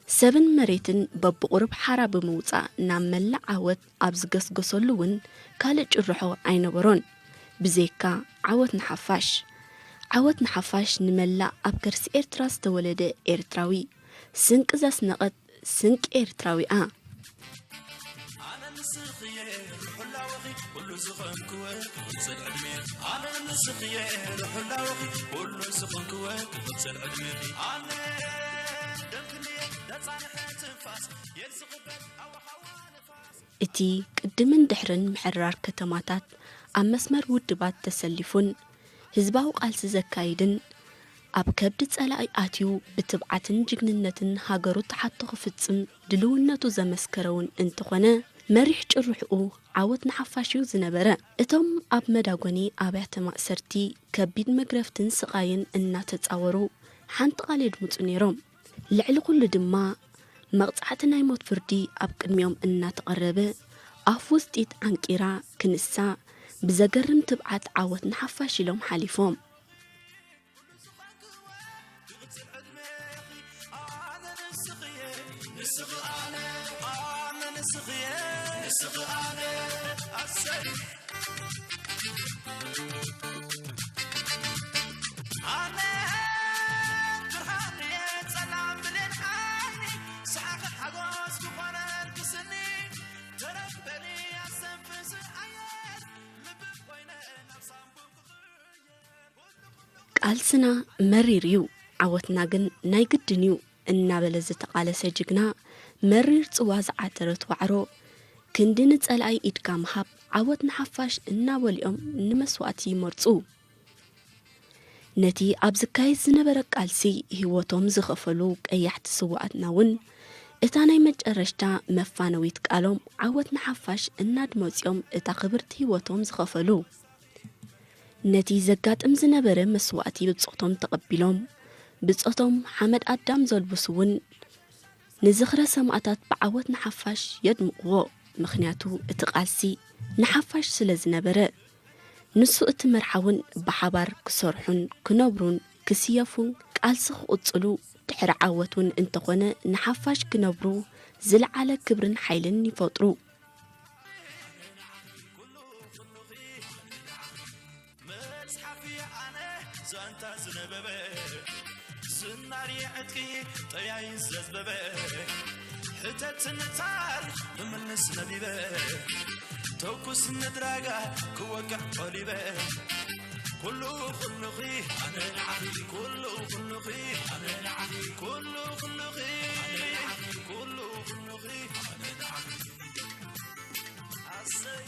ሰብን መሬትን በብቑሩብ ሓራ ብምውጻእ ናብ መላእ ዓወት ኣብ ዝገስገሰሉ እውን ካልእ ጭርሖ ኣይነበሮን። ብዘይካ ዓወት ንሓፋሽ። ዓወት ንሓፋሽ ንመላእ ኣብ ከርሲ ኤርትራ ዝተወለደ ኤርትራዊ ስንቂ ዘስነቐት ስንቂ ኤርትራዊኣ። እቲ ቅድምን ድሕርን ምሕራር ከተማታት ኣብ መስመር ውድባት ተሰሊፉን ህዝባዊ ቃልሲ ዘካይድን፣ ኣብ ከብዲ ጸላኢ ኣትዩ ብትብዓትን ጅግንነትን ሃገሩ ተሓቶ ክፍጽም ድልውነቱ ዘመስከረ እውን እንተኾነ፣ መሪሕ ጭርሕኡ ዓወት ንሓፋሽ እዩ ዝነበረ። እቶም ኣብ መዳጎኒ ኣብያተ ማእሰርቲ ከቢድ መግረፍትን ስቓይን እናተጻወሩ ሓንቲ ቃል የድምጹ ነይሮም። ልዕሊ ኩሉ ድማ መቕጻዕቲ ናይ ሞት ፍርዲ ኣብ ቅድሚኦም እናተቐረበ፣ ኣፍ ውጽኢት ዓንቂራ ክንሳ ብዘገርም ትብዓት ዓወት ንሓፋሽ ኢሎም ሓሊፎም። ቃልስና መሪር እዩ፣ ዓወትና ግን ናይ ግድን እዩ እናበለ ዝተቓለሰ ጅግና፣ መሪር ጽዋ ዝዓተረት ዋዕሮ፣ ክንዲ ንጸላኢ ኢድካ ምሃብ፣ ዓወት ንሓፋሽ እናበሉ እዮም ንመስዋእቲ ይመርጹ። ነቲ ኣብ ዝካየድ ዝነበረ ቃልሲ ህይወቶም ዝኸፈሉ ቀያሕቲ ስውኣትና እውን፣ እታ ናይ መጨረሽታ መፋነዊት ቃሎም ዓወት ንሓፋሽ እናድመጹ እዮም እታ ክብርቲ ህይወቶም ዝኸፈሉ። ነቲ ዘጋጥም ዝነበረ መስዋእቲ ብጾቶም ተቐቢሎም፣ ብጾቶም ሓመድ ኣዳም ዘልብሱ እውን፣ ንዝኽረ ሰማእታት ብዓወት ንሓፋሽ የድምቕዎ። ምኽንያቱ እቲ ቃልሲ ንሓፋሽ ስለ ዝነበረ፣ ንሱ እቲ መርሓ እውን ብሓባር ክሰርሑን ክነብሩን ክስየፉን ቃልሲ ክቕጽሉ፣ ድሕሪ ዓወት እውን እንተኾነ ንሓፋሽ ክነብሩ ዝለዓለ ክብርን ሓይልን ይፈጥሩ። መጽሓፍ ኣነ ዛንታ ዝነበበ ዝናር ዕጥቂ ጠያይ ዘዝበበ ሕተት ንታሪኽ ክምልስ ነቢበ ተኩስ ንድራጋ ክወቅዕ ቆሊበ ኩሉ ኩሉኺ ኣነ ንዓኺ፣ ኩሉ ኩሉኺ ኣነ ንዓኺ፣ ኩሉ ኩሉኺ ኣነ ንዓኺ፣ ኩሉ ኩሉኺ ኣነ ንዓኺ። ኣሰይ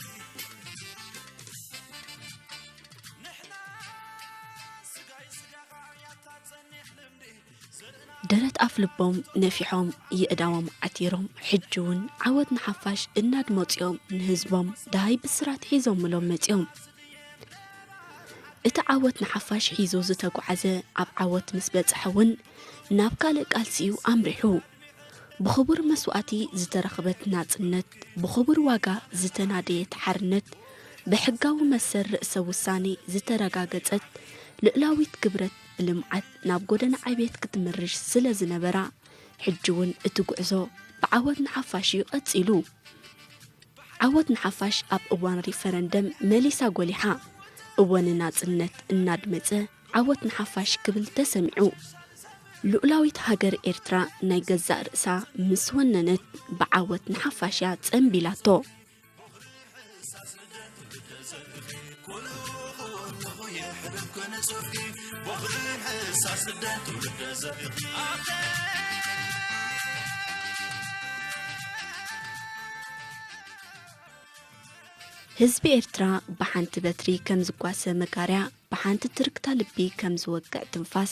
ንሕና ስጋይ ስጋኻ ያታ ጸኒሕ ልምዲ። ደረት ኣፍ ልቦም ነፊሖም፣ የእዳዎም ዓቲሮም፣ ሕጂ እውን ዓወት ንሓፋሽ እናድመጹ እዮም። ንህዝቦም ደሃይ ብስራት ሒዞምሎም መጺኦም። እቲ ዓወት ንሓፋሽ ሒዙ ዝተጓዓዘ ኣብ ዓወት ምስ በጽሐ እውን ናብ ካልእ ቃልሲ እዩ ኣምሪሑ። ብኽቡር መስዋእቲ ዝተረኽበት ናጽነት፣ ብኽቡር ዋጋ ዝተናደየት ሓርነት፣ ብሕጋዊ መሰል ርእሰ ውሳኔ ዝተረጋገጸት ልኡላዊት ክብረት ብልምዓት ናብ ጎደና ዕብየት ክትምርሽ ስለ ዝነበራ፣ ሕጂ እውን እቲ ጉዕዞ ብዓወት ንሓፋሽ እዩ ቀጺሉ። ዓወት ንሓፋሽ ኣብ እዋን ሪፈረንደም መሊሳ ጎሊሓ። እወ ንናጽነት እናድመጸ ዓወት ንሓፋሽ ክብል ተሰሚዑ። ልኡላዊት ሃገር ኤርትራ ናይ ገዛእ ርእሳ ምስ ወነነት ብዓወት ንሓፋሽ እያ ጸንቢላቶ። ህዝቢ ኤርትራ ብሓንቲ በትሪ ከም ዝጓሰ መጋርያ፣ ብሓንቲ ትርክታ ልቢ ከም ዝወቅዕ ትንፋስ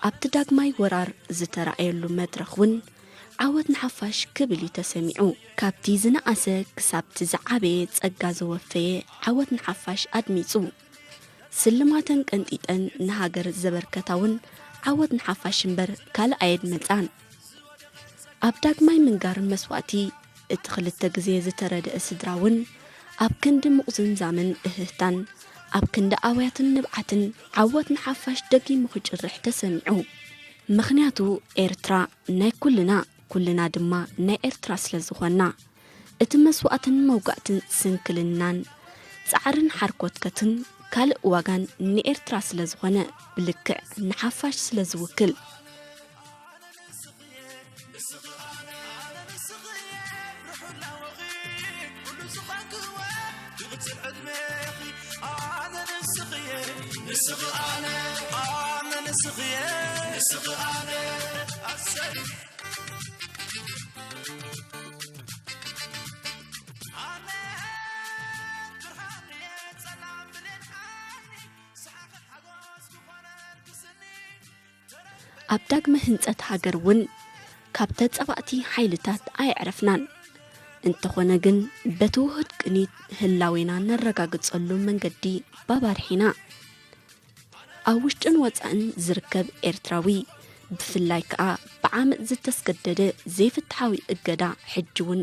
ኣብቲ ዳግማይ ወራር ዝተራእየሉ መድረኽ እውን ዓወት ንሓፋሽ ክብል እዩ ተሰሚዑ። ካብቲ ዝነኣሰ ክሳብቲ ዝዓበየ ጸጋ ዘወፈየ ዓወት ንሓፋሽ ኣድሚጹ። ስልማተን ቀንጢጠን ንሃገር ዘበርከታ እውን ዓወት ንሓፋሽ እምበር ካልእ ኣየድመጻን። ኣብ ዳግማይ ምንጋር መስዋእቲ እቲ ክልተ ግዜ ዝተረደአ ስድራ እውን ኣብ ክንዲ ምቑዝምዛምን እህህታን፣ ኣብ ክንዲ ኣውያትን ንብዓትን ዓወት ንሓፋሽ ደጊሙ ክጭርሕ ተሰሚዑ። ምኽንያቱ ኤርትራ ናይ ኩልና፣ ኩልና ድማ ናይ ኤርትራ ስለ ዝኾንና። እቲ መስዋእትን መውጋእትን ስንክልናን ጻዕርን ሓርኮትከትን ካልእ ዋጋን ንኤርትራ ስለ ዝኾነ፣ ብልክዕ ንሓፋሽ ስለ ዝውክል። ኣብ ዳግመ ህንጸት ሃገር እውን ካብ ተጻባእቲ ሓይልታት ኣየዕረፍናን። እንተኾነ ግን፣ በቲ ውሁድ ቅኒት ህላዌና ነረጋግጸሉ መንገዲ ባባርሒና። ኣብ ውሽጥን ወጻእን ዝርከብ ኤርትራዊ፣ ብፍላይ ከኣ ብዓመጽ ዝተስገደደ ዘይፍትሓዊ እገዳ፣ ሕጂ እውን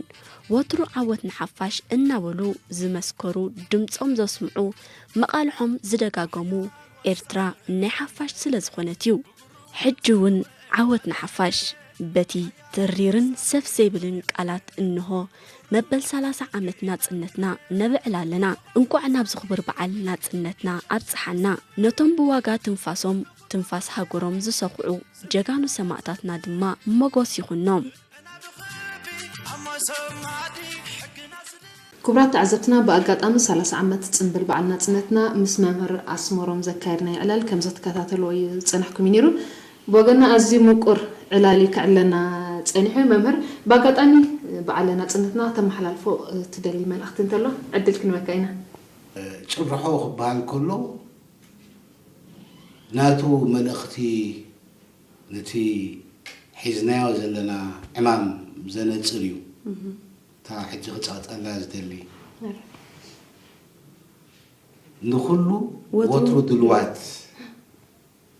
ወትሩ ዓወት ንሓፋሽ እናበሉ ዝመስከሩ፣ ድምጾም ዘስምዑ፣ መቓልሖም ዝደጋገሙ፣ ኤርትራ ናይ ሓፋሽ ስለ ዝኾነት እዩ። ሕጂ እውን ዓወት ንሓፋሽ! በቲ ተሪርን ሰፍ ዘይብልን ቃላት እንሆ መበል ሰላሳ ዓመት ናጽነትና ነብዕል ኣለና። እንቋዕ ናብዚ ክቡር በዓል ናጽነትና ኣብጽሓና። ነቶም ብዋጋ ትንፋሶም ትንፋስ ሃገሮም ዝሰኹዑ ጀጋኑ ሰማእታትና ድማ ሞጎስ ይኹኖም። ክቡራት ተዓዘብትና፣ ብኣጋጣሚ ሰላሳ ዓመት ጽንብል በዓል ናጽነትና ምስ መምህር ኣስመሮም ዘካየድናዮ ዕላል ከም ዘትከታተልዎ እዩ ዝጸናሕኩም እዩ ነይሩ። ብወገንና ኣዝዩ ምቁር ዕላል እዩ ከዕለና ጸኒሑ። መምህር፣ ብኣጋጣሚ በዓለ ናጽነትና ከተመሓላልፎ ትደሊ መልእኽቲ እንተሎ ዕድል ክንበካ ኢና። ጭርሖ ክበሃል ከሎ ናቱ መልእኽቲ ነቲ ሒዝናዮ ዘለና ዕማም ዘነጽር እዩ። እታ ሕጂ ክጸቕጠላ ዝደሊ፣ ንኹሉ ወትሩ ወትሩ ድልዋት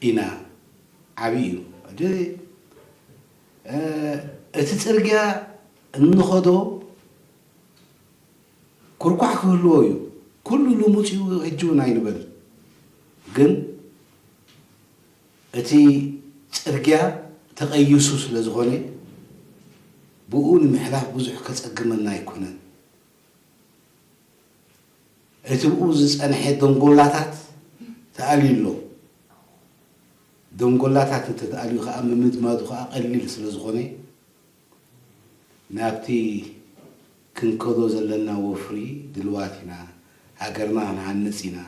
ኢና። ዓቢ እዩ። ሕጂ፣ እ፣ እቲ ጽርግያ እንኸዶ ኩርኳሕ ክህልዎ እዩ። ኩሉ ልሙጽ እዩ፣ ሕጂ እውን ኣይንበል። ግን እቲ ጽርግያ ተቐይሱ ስለ ዝኾነ፣ ብኡ ንምሕላፍ ብዙሕ ከጸግመና ኣይኮነን። እቲ ብኡ ዝጸንሐ ደንጎላታት ተኣልዩ ኣሎ። ደንጎላታት እንተተኣልዩ ከኣ፣ ምምድማዱ ከኣ ቀሊል ስለ ዝኾነ፣ ናብቲ ክንከዶ ዘለና ወፍሪ ድልዋት ኢና። ሃገርና ክንሃንጽ ኢና።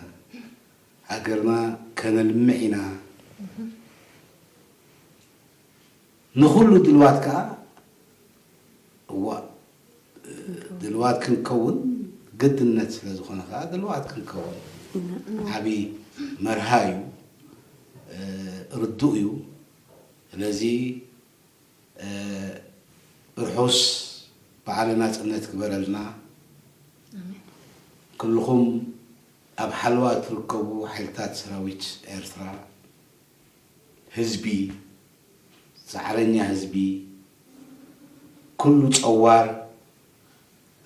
ሃገርና ከነልምዕ ኢና። ንኹሉ ድልዋት ከኣ እዋ ድልዋት ክንከውን ግድነት ስለ ዝኾነ ከኣ ድልዋት ክንከውን ዓቢ መርሃ እዩ። ርዱእ እዩ። ስለዚ ርሑስ በዓለ ናጽነት ግበረልና። ኩልኹም ኣብ ሓለዋ እትርከቡ ሓይልታት ሰራዊት ኤርትራ፣ ህዝቢ፣ ጻዕረኛ ህዝቢ፣ ኩሉ ጸዋር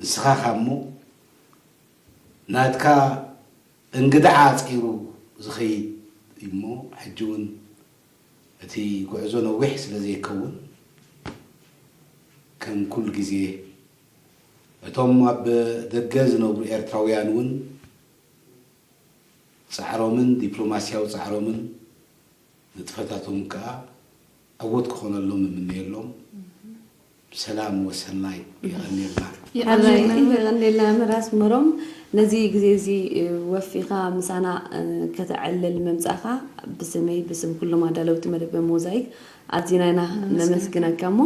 ንስኻ እሞ ናትካ እንግድዓ ጸይሩ ዝኸይድ እሞ፣ ሕጂ እውን እቲ ጉዕዞ ነዊሕ ስለ ዘይከውን፣ ከም ኩሉ ግዜ እቶም ኣብ ደገ ዝነብሩ ኤርትራውያን እውን ጻዕሮምን ዲፕሎማስያዊ ጻዕሮምን ንጥፈታቶም ከኣ ዕዉት ክኾነሎም እምነየሎም። ሰላም ወሰናይ። የቐንየልና። የቐንየልና። የቐንየልና መራስ መሮም፣ ነዚ ግዜ እዚ ወፊኻ ምሳና ከተዕልል ምምጻእኻ ብስመይ ብስም ኩሎም ኣዳለውቲ መደብ ሞዛይክ ኣዚና ኢና ነመስግነካ። እሞ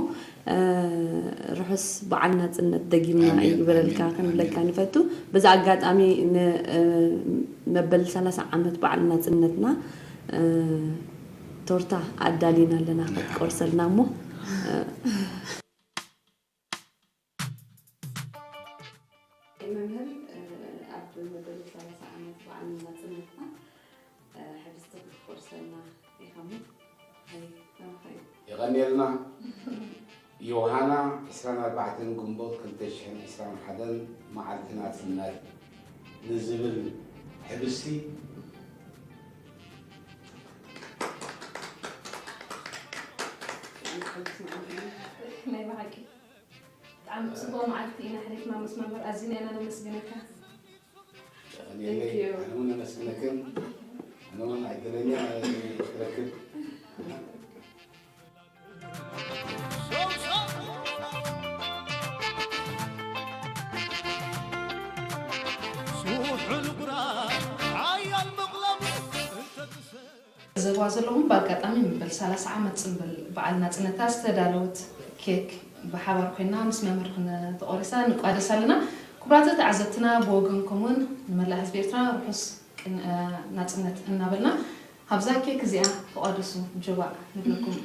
ርሑስ በዓል ናጽነት ደጊምና ይግበረልካ ክንብለካ ንፈቱ። በዚ ኣጋጣሚ ንመበል ሰላሳ ዓመት በዓል ናጽነትና ቶርታ ኣዳሊና ኣለና ክትቆርሰልና። እሞ መምህር፣ ኣብ መበል ሰላሳ ዓመት በዓል ናጽነትና ሕብስቲ ክትቆርሰልና ኢኻ። እሞ የቐንየልና። ዮሃና ዕስራን ኣርባዕተን ግንቦት ክልተ ሽሕን ዕስራን ሓደን መዓልቲ ናጽነት ንዝብል ሕብስቲ ናይ ብሓቂ ብጣዕሚ ጽቡቕ መዓልቲ ኢና ሕሊፍና ምስ መምህር፣ ኣዚና ኢና ነመስግነካ። የቐንየለይ። Thank you። ኣነ እውን ኣመስግነክን። ኣነ እውን ዕድለኛ ክረክብ። ስውሑ ንጉራ ሓያል ምቕላሙ እንተትሰ- ዘዋ ዘለኹም ብኣጋጣሚ መበል ሰላሳ ዓመት ጽንብል በዓል ናጽነታ ዝተዳለወት ኬክ ብሓባር ኮይና ምስ መምህር ክነ ተቖሪሳ ንቋደስ ኣለና። ክቡራት ተዓዘብትና ብወገንኩም እውን ንመላእ ህዝቢ ኤርትራ ርሑስ ቅን-፣ እ፣ ናጽነት እናበልና ኣብዛ ኬክ እዚኣ ተቋደሱ ጀባእ ንብለኩም።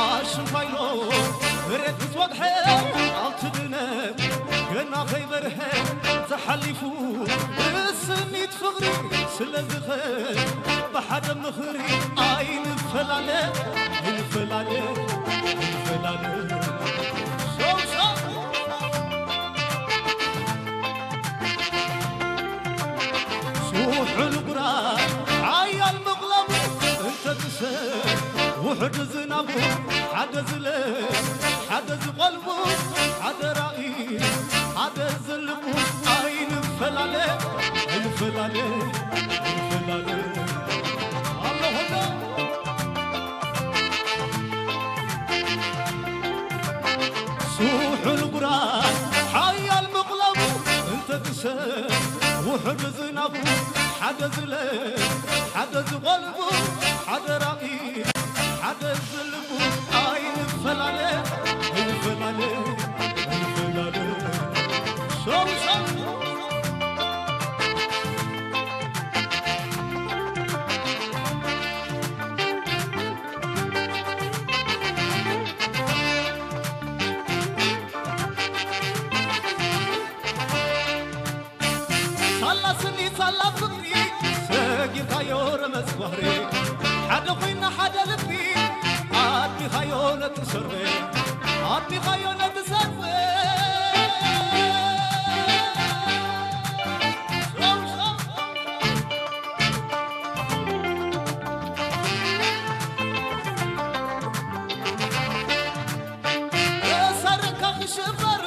ኣሽንኳይሎ መሬት ምስ ወግሐ ኣብቲ ድነት ገና ከይበርሀ ተሓሊፉ ብስኒት ፍቕሪ ስለ ዝኸ ብሓደ ምኽሪ ኣይንፈላለ፣ ኣይንፈላለ፣ ኣይንፈላለ። ሶምሶም ስውሑ ንጉራ ሓያል ምቕለሙ እንተትሰ ውሕድ ዝናቡ ሓደ ዝለ ሓደ ዝቖልቡ ሓደ ራኢ ሓደ ዝልሙ ኣይንፈላለ፣ ኣይንፈላለ፣ ኣይንፈላለ። ኣለኹና ስውሑ ንጉራ ሓያል ምቕለሙ እንተትሰ ውሕድ ዝናቡ ሓደ ዝለ ሓደ ዝቖልቡ ሓደ ራኢ ሓደ ዝልሙ ኣይንፈላለ፣ ኣይንፈላለ፣ ኣይንፈላለ። ሶምሶም ሳላ ስኒ ሳላ ፍቕሪ ሰጊርካዮ ረመጽ ባህሪ ሓደ ኮይና ሓደ ልቢ ኣዲኻዮ ነቲ ሰርበ ሽፈሩ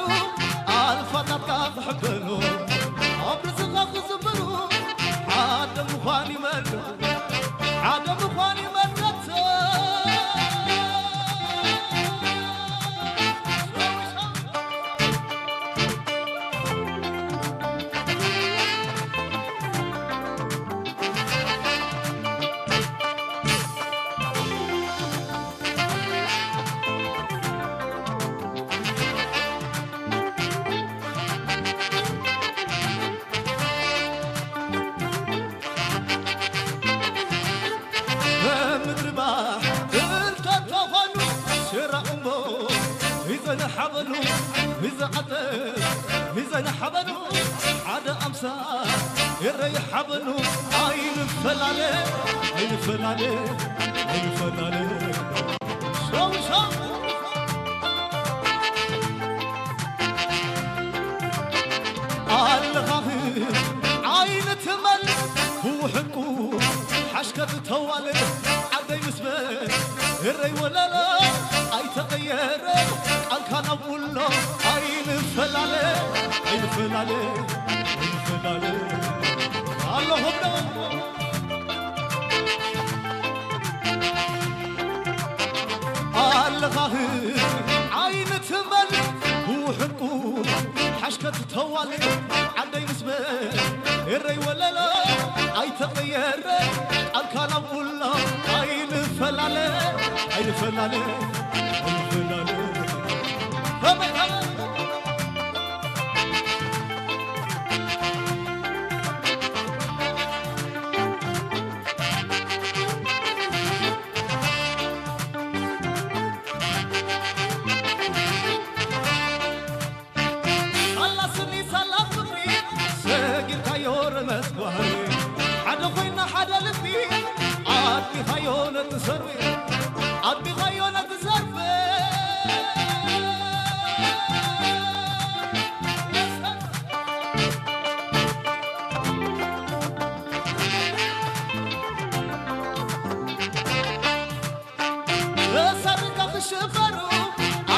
ኣልፋታትካ ክሕበኑ ኣብ ርዝኻ ክዝምሩ ሓደ ምዃን ይመልከት ሓደ ምዃን ይመልከት። ምድሪ ባሕሪ እንተተኾኑ ሽራ እሞ ይዘንሓበሉ ይዘዓጠ ይዘንሓበሉ ሓደ ኣምሳ ይረይሓበሉ ኣይንፈላለ ኣይንፈላለ ኣይንፈላለ ሸው ሸው ኣለኻኺ ዓይኒ ትመልእ ብውሕቁ ሓሽከት ተዋልድ ዓደይ ምስ በል እረይ ወለሎ ኣይተቐየረ ቃልካ ናብ ውሎ ኣይንፈላለ ኣይንፈላለ ኣይንፈላለ ኣለኹም ዶ ኣለኻኺ ዓይኒ ትመል ብውሕቁ ሓሽከት ተዋል ዓደይ ምስ በል ኤረይ ወለሎ ኣይተቐየረ ቃልካ ናብ ኩሎ ኣይንፈላለ ኣይንፈላለ ኣይንፈላለ ከመይ ከመይ ሳላ ስኒ ሳላ ፍቕሪ ሰጊርካዮ ረመስ ጓህሪ ሓደ ኮይና ሓደ ልቢ ኣድሚኻዮ ነቲ ሰርቢ ኣድሚኻዮ ነቲ ሰርቢ እሰርካ ክሽፈሩ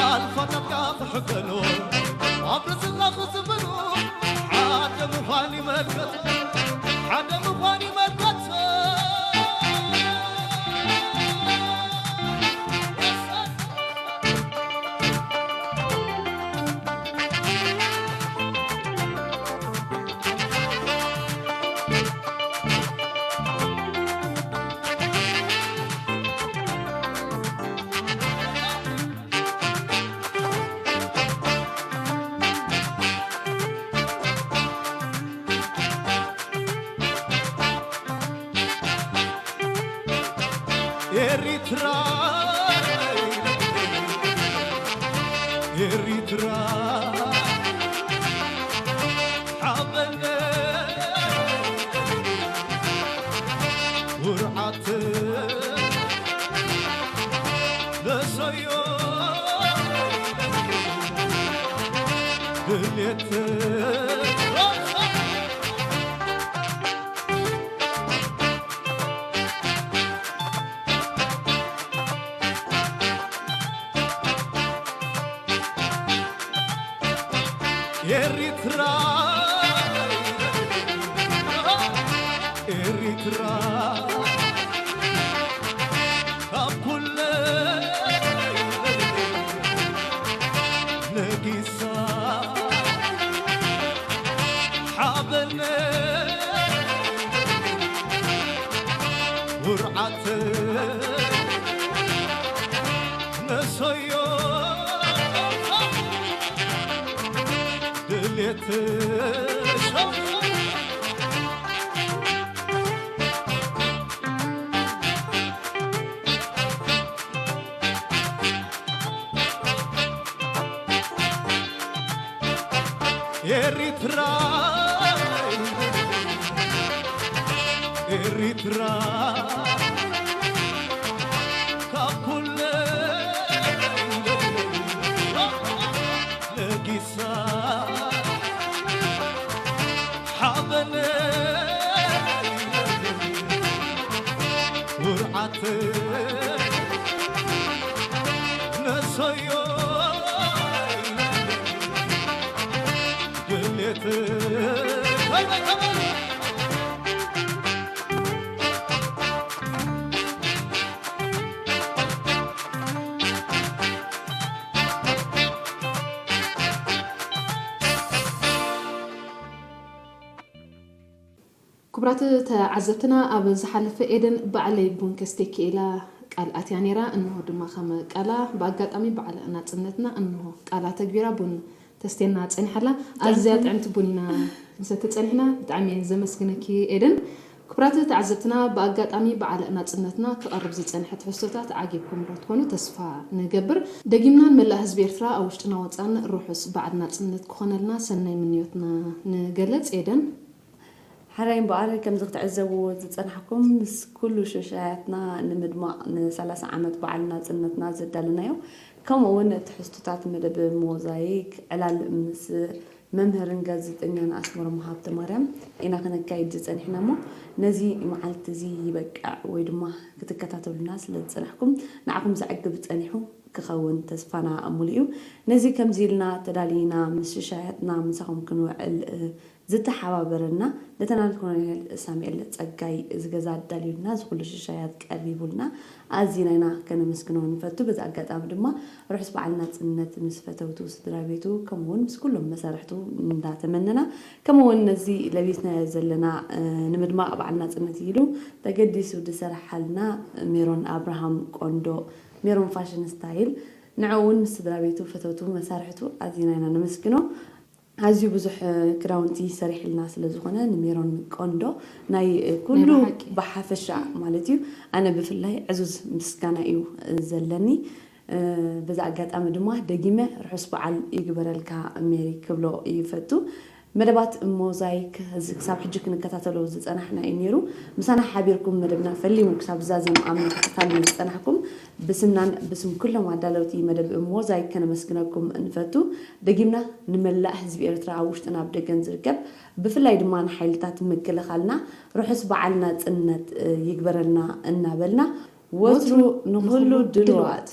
ኣልፋታትካ ክሕበኑ ኣብ ርእስኻ ክዝምሩ ሓደ ምዃን ይመልከት ሓደ ምዃን ይመልከት ኤሪትራ ኤሪትራ ሓበነ ውርዓት ለሰዮ ድሌት ኤሪትራ ኤሪትራ ካብ ኩለ ነጊሳ ሓበነ ውርዓት ነሰዮ ድሌት ኤሪትራ ኤሪትራ ካብ ኩለ ነጊሳ ሓበነ ውርዓት ነሰዮ ክቡራት ተዓዘብትና፣ ኣብ ዝሓለፈ ኤደን ባዕለይ ቡን ከስቴኪ ኢላ ቃል ኣትያ ነይራ። እንሆ ድማ ከም ቃላ ብኣጋጣሚ በዓል ናጽነትና እንሆ ቃላ ተግቢራ ቡን ተስቴና ጸኒሓላ። ኣዝያ ጥዕምቲ ቡን ኢና ንሰቲ ጸኒሕና። ብጣዕሚ እየ ዘመስግነኪ ኤደን። ክቡራት ተዓዘብትና፣ ብኣጋጣሚ በዓል ናጽነትና ክቐርብ ዝጸንሐ ትሕዝቶታት ዓጊብኩምሎ ትኾኑ ተስፋ ንገብር። ደጊምና ንመላእ ህዝቢ ኤርትራ ኣብ ውሽጥና ወጻን ርሑስ በዓል ናጽነት ክኾነልና ሰናይ ምንዮትና ንገለጽ። ኤደን። ሕራይ እምበኣር፣ ከምዚ ክትዕዘብዎ ዝጸናሕኩም፣ ምስ ኩሉ ሽሻያትና ንምድማቕ ን30 ዓመት በዓል ናጽነትና ዘዳለናዮ፣ ከምኡ እውን ትሕዝቶታት መደብ ሞዛይክ ዕላል ምስ መምህርን ጋዜጠኛን ኣስመሮም ሃብተማርያም ኢና ክነካይድ ዝጸኒሕና እሞ፣ ነዚ መዓልቲ እዚ ይበቅዕ ወይ ድማ ክትከታተሉና ስለ ዝጸናሕኩም፣ ንዓኹም ዘዕግብ ጸኒሑ ክኸውን ተስፋና ሙሉእ እዩ። ነዚ ከምዚ ኢልና ተዳሊና ምስ ሽሻያትና ምሳኹም ክንውዕል ዝተሓባበረና ሌተናል ኮሎኔል ሳሙኤል ጸጋይ፣ እዚ ገዛ ኣዳልዩልና፣ እዚ ኩሉ ሽሻያት ቀሪቡልና ኣዚና ኢና ከነመስግኖ ንፈቱ። በዚ ኣጋጣሚ ድማ ርሑስ በዓል ናጽነት ምስ ፈተውቱ ስድራ ቤቱ፣ ከምኡ እውን ምስ ኩሎም መሳርሕቱ እንዳተመነና፣ ከምኡ እውን ነዚ ለቢስናዮ ዘለና፣ እ፣ ንምድማቕ በዓል ናጽነት ኢሉ ተገዲሱ ዝሰርሓልና ሜሮን ኣብርሃም ቆንዶ፣ ሜሮን ፋሽን ስታይል፣ ንዕኡ እውን ምስ ስድራ ቤቱ፣ ፈተውቱ፣ መሳርሕቱ ኣዚና ኢና ነመስግኖ። ኣዝዩ ብዙሕ ክዳውንቲ ሰሪሕልና ስለ ዝኾነ፣ ንሜሮን ቆንዶ ናይ ኩሉ፣ ናይ ብሓቂ፣ ብሓፈሻ ማለት እዩ፣ ኣነ ብፍላይ ዕዙዝ ምስጋና እዩ ዘለኒ። በዚ ኣጋጣሚ ድማ ደጊመ ርሑስ በዓል ይግበረልካ ሜሪ ክብሎ ይፈቱ። መደባት ሞዛይክ እዚ ክሳብ ሕጂ ክንከታተሎ ዝጸናሕና እዩ ነይሩ። ምሳና ሓቢርኩም መደብና ፈሊሙ ክሳብ ዝዛዘም ኣብ ምክትታል ዝጸናሕኩም ብስምናን ብስም ኩሎም ኣዳለውቲ መደብ ሞዛይክ ከነመስግነኩም ንፈቱ። ደጊምና ንመላእ ህዝቢ ኤርትራ ኣብ ውሽጥን ኣብ ደገን ዝርከብ፣ ብፍላይ ድማ ንሓይልታት ምክልኻልና ርሑስ በዓል ናጽነት ይግበረልና እናበልና፣ ወትሩ ንኹሉ ድሉዋት።